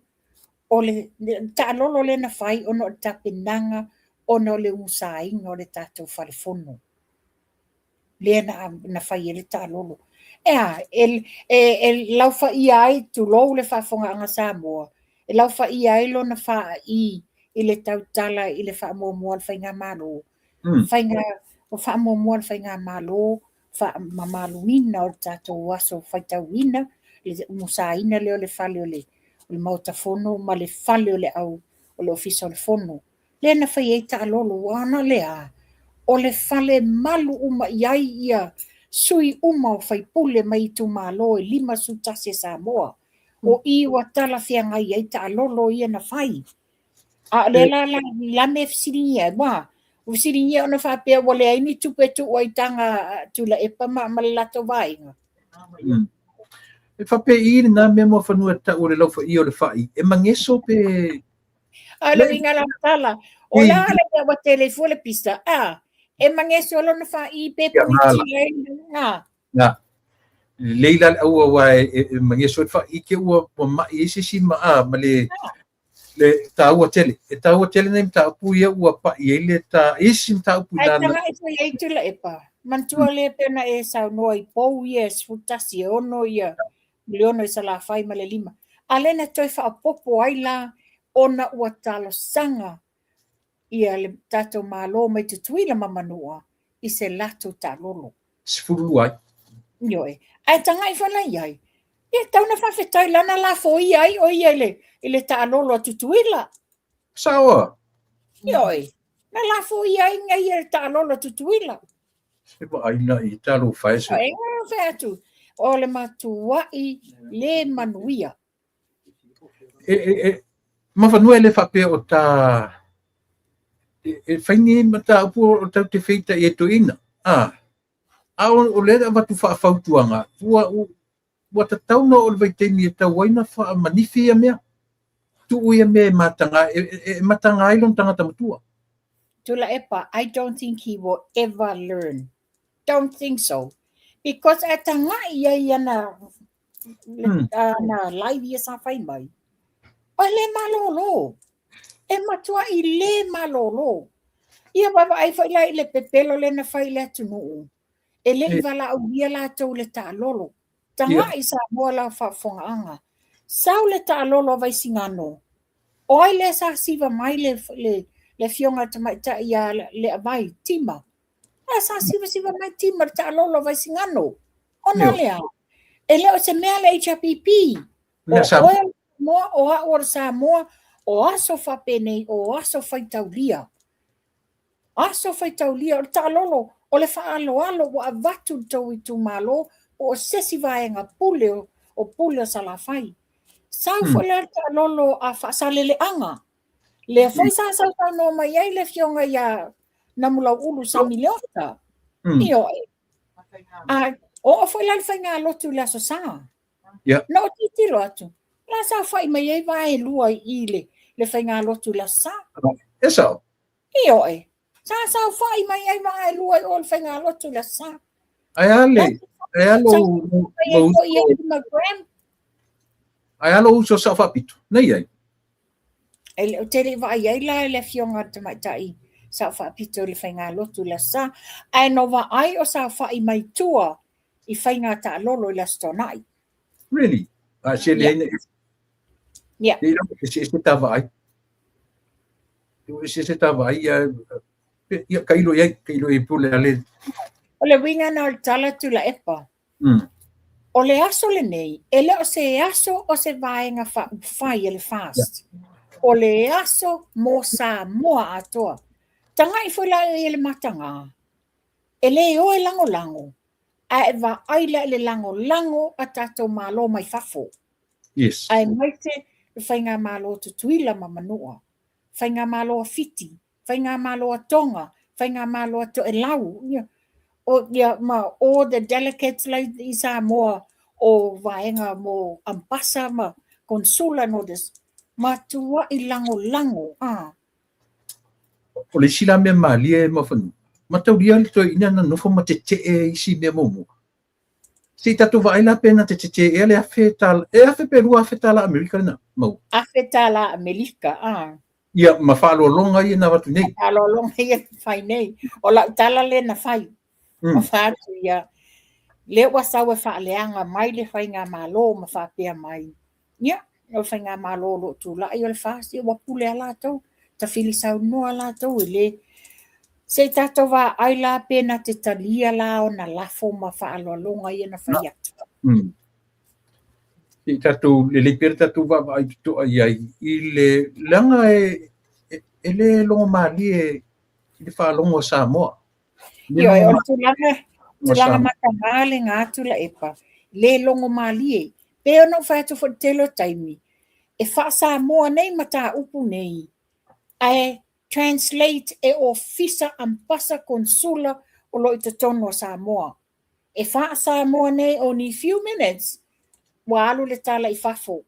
o le taalolo lea na fai ona o le tapenaga ona o le umusaina o le tatou fale fono. Lea na fai ai le taalolo. E a, e laufaia ai, tulou le faafofogaaga Samoa, e laufaia ai lona faai i le tautala i le faamuamua a le Faigamalo. Faiga, o faamuamua a le Faigamalo, faamamaluina o le tatou aso faitauina, le umusaina lea o le fale o le Maota Fono ma le fale o le au o le Ofisa o le Fono. Lea na fai ai taalolo ua ona le a, o le fale malu uma i ai ia sui uma o faipule mai itumalo e 51 e Samoa. O i ua talafeagai ai taalolo ia na fai. A o lea la la la mea e fesiligia ai, ua ua fesiligia ona faapea ua leai ni tupe e tuu ai i taga a Tuilaepa ma ma le latou vaega. E faapei lena mea Muafanua e tau o le laufaia o le fai, e mageso pe A o le uiga la tala, o le a le mea ua tele fua le pisa, a e mageso lona fa'i pe punitia ai, a. Na. Lelei la le aua aua e mageso ai le fa'i te ua ma'i ai se isi ma a ma le le taua tele. E taua tele nei mataupu ia ua pa'i ai le ta isi mataupu Ai taga'i foi ai Tuilaepa. Manatua lea pei ona e saunoa i pou ia e 11 e 6 ia miliona i Salafai ma le 5. A lea na toe faaopoopo ai la ona ua talosaga ia le tatou Malo mai Tutuila ma Manua i se latou taalolo. 12 ai. Ioe. Ae taga'i foi la i ai, ia tau na faafetai lana lafoia ai o ia i le, i le taalolo a Tutuila. Saoa. Ioe. Na lafoia ai ngai ia le taalolo a Tutuila. Se vaai la i talofa e se. E fai atu, o le matua'i le manuia. E, e, e, Muafanua e le faapea o ta e, e fai ni mataupu o tau te feita i e toeaina. A, a o, o lea avatu faafautuaga, ua, ua, ua tatau na o le vaitaimi e tau ai na faamanifi ia mea. Tuu ia mea e mataga, e, e, e mataga ai lona tagata matua. Tuilaepa, I don't think he will ever learn. Don't think so. Because a taga'i ai ana, ana live ia sa fai mai, o le malōlō. E matua'i le malōlō. Ia vaavaai foi la i le pepelo lea na fai i le atunuu. E le i valaaulia latou i le taalolo. Taga'i Samoa lau faafofogaaga. Sau le taalolo a Vaisigano. O ai lea sa siva mai le, le, le afioga i le tamaitai ia Leavai, Tima. A sa sivasiva mai Tima le taalolo a Vaisigano. Ona lea, e le o se mea le HRPP. O oe o le Samoa, o au o le Samoa, o aso faapenei, o aso faitaulia. Aso faitaulia, o le taalolo, o le faaaloalo ua avatu i le tou itumalo po o se isi vaega pule o pule o Salafai. Sau foi la le taalolo a Faasaleleaga, lea foi sa sausaunoa mai ai le afioga ia Namulauulu Sami Leota. Ioe. A oo foi la le faigalotu i le Aso Sa. Na ou tilotilo atu, la saofai mai ai vaelua i le, le faigalotu i le Aso Sa. E sao. Ioe. Sa saofai mai ai vaelua i o le faigalotu i le Aso Sa. Ae a le, ae a lou, lou uso, ae a lou uso Sao Faapito, na i ai? E le, ou te le i vaai ai la i le afioga a le tamaitai Sao Faapito i le faigalotu i le Aso Sa, ae na vaai o saofai mai tua i faiga taalolo i le Aso Toonai. Really? A se le ina Yeah. E se ta vaai. E se ta vaai ia ia kailo iai, kailo i pule ale. O le uiga na o le tala Tuilaepa. O le aso lenei, e le o se aso o se vaega faaupufai a le FAST. O le aso mo Samoa atoa. Taga'i foi la i le mataga. E le o e lagolago, ae vaai la i le lagolago a tatou Malo mai fafo. Aemaise le Faigamalo Tutuila ma Manua, Faigamalo a Fiti, Faigamalo a Tonga, Faigamalo a Toelau, o, ia, ma all the delegates la i Samoa o vaega mo ambasa ma consula and all this, matua'i lagolago. Ah. O le isi la mea malie Muafanua, mataulia le toeaina na nofo ma tetee isi mea muamua. Se i tatou vaai la pe na te tetee ea le $1,000, e 1,000 pe $2,000 Amerika lena maua. $1,000 Amerika, ah. Ia, ma faaaloaloga ia na avatu nei. Faaaloaloga ia na fai nei. O lau tala lea na fai. Ma fai atu ia, lea ua sau e faaleaga mai le faigamalo ma faapea mai. Ia, o le faigamalo o lo o tulai o le FAST, ia ua pule lava latou, tafili saunoa latou e le. Se i tatou vaai la pe na te talia la ona lafo ma faaaloaloga ia na fai atu. Se i tatou lelei pea le tatou vaavaai totoa i ai i le leaga e, e, e le logomalie i le faalogo a Samoa. Ioe, o le tulaga, tulaga mataga lena Tuilaepa, le logomalie. Pei ona ou fai atu foi i le tele o taimi, e faa-Samoa nei mataupu nei, ae translate e ofisa, ambasa, konsula o lo o i totonu o Samoa. E faa-Samoa nei only few minutes, ua alu le tala i fafo,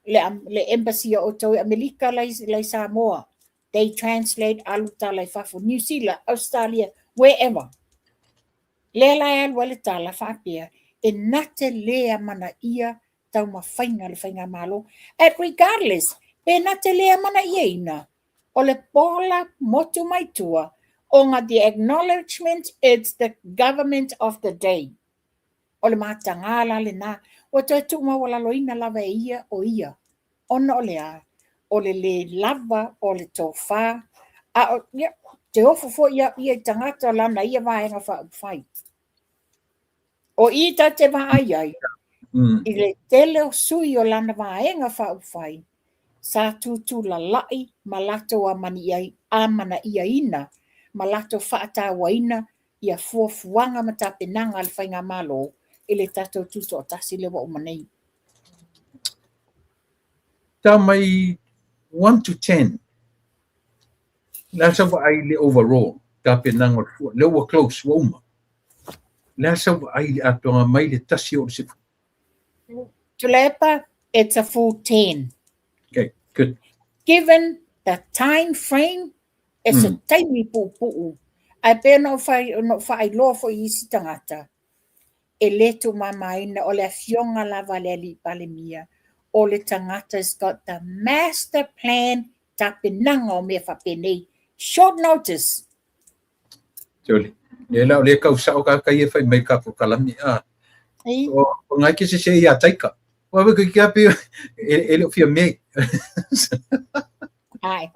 le embassy a outou i Amerika la i Samoa, they translate alu tala i fafo, New Zealand, Australia, wherever. Lea la e alu ai le tala faapea, e na te le amanaia taumafaiga a le Faigamalo. And regardless, pe na te le amanaiaina, o le pola motu mai tua, ona the acknowledgement it's the government of the day. O le mataga la lena, ua toe tuumaualaloina lava e ia o ia, ona o le a? O le lē lava o le tofa, a o, ia, te ofo foi au ia i tagata o lana ia vaega faaupufai. O i ta te vaai ai, i le tele o sui o lana vaega faaupufai, sa tutulalai ma latou amanaiaina ma latou faatauaina ia fuafuaga ma tapenaga a le Faigamalo i le tatou Tutoatasi lea ua uma nei. Tau mai 1 to 10, le a sau vaai i le overall tapenaga o le fua, lea ua close, ua uma. Le a sau vaai i le atoaga mai le 1 oo i le 10? Tuilaepa, it's a full 10. Okay, good. Given the time frame, e se taimi puupuu, ae pei ona ou faailoa foi i isi tagata, e le tuumamaina o le afioga lava a le Alii Palemia, o le tagata has got the master plan tapenaga o mea faapenei. Short notice. Tiole. Le la o le kau sao ka kai e fai mai ka polokalame a. O ngai ke se se ia taika. Wa we ki api e le fia me. Ai.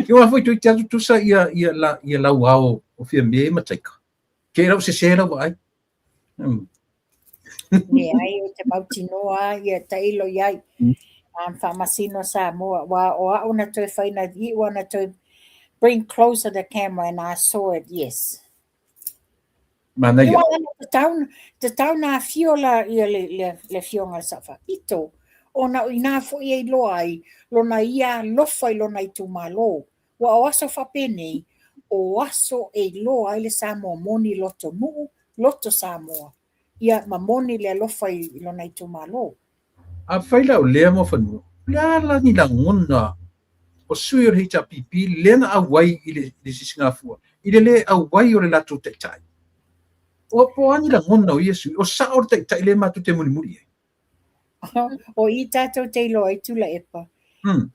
Io foi tu te atu tusa ia ia la ia lau ao o fia me ma taika. Ke rau se se lau ai. Leai, ou te mautinoa ia tailo i ai. Faamasino Samoa. Wa o au na toe whai na iu na toe bring closer the camera and I saw it, yes. Manaia. Iwa ana te tau nā fio la ia le fioga le Sao Faapito. Ona o inā foi e iloa ai lona ia alofa i lona itumalo. Ua o aso faapenei, o aso e iloa ai le Samoa moni loto nuu, loto Samoa. Ia ma moni le alofa i lona itumalo. Afai la o lea Muafanua, o le a la ni lagona o sui o le HRPP lea na auai i le sisigafua, i le le auai o le latou taitai. O po o a ni lagona o ia sui, o sao le taitai lea matou te mulimuli ai. O i tatou te iloa ai Tuilaepa,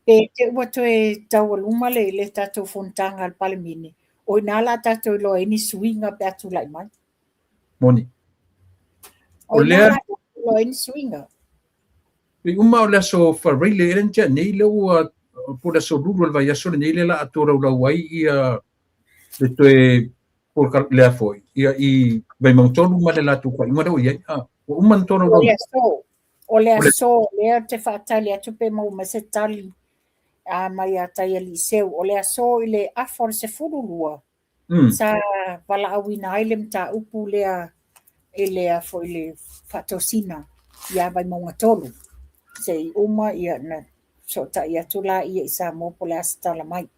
pe te ua toe taualuma le tatou fonotaga a le Palemene, o ina la tatou iloa ai ni suiga pe a tulai mai. Moni. O ina la tatou iloa ai ni suiga. I uma o le aso Faraile e na nei le ua po le aso Lulu o le vaiaso lenei le la a tolaulau ai ia le toe lea foi ia i Vaimauga 3 ma le latou faaiuga lea ua i ai. Ua uma na tolaulau. O le aso lea te faatali atu pe maua mai se tali mai ia tai Aliseu. O le aso i le afa o le 12 sa valaauina ai le mataupu lea i le foi le faatosina ia Vaimauga 3. Se i uma ia na sootai atu la ia i Samoa po o le a se tala mai.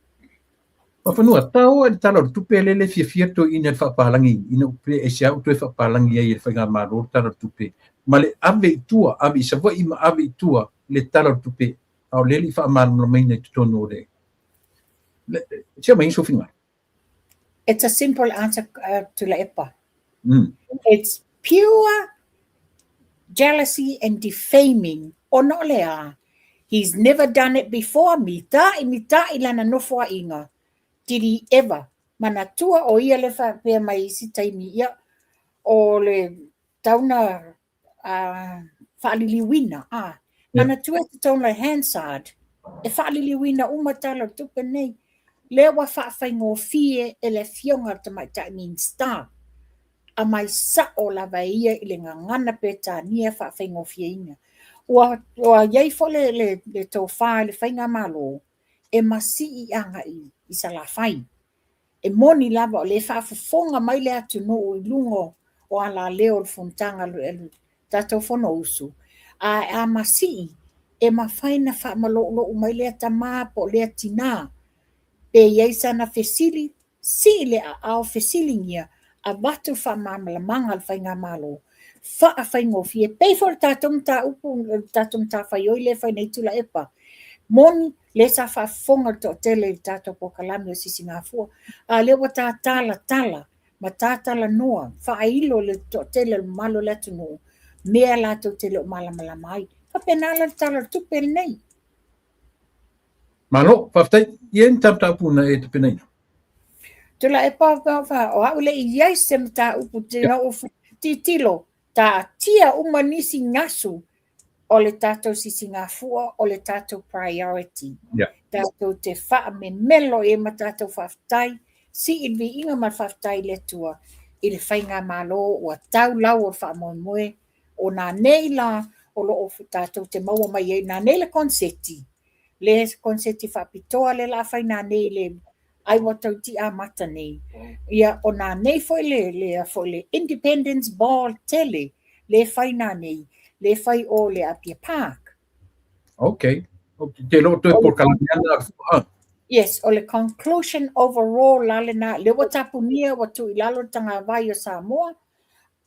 Muafanua, tau e le tala o le tupe le le fiafia toe ina le faapalagi ina upe e se au toe faapalagi ai e le Faigamalo le tala o le tupe. Ma le ave i tua, ave i Savaii ma ave i tua le tala o le tupe. A o le le i faamalamalamaina i totonu o le... Se mai so finga. It's a simple answer, Tuilaepa. It's pure jealousy and defaming. Ona o le a, he's never done it before. Mita'i lana nofoa'iga. Did he ever? Manatua o ia le faapea mai isi taimi ia o le tauna faaliliuina. Manatua e te tauna le Hansard. E faaliliuina uma tala o le tupe nei. Lea ua faafaigofie e le afioga a le Tamaitai Minista. A mai sao lava e ia i le gagana Peretania faafaigofieina. Ua i ai foi le tofa i le faigamalo e masii agai i Salafai. E moni lava o lea e faafofoga mai le atunuu i luga o alaleo o le fonotaga a le tatou Fonousu, ae a masii, e mafai ona faamaloulou mai lea tama po o lea tina, pe i ai sana fesili, sii le aao fesiligia, avatu le faamalamalamaga a le faigamalo, faafaigofie. E pei foi o le tatou mataupu, le tatou matafaioi lea e fai nei Tuilaepa. Moni, lea sa faafofoga le toatele i le tatou polokalame o Sisigafua, a o lea ua ta talatala ma ta talanoa, faailo i le toatele o le mamalu o le atunuu, mea latou te le o malamalama ai. E faapena la le Tala o le Tupe lenei. Malo, faafetai. E i ai ni mataupu na e tapenaina? Tuilaepa, o au e le i i ai se mataupu na ou tilotilo, taatia uma nisi gasu o le tatou sisigafua o le tatou priority. Tatou te faamemelo i ai ma tatou faafetai, sii le viiga ma le faafetai i le Atua i le faigamalo ua tau lau o le faamoemoe. O nanei la o lo o tatou te maua mai ai nanei le konseti, le konseti faapitoa lea o le a fai nanei i le ai ua toeitiiti amata nei. Ia, o nanei foi le Independence Ball tele le fai nanei, le fai o le Apia Park. Okay. Te lo toe polokalame ana. Yes, o le conclusion overall la lena, lea ua tapunia ua tuu i lalo le tagavai o Samoa,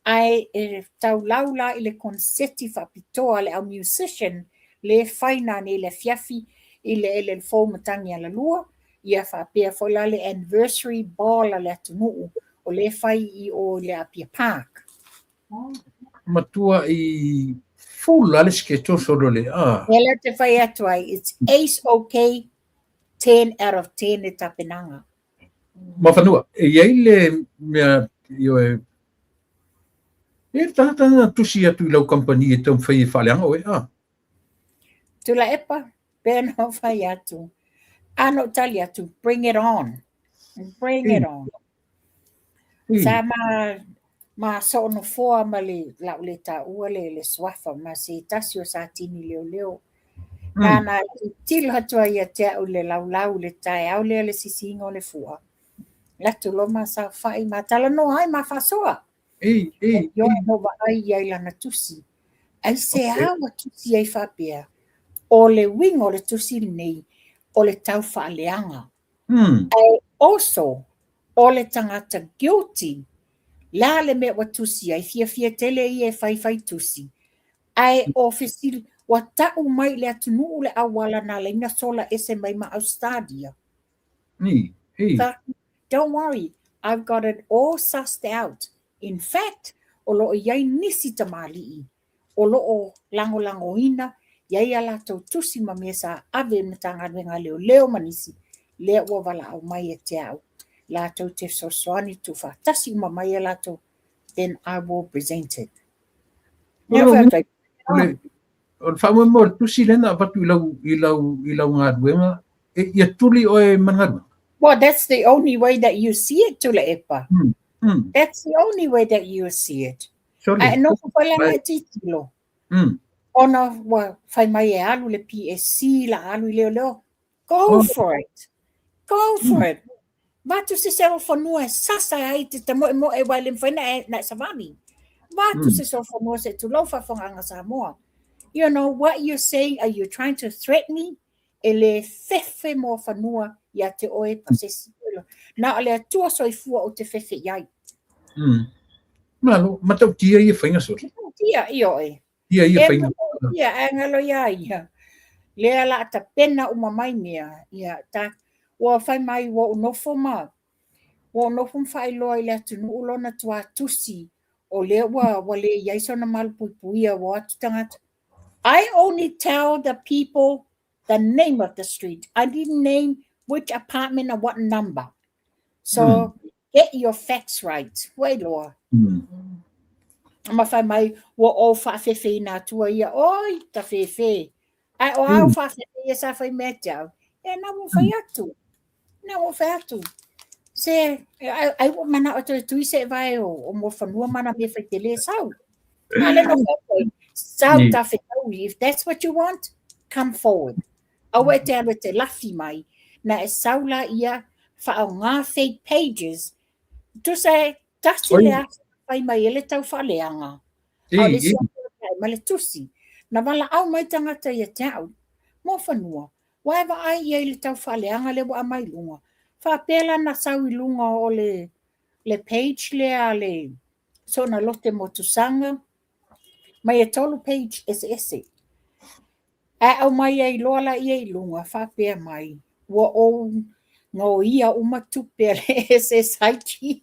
ae e taulau la i le konseti faapitoa a le au musician le fai nanei i le afiafi i le eleele fou Matagialalua, ia faapea foi la le anniversary ball a le atunuu o le fai i o i le Apia Park. Matua i full la le schedule solo le. Ah. Lea la te fai atu ai, it's ace okay, 10 out of 10 le tapenaga. Muafanua, e i ai le mea i oe, e le tagata na tusi atu i lau kamupani e taumafai e faaleaga oe, a? Tuilaepa, pei ona ou fai atu, a na ou tali atu, bring it on, bring it on. Sa ma soonofoa ma le lau le taua le suafa ma se tasi o Satini leoleo. Nāna e tilotilo atu ai ia te au i le laulau i le taeao lea le sisiina o le fua. Alu atu loa ma saofai ma talanoa ai ma faasoa. Ioe na ou vaai i ai i lana tusi. Aisea ua tusi ai faapea? O le uiga o le tusi lenei, o le tau faaleaga. Ae also, o le tagata guilty, la le mea ua tusi ai, fiafia tele ia e faifai tusi. Ae o fesili, ua tau mai i le atunuu le auala na ala ai ona sola ese mai ma Australia. Don't worry, I've got it all sussed out. In fact, o lo o i ai nisi tamalii o lo o lagolagoina, i ai a latou tusi ma mea sa ave i le Matagaluega a Leoleo ma nisi, lea ua valaau mai ia te au, latou te fesoasoani tuufaatasi uma mai a latou, then I will present it. O le faamoemoe o le tusi lea na avatu i lau galuega, e, ia tuli oe ma le galuega. Well, that's the only way that you see it, Tuilaepa. That's the only way that you see it. Sorry. Ae nofo foi lana e tilotilo. Ona ua fai mai e alu le PSC la alu i leoleo. Go for it. Go for it. Vatu se se o fanua e sasa ai te tamoemoe aua e le mafai na e savali. Vatu se se o fanua se tulou faafofogaaga Samoa. You know what you're saying? Are you trying to threaten me? E le fefe Muafanua ia te oe pasesi. Na o le Atua soifua ou te fefe i ai. Malo, matautia ia faiga soli. Matautia, ioe. Ia E faiga. matautia, ae galo ia ia. Lea la tapena uma mai mea. Ia, ta, ua fai mai ua ou nofo ma, ua ou nofo ma faailoa i le atunuu lona tuatusi o lea ua le i ai sona malupuipuia ua o atu tagata. I only tell the people the name of the street. I didn't name which apartment or what number. So get your facts right. Ua iloa. Ma fai mai, ua ou faafefeina atua ia, oi, ta fefe. Ae o au faafefe ia sa fai mea te au. E na ua fai atu. Na ua fai atu. Se, ai ua manao toe tui se vae o Muafanua ma na mea fai tele sau. A le no fai. Sau ta fetaui, if that's what you want, come forward. Aua e te alu e te lafi mai, na e sau laia faaaoga fake pages, tusa e tasi le aso na fai mai ai le taufaaleaga, a o le isi aso e ae mai le tusi. Na valaau mai tagata ia te au, Muafanua, ua e vaai i ai i le taufaaleaga lea ua aumai i luga? Faapea la na sau i luga o le le page lea a le Soona Lote Motusaga, mai e tolu page eseese. Ae aumai ai loa laia i luga faapea mai, ua ou gaoia uma tupe a le SSIG.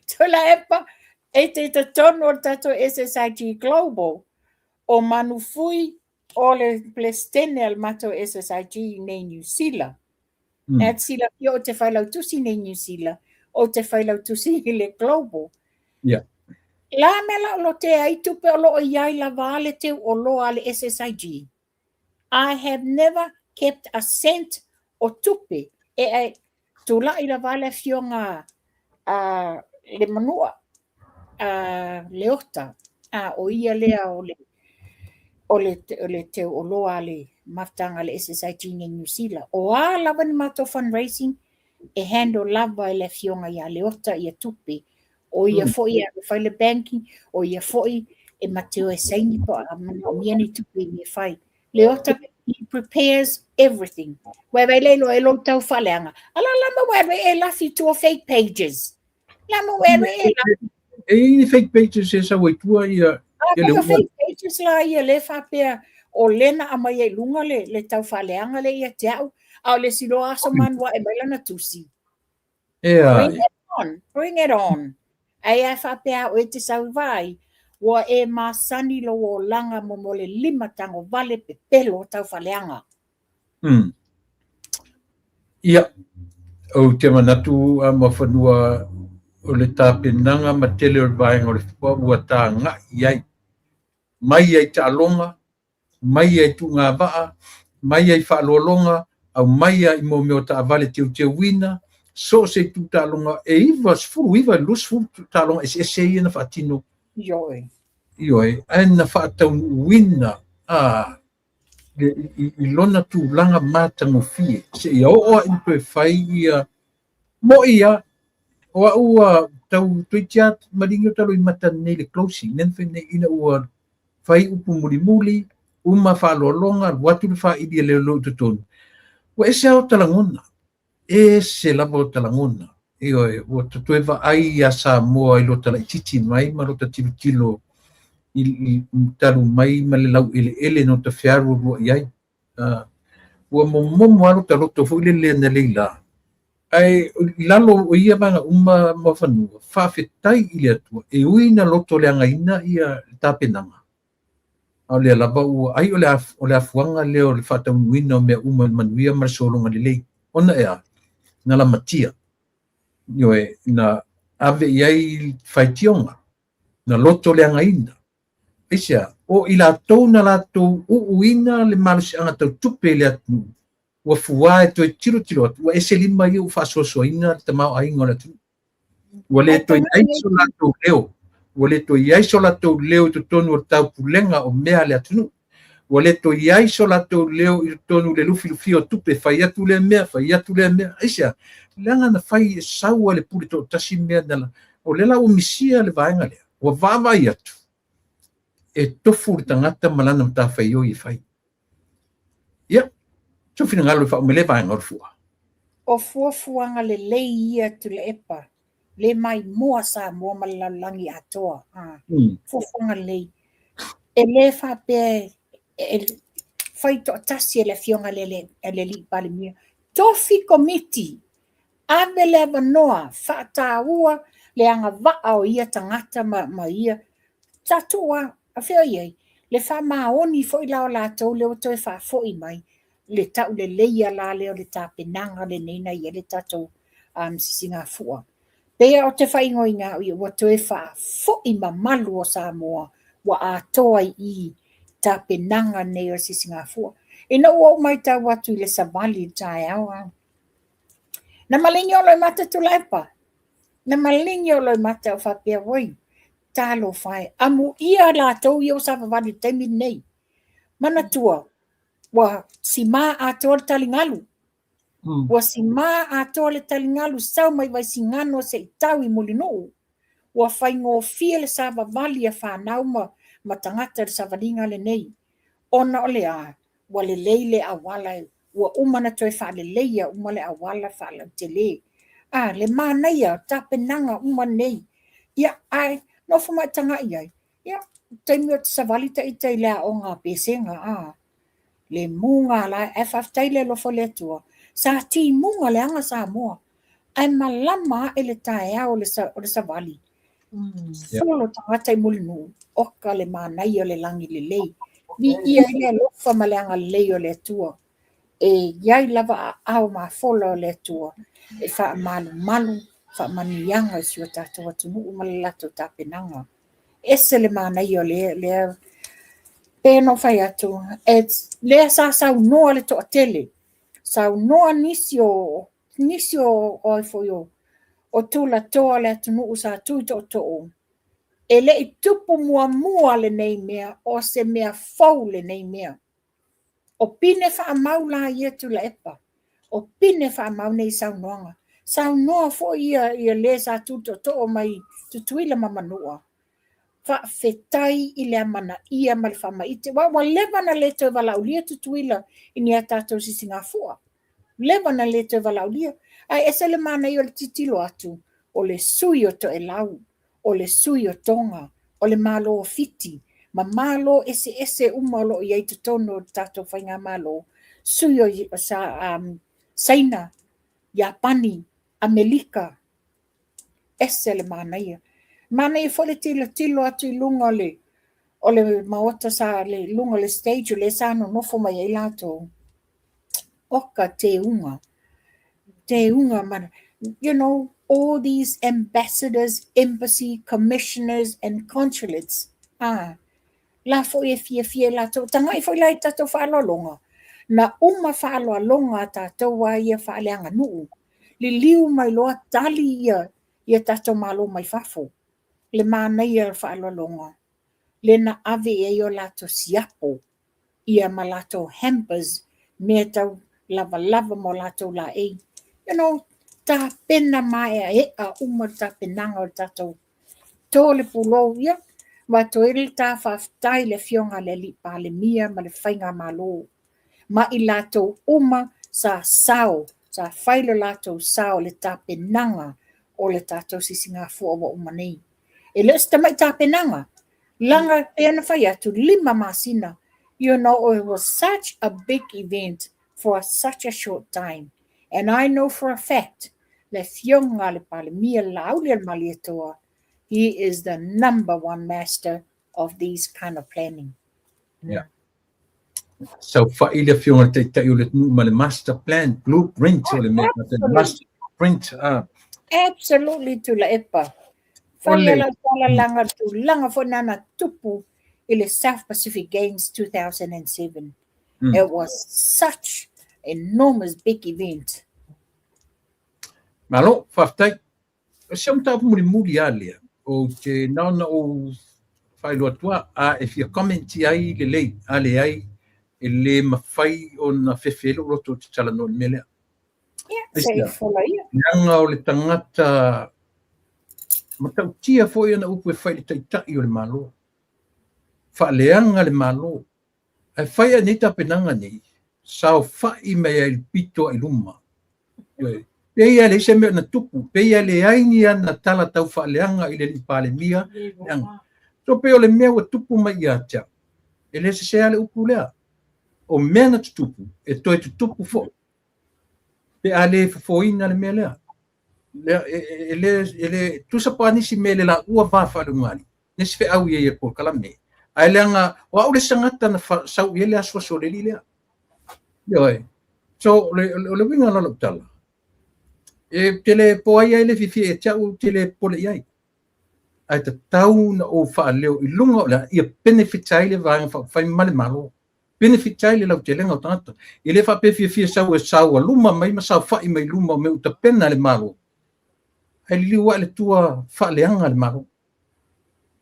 Tuilaepa, e te i totonu o le tatou SSIG Global, o Manufui o le Peresetene a le matou SSIG i nei Niu Sila. E te silafia ou te failautusi nei Niu Sila, ou te failautusi i le Global. Yeah. La mea la o lotea ai tupe o lo o i ai lava le teu oloa a le SSIG. I have never kept a cent o tupe e e tulai lava le afioga a le Manua a Leota, a o ia lea o le o le o le teu oloa a le mafutaga a le SSIG nei Niu Sila. O a lava ni matou fundraising, e handle lava e le afioga ia Leota ia tupe. O ia foi e alu e fai le banking, o ia foi e ma te o e saini po a manaomia ni tupe i mea e fai. Leota, he prepares everything. Ua e vaai le iloa e lou taufaaleaga. Ala la ma ua alu e lafi i tua fake pages. La ma ua alu e lafi. E i ai ni fake pages e sau ai tua ia ia le fake pages la ia le faapea o lea na aumai ai i luga le, le taufaaleaga lea ia te au, a o le isi loa aso manu ae mai lana tusi. Ea. Bring it on, bring it on. Ai a faapea a oe te sau vaai, ua e masani lou olaga mo mo le lima tago vale pepelo o taufaaleaga. Ia, ou te manatu a Muafanua o le tapenaga ma tele o le vaega o le fua ua taga'i i ai, mai ai taaloga, mai ai tuugavaa, mai ai faaaloaloga, aumai ai mo mea o taavale teuteuina, so o se itu taaloga e 99 i le 20 taaloga eseese ia na faatino. Ioe. Ioe, ae na faataunuuina a i, i lona tulaga matagofie seia oo lava ina toe fai ia mo'i a o au ua tau toeitiiti lava maligi o taloimata nei le closing lea na fai nei ina ua fai upu mulimuli uma faaaloaloga alu atu le faili a leoleo i totonu ua ese lava ota lagona ese lava ota lagona ioe ua toe vaai iā Samoa i lota laitiiti mai ma lota tilotilo i, i, talu mai ma le laueleele na ota fealualua'i ai ua momomo lava lota loto foi lele analeila ae i lalo o ia vaega uma Muafanua, faafetai i le Atua e ui na loto leagaina ia le tapenaga, a o lea lava ua ai o le, o le afuaga lea o le faataunuuina o mea uma i le manuia ma le sologa lelei. Ona e a? Na lamatia, ioe, na ave i ai faitioga, na loto leagaina. Aisea? O i latou na latou uuina le malosiaga tau tupe i le atunuu, ua fuā e toe tilotilo atu, ua ese lima ia ua faasoasoaina le tamaoaiga o le atunuu. Ua le toe i ai so latou leo, ua le toe i ai so latou leo i totonu o le taupulega o mea a le atunuu. Ua le toe i ai so latou leo i totonu o le lufilufia o tupe, fai atu lea mea, fai atu lea mea. Aisea? Leaga na fai e sau a le pule toatasi mea na, o lea la ua misia le vaega lea. Ua vaavaai atu, e tofu le tagata ma lana matafaioi e fai. Ia, sou finagalo e faauma lea vaega o le fua. O fuafuaga lelei ia Tuilaepa, le maimoa Samoa ma le lalolagi atoa. Fuafuaga lelei. E le faapea e fai toatasi e le afioga i le alii Palemia. Tofi komiti, ave le avanoa, faataua le agavaa o ia tagata ma ia tatou a, a fea o i ai? Le faamaoni foi la o latou lea ua toe faafoi mai le tauleleia la lea o le tapenaga lenei na i ai le tatou sisigafua. Pei ou te faaigoaina au ia ua toe faafoi mamalu o Samoa ua atoa i i tapenaga nei o le sisigafua. Ina ua ou matau atu i le savali i le taeao, a, na maligi o Loimata Tuilaepa. Na maligi o Loimata o faapea, oi, Talofa e, amuia latou ia ua savavali i le taimi lenei. Manatua, ua simā atoa le taligalu. Ua simā atoa le taligalu sau mai Vaisigano se i tau i Mulinuu. Ua faigofie le savavali a fanau ma, ma tagata i le savaliga lenei. Ona o le a? Ua lelei le auala, ua uma ona toe faaleleia uma le auala faalautele. A, le manaia o tapenaga uma nei. Ia, ae nofo ma e tagai ai, ia, taimi o te savali ita i le aoga a Pesega, a, le muga la, ae faafetai i le alofa o le Atua, sa timuga leaga Samoa, ae malama ae le taeao o le savali. Solo tagata i Mulinuu, oka le manaia o le lagi lelei. Viia ai le alofa ma le agalelei o le Atua. E i ai lava aao mafola o le Atua e faamalumalu faamanuiaga i si o tatou atunuu ma le latou tapenaga. Ese le manaia o lea, lea pei ona ou fai atu, lea sa saunoa le toatele, saunoa nisi o nisi o o foi o o tulatoa o le atunuu sa tu i tootoo, e le i tupu muamua lenei mea, o se mea fou lenei mea. O pine faamau la ia Tuilaepa, o pine faamau nei saunoaga. Saunoa foi ia, ia le sa tu tootoo mai Tutuila ma Manua, faafetai i le amanaia ma le faamaite. Aua ua leva ona le toe valaaulia Tutuila i ni a tatou sisigafua. Leva ona le toe valaaulia. Ae ese le manaia o le tilotilo atu, o le sui o Toelau, o le sui o Toga, o le Malo o Fiti, ma Malo eseese uma o lo o i ai i totonu o le tatou Faigamalo, sui o Saina, Iapani, Amerika, ese le manaia. Manaia foi le tilotilo atu i luga o le o le maota sa le luga o le stage o lea sa nonofo mai ai latou. Oka teuga, teuga ma, you know, all these ambassadors, embassy, commissioners and consulates, ah, la foi e fiafia i latou. Tagai foi la i tatou faaaloaloga, na uma faaaloaloga a tatou a ia faaleaganuu, liliu mai loa tali ia, ia tatou malo mai fafo. Le manaia o le faaaloaloga, le na ave i ai o latou siapo, ia ma latou hampers, mea tau lavalava ma o latou laei. You know, tapena maeaea uma le tapenaga o le tatou to le pulou, ia, avatu ai le ta faafetai i le Afioga a le Alii Palemia ma le Faigamalo, ma i latou uma sa sao, sa fai lo latou sao i le tapenaga o le tatou sisigafua ua uma nei. E le o se tamai tapenaga, leaga pei ona fai atu, 5 masina, you know, it was such a big event for such a short time. And I know for a fact, le Afioga a le Palemia Laaulialemalietoa, he is the number one master of these kind of planning. Yeah. Saofai le Afioga i le Taitai o le atunuu ma le master plan, blueprint o le mea, master blueprint. Ah. Absolutely, Tuilaepa. Fai lau tala leaga tulaga foi na na tupu i le South Pacific Games 2007. It was such enormous big event. Malo, faafetai. O si au mataupu mulimuli lava lea, ou te na ona ou faailoa atu lava, a e fia comment ai lelei, a leai, e le mafai ona fefe ai lou loto ou te talanoa i le mea lea. Ia, se i fola ia. Leaga o le tagata matautia foi ana upu e fai i le Taitai o le Malo. Faaleaga le Malo. Ae fai ea nei tapenaga nei, saofai mai ai i le pito i luma. Pei lava e leai se mea na tupu, pei lava e leai ni ana tala tau faaleaga i le alii Palemia. So pei o le mea ua tupu mai ia te au, e le sese lava le upu lea. O mea na tutupu, e toe tutupu foi. Pe a le fofoina le mea lea. Lea, e, e, le, e le tusa po o a nisi mea le laua va faale-ulugalii, nisi feau i ai e polokalame. Ae leaga, o au le isi tagata na sau i ai le asuasu o le alii lea. Ioe. So, o le uiga la o lau tala, e te le po ai ai le fiafia ia te au, ou te le popole i ai. Ae tatau na ou faaleo i luga o le a, ia benefit ai le Vaega Faaupufai ma le Malo. Benefit ai le lautelega o tagata. E le faapea fiafia sau e saualuma mai ma saofai mai luma o mea ua tapena e le Malo. Ae liliu ae le tua faaleaga le Malo.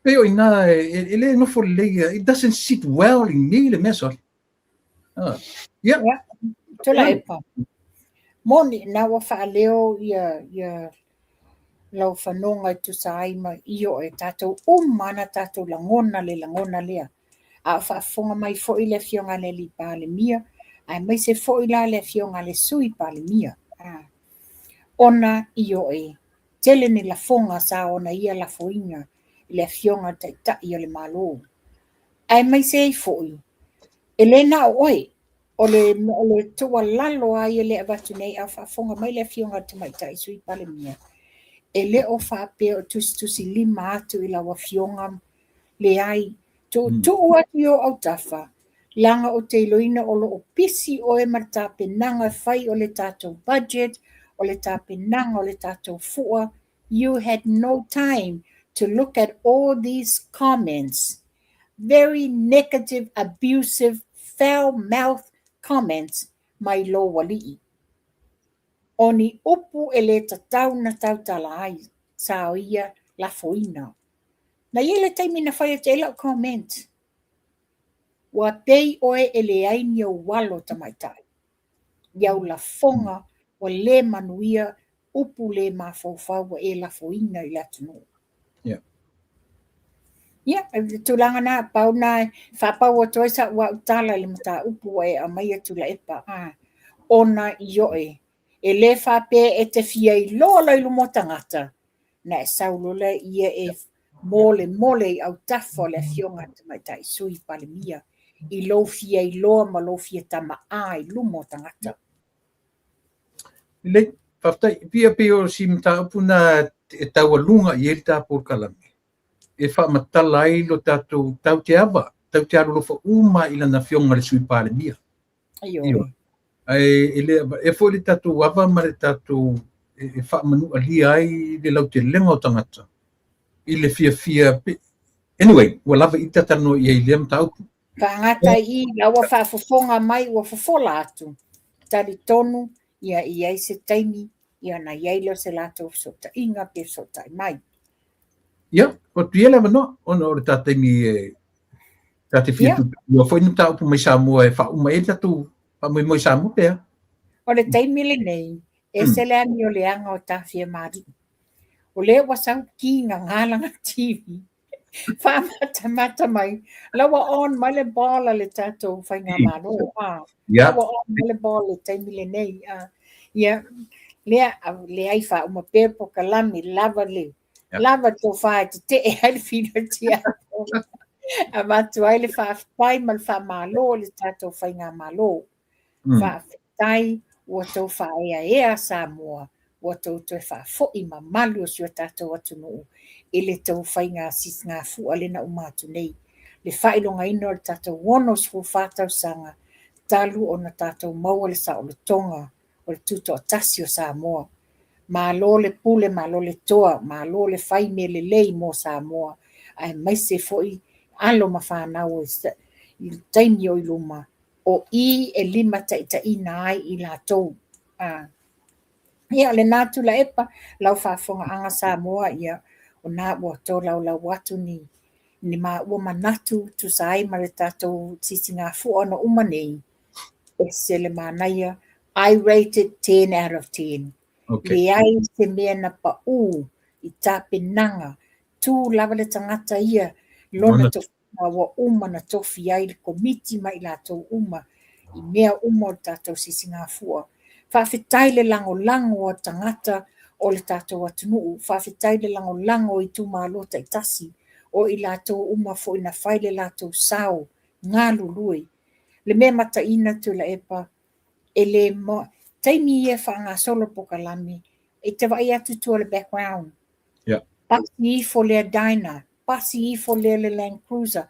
Pei o ina e le nofo lelei, it doesn't sit well in me le mea sole. Yeah. Yeah. Tuilaepa. Moni, na ua faaleo ia, ia lau fanoga e tusa ai ma ioe tatou uma na tatou lagona le lagona lea. A o faafofoga mai foi le Afioga i le Alii Palemia, aemaise foi la le Afioga i le Sui Palemia. Ona ioe, tele ni lafoga sa ona ia lafoina i le Afioga i le Taitai o le Malo. Aemaise ai foi, e le na o oe, o le tuualalo lava ia lea e avatu nei, a o faafofoga mai le Afioga i le Tamaitai Sui Palemia, e le o faapea o tusitusilima atu i lau Afioga, leai, tuutuu atu i ou autafa, leaga ou te iloaina o lo o pisi oe ma le tapenaga e fai o le tatou budget, o le tapenaga o le tatou fua. You had no time to look at all these comments, very negative, abusive, foul-mouthed comments mai lou alii. O ni upu e le tatau na tautala ai, sa ia lafoina. Na i ai le taimi na fai atu ai lau comment, ua pei oe e leai ni ou alo tamaitai. I au lafoga ua le manuia, upu le mafaufau ua e lafoina i le atunuu. Yeah. Ia, le tulaga na, pau na e faapau atu ai sa'u au tala i le mataupu ua e aumaia Tuilaepa, ona ioe, e le faapea e te fia iloa loa i luma o tagata, na e sau loa lea ia e molemole i autafa o le Afioga i le Tamaitai Sui Palemia i lou fia iloa ma lou fia tamaā i luma o tagata. Lelei, faafetai. Pia pei o si mataupu na e taualuga i ai le ta polokalame, e faamatala ai lo tatou tau te ava, tau te alolofa uma i lana Afioga i le Sui Palemia. Ioe. Ae e le e foi le tatou ava ma le tatou e faamanualia ai le lautelega o tagata i le fiafia. Anyway, ua lava i talanoa i ai i lea mataupu. Faagata i i, la ua faafofoga mai, ua fofola atu. Talitonu, ia i ai se taimi, ia ona i ai lea o se latou fesootaiga pe fesootai mai. Ia, ua atu ia le avanoa, ona o le ta taimi e ta te fia ua foi ni mataupu mai Samoa e faauma ai le tatou faamoemoe i Samoa pe a. O le taimi lenei, ese le amioleaga o Tafiamali'i. O lea ua sau ki gagā lana TV. Faamatamata mai, la ua on mai le ball a le tatou faigamalo. La ua on mai le ball le taimi lenei. Ia, lea, leai faauma pea polokalame, lava le, lava tofa e tetee ai le filoti avatu ai le faafetai ma le faamalo i le tatou faigamalo. Faafetai ua tou faaeaea Samoa, ua tou toe faafoi mamalu o si o tatou atunuu i le tou faiga sisigafua lea na uma atu nei. Le faailogaina o le tatou 64 tausaga talu ona tatou maua le saolotoga o le tutoatasi o Samoa. Malo le pule, malo le toa, malo le fai mea lelei mo Samoa, aemaise foi alo ma fanau i le taimi o i luma, o i e limataitaiina ai i latou. Ia, o lena Tuilaepa, lau faafofogaaga Samoa, ia, o na ua tolaulau atu ni ni maua manatu tusa ai ma le tatou sisigafua na uma nei, ese le manaia. I rate it 10 out of 10. Okay. Leai se mea na pau i tapenaga, tu lava le tagata ia lona tofiga ua uma na tofi ai le komiti ma i latou uma i mea uma o le tatou sisigafua. Faafetai le lagolago a tagata o le tatou atunuu, faafetai le lagolago i itumalo taitasi, o i latou uma foi na fai le latou sao galulue. Le mea mataina Tuilaepa, e le taimi ia e faagasolo polokalame, e te vaai atu i tua o le background. Yeah. Pasi ifo lea Dyna, pasi ifo lea le Land Cruiser,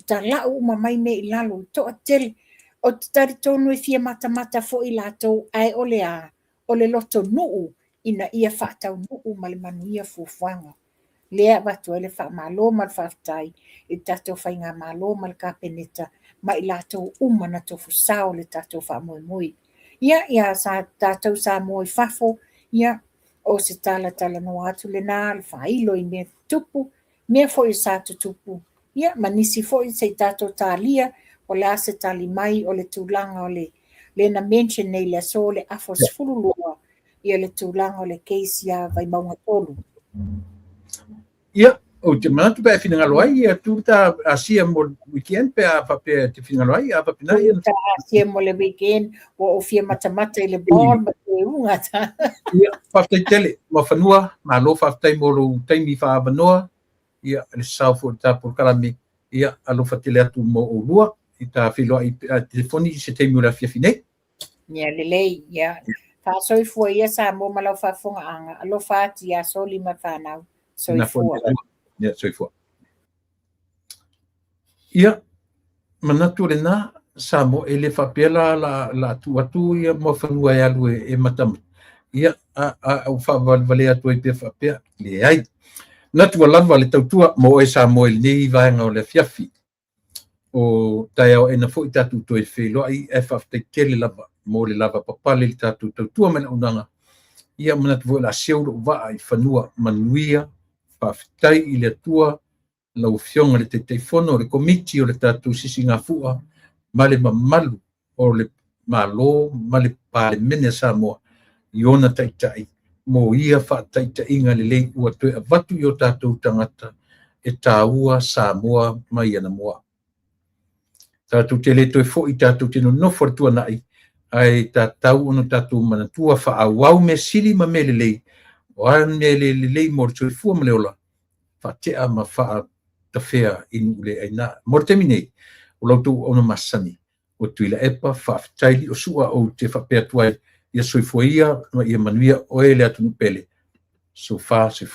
talau uma mai mea i lalo, toatele. Ou te talitonu e fia matamata foi latou, ae o le a, o le lotonuu ina ia faataunuu ma le manuia fuafuaga. Lea avatu ai le faamalo ma le faafetai i le tatou faigamalo ma le Kapeneta ma i latou uma na tofu sao le tatou faamoemoe. Ia, ia sa tatou Samoa i fafo, ia, o se talatalanoa atu lena, le faailo i mea tutupu, mea foi sa tutupu, ia ma nisi foi se i tatou talia o le a se tali mai o le tulaga o le lea na mention nei i le aso le afa 12 ia le tulaga o le case ia Vaimauga 3. Ia, ou te manatu pe a e finagalo ai, ia tuu ta asia mo le weekend pe a faapea e te finagalo ai, a faapena ia. Ta asia mo le weekend, ua ou fia matamata i le ball ma te uga ta. Ia, faafetai tele, Muafanua, malo faafetai mo lou taimi faaavanoa, ia, le sao foi o le ta polokalame, ia, alofa tele atu mo oulua, i ta feiloai telefoni i se taimi o le afiafi nei. Ia lelei, ia. Faasoifua ia Samoa ma lau faafofogaaga, alofa atu ia Soli ma fanau. Soifua. Ia, soifua. Ia, manatu lena, Samoa, e le faapea la la, la tuu atu ia Muafanua e alu e matamata. Ia, a, a, a faavalevale atu ai pea faapea, leai. Manatu ua lava le tautua mo oe Samoa i lenei vaega o le afiafi. O taeao aena foi tatou toe feiloai ae faafetai tele lava mo le lava papale i le tatou tautua mai le auaunaga. Ia manatu foi o le a seu lou vaa i fanua manuia. Faafetai i le Atua, lau Afioga i le Taitaifono o le Komiti o le tatou Sisigafua ma le mamalu o le Malo ma le Palemene a Samoa i ona taitai mo ia faataitaiga lelei ua toe avatu i o tatou tagata e taua Samoa mai anamua. Tatou te le toe foi, tatou te nonofo i le tuanai, ae tatau ona tatou manatua faaauau mea sili ma mea lelei, o a mea le lelei mo le soifua ma le ola, faatea ma faatafea i nuu le aina. Mo le taimi nei, o la outou auauna masani, o Tuilaepa, faafetai Liosua, ou te faapea atu ai, ia soifua ia ma ia manuia oe le atunuu pele. So far, soifua.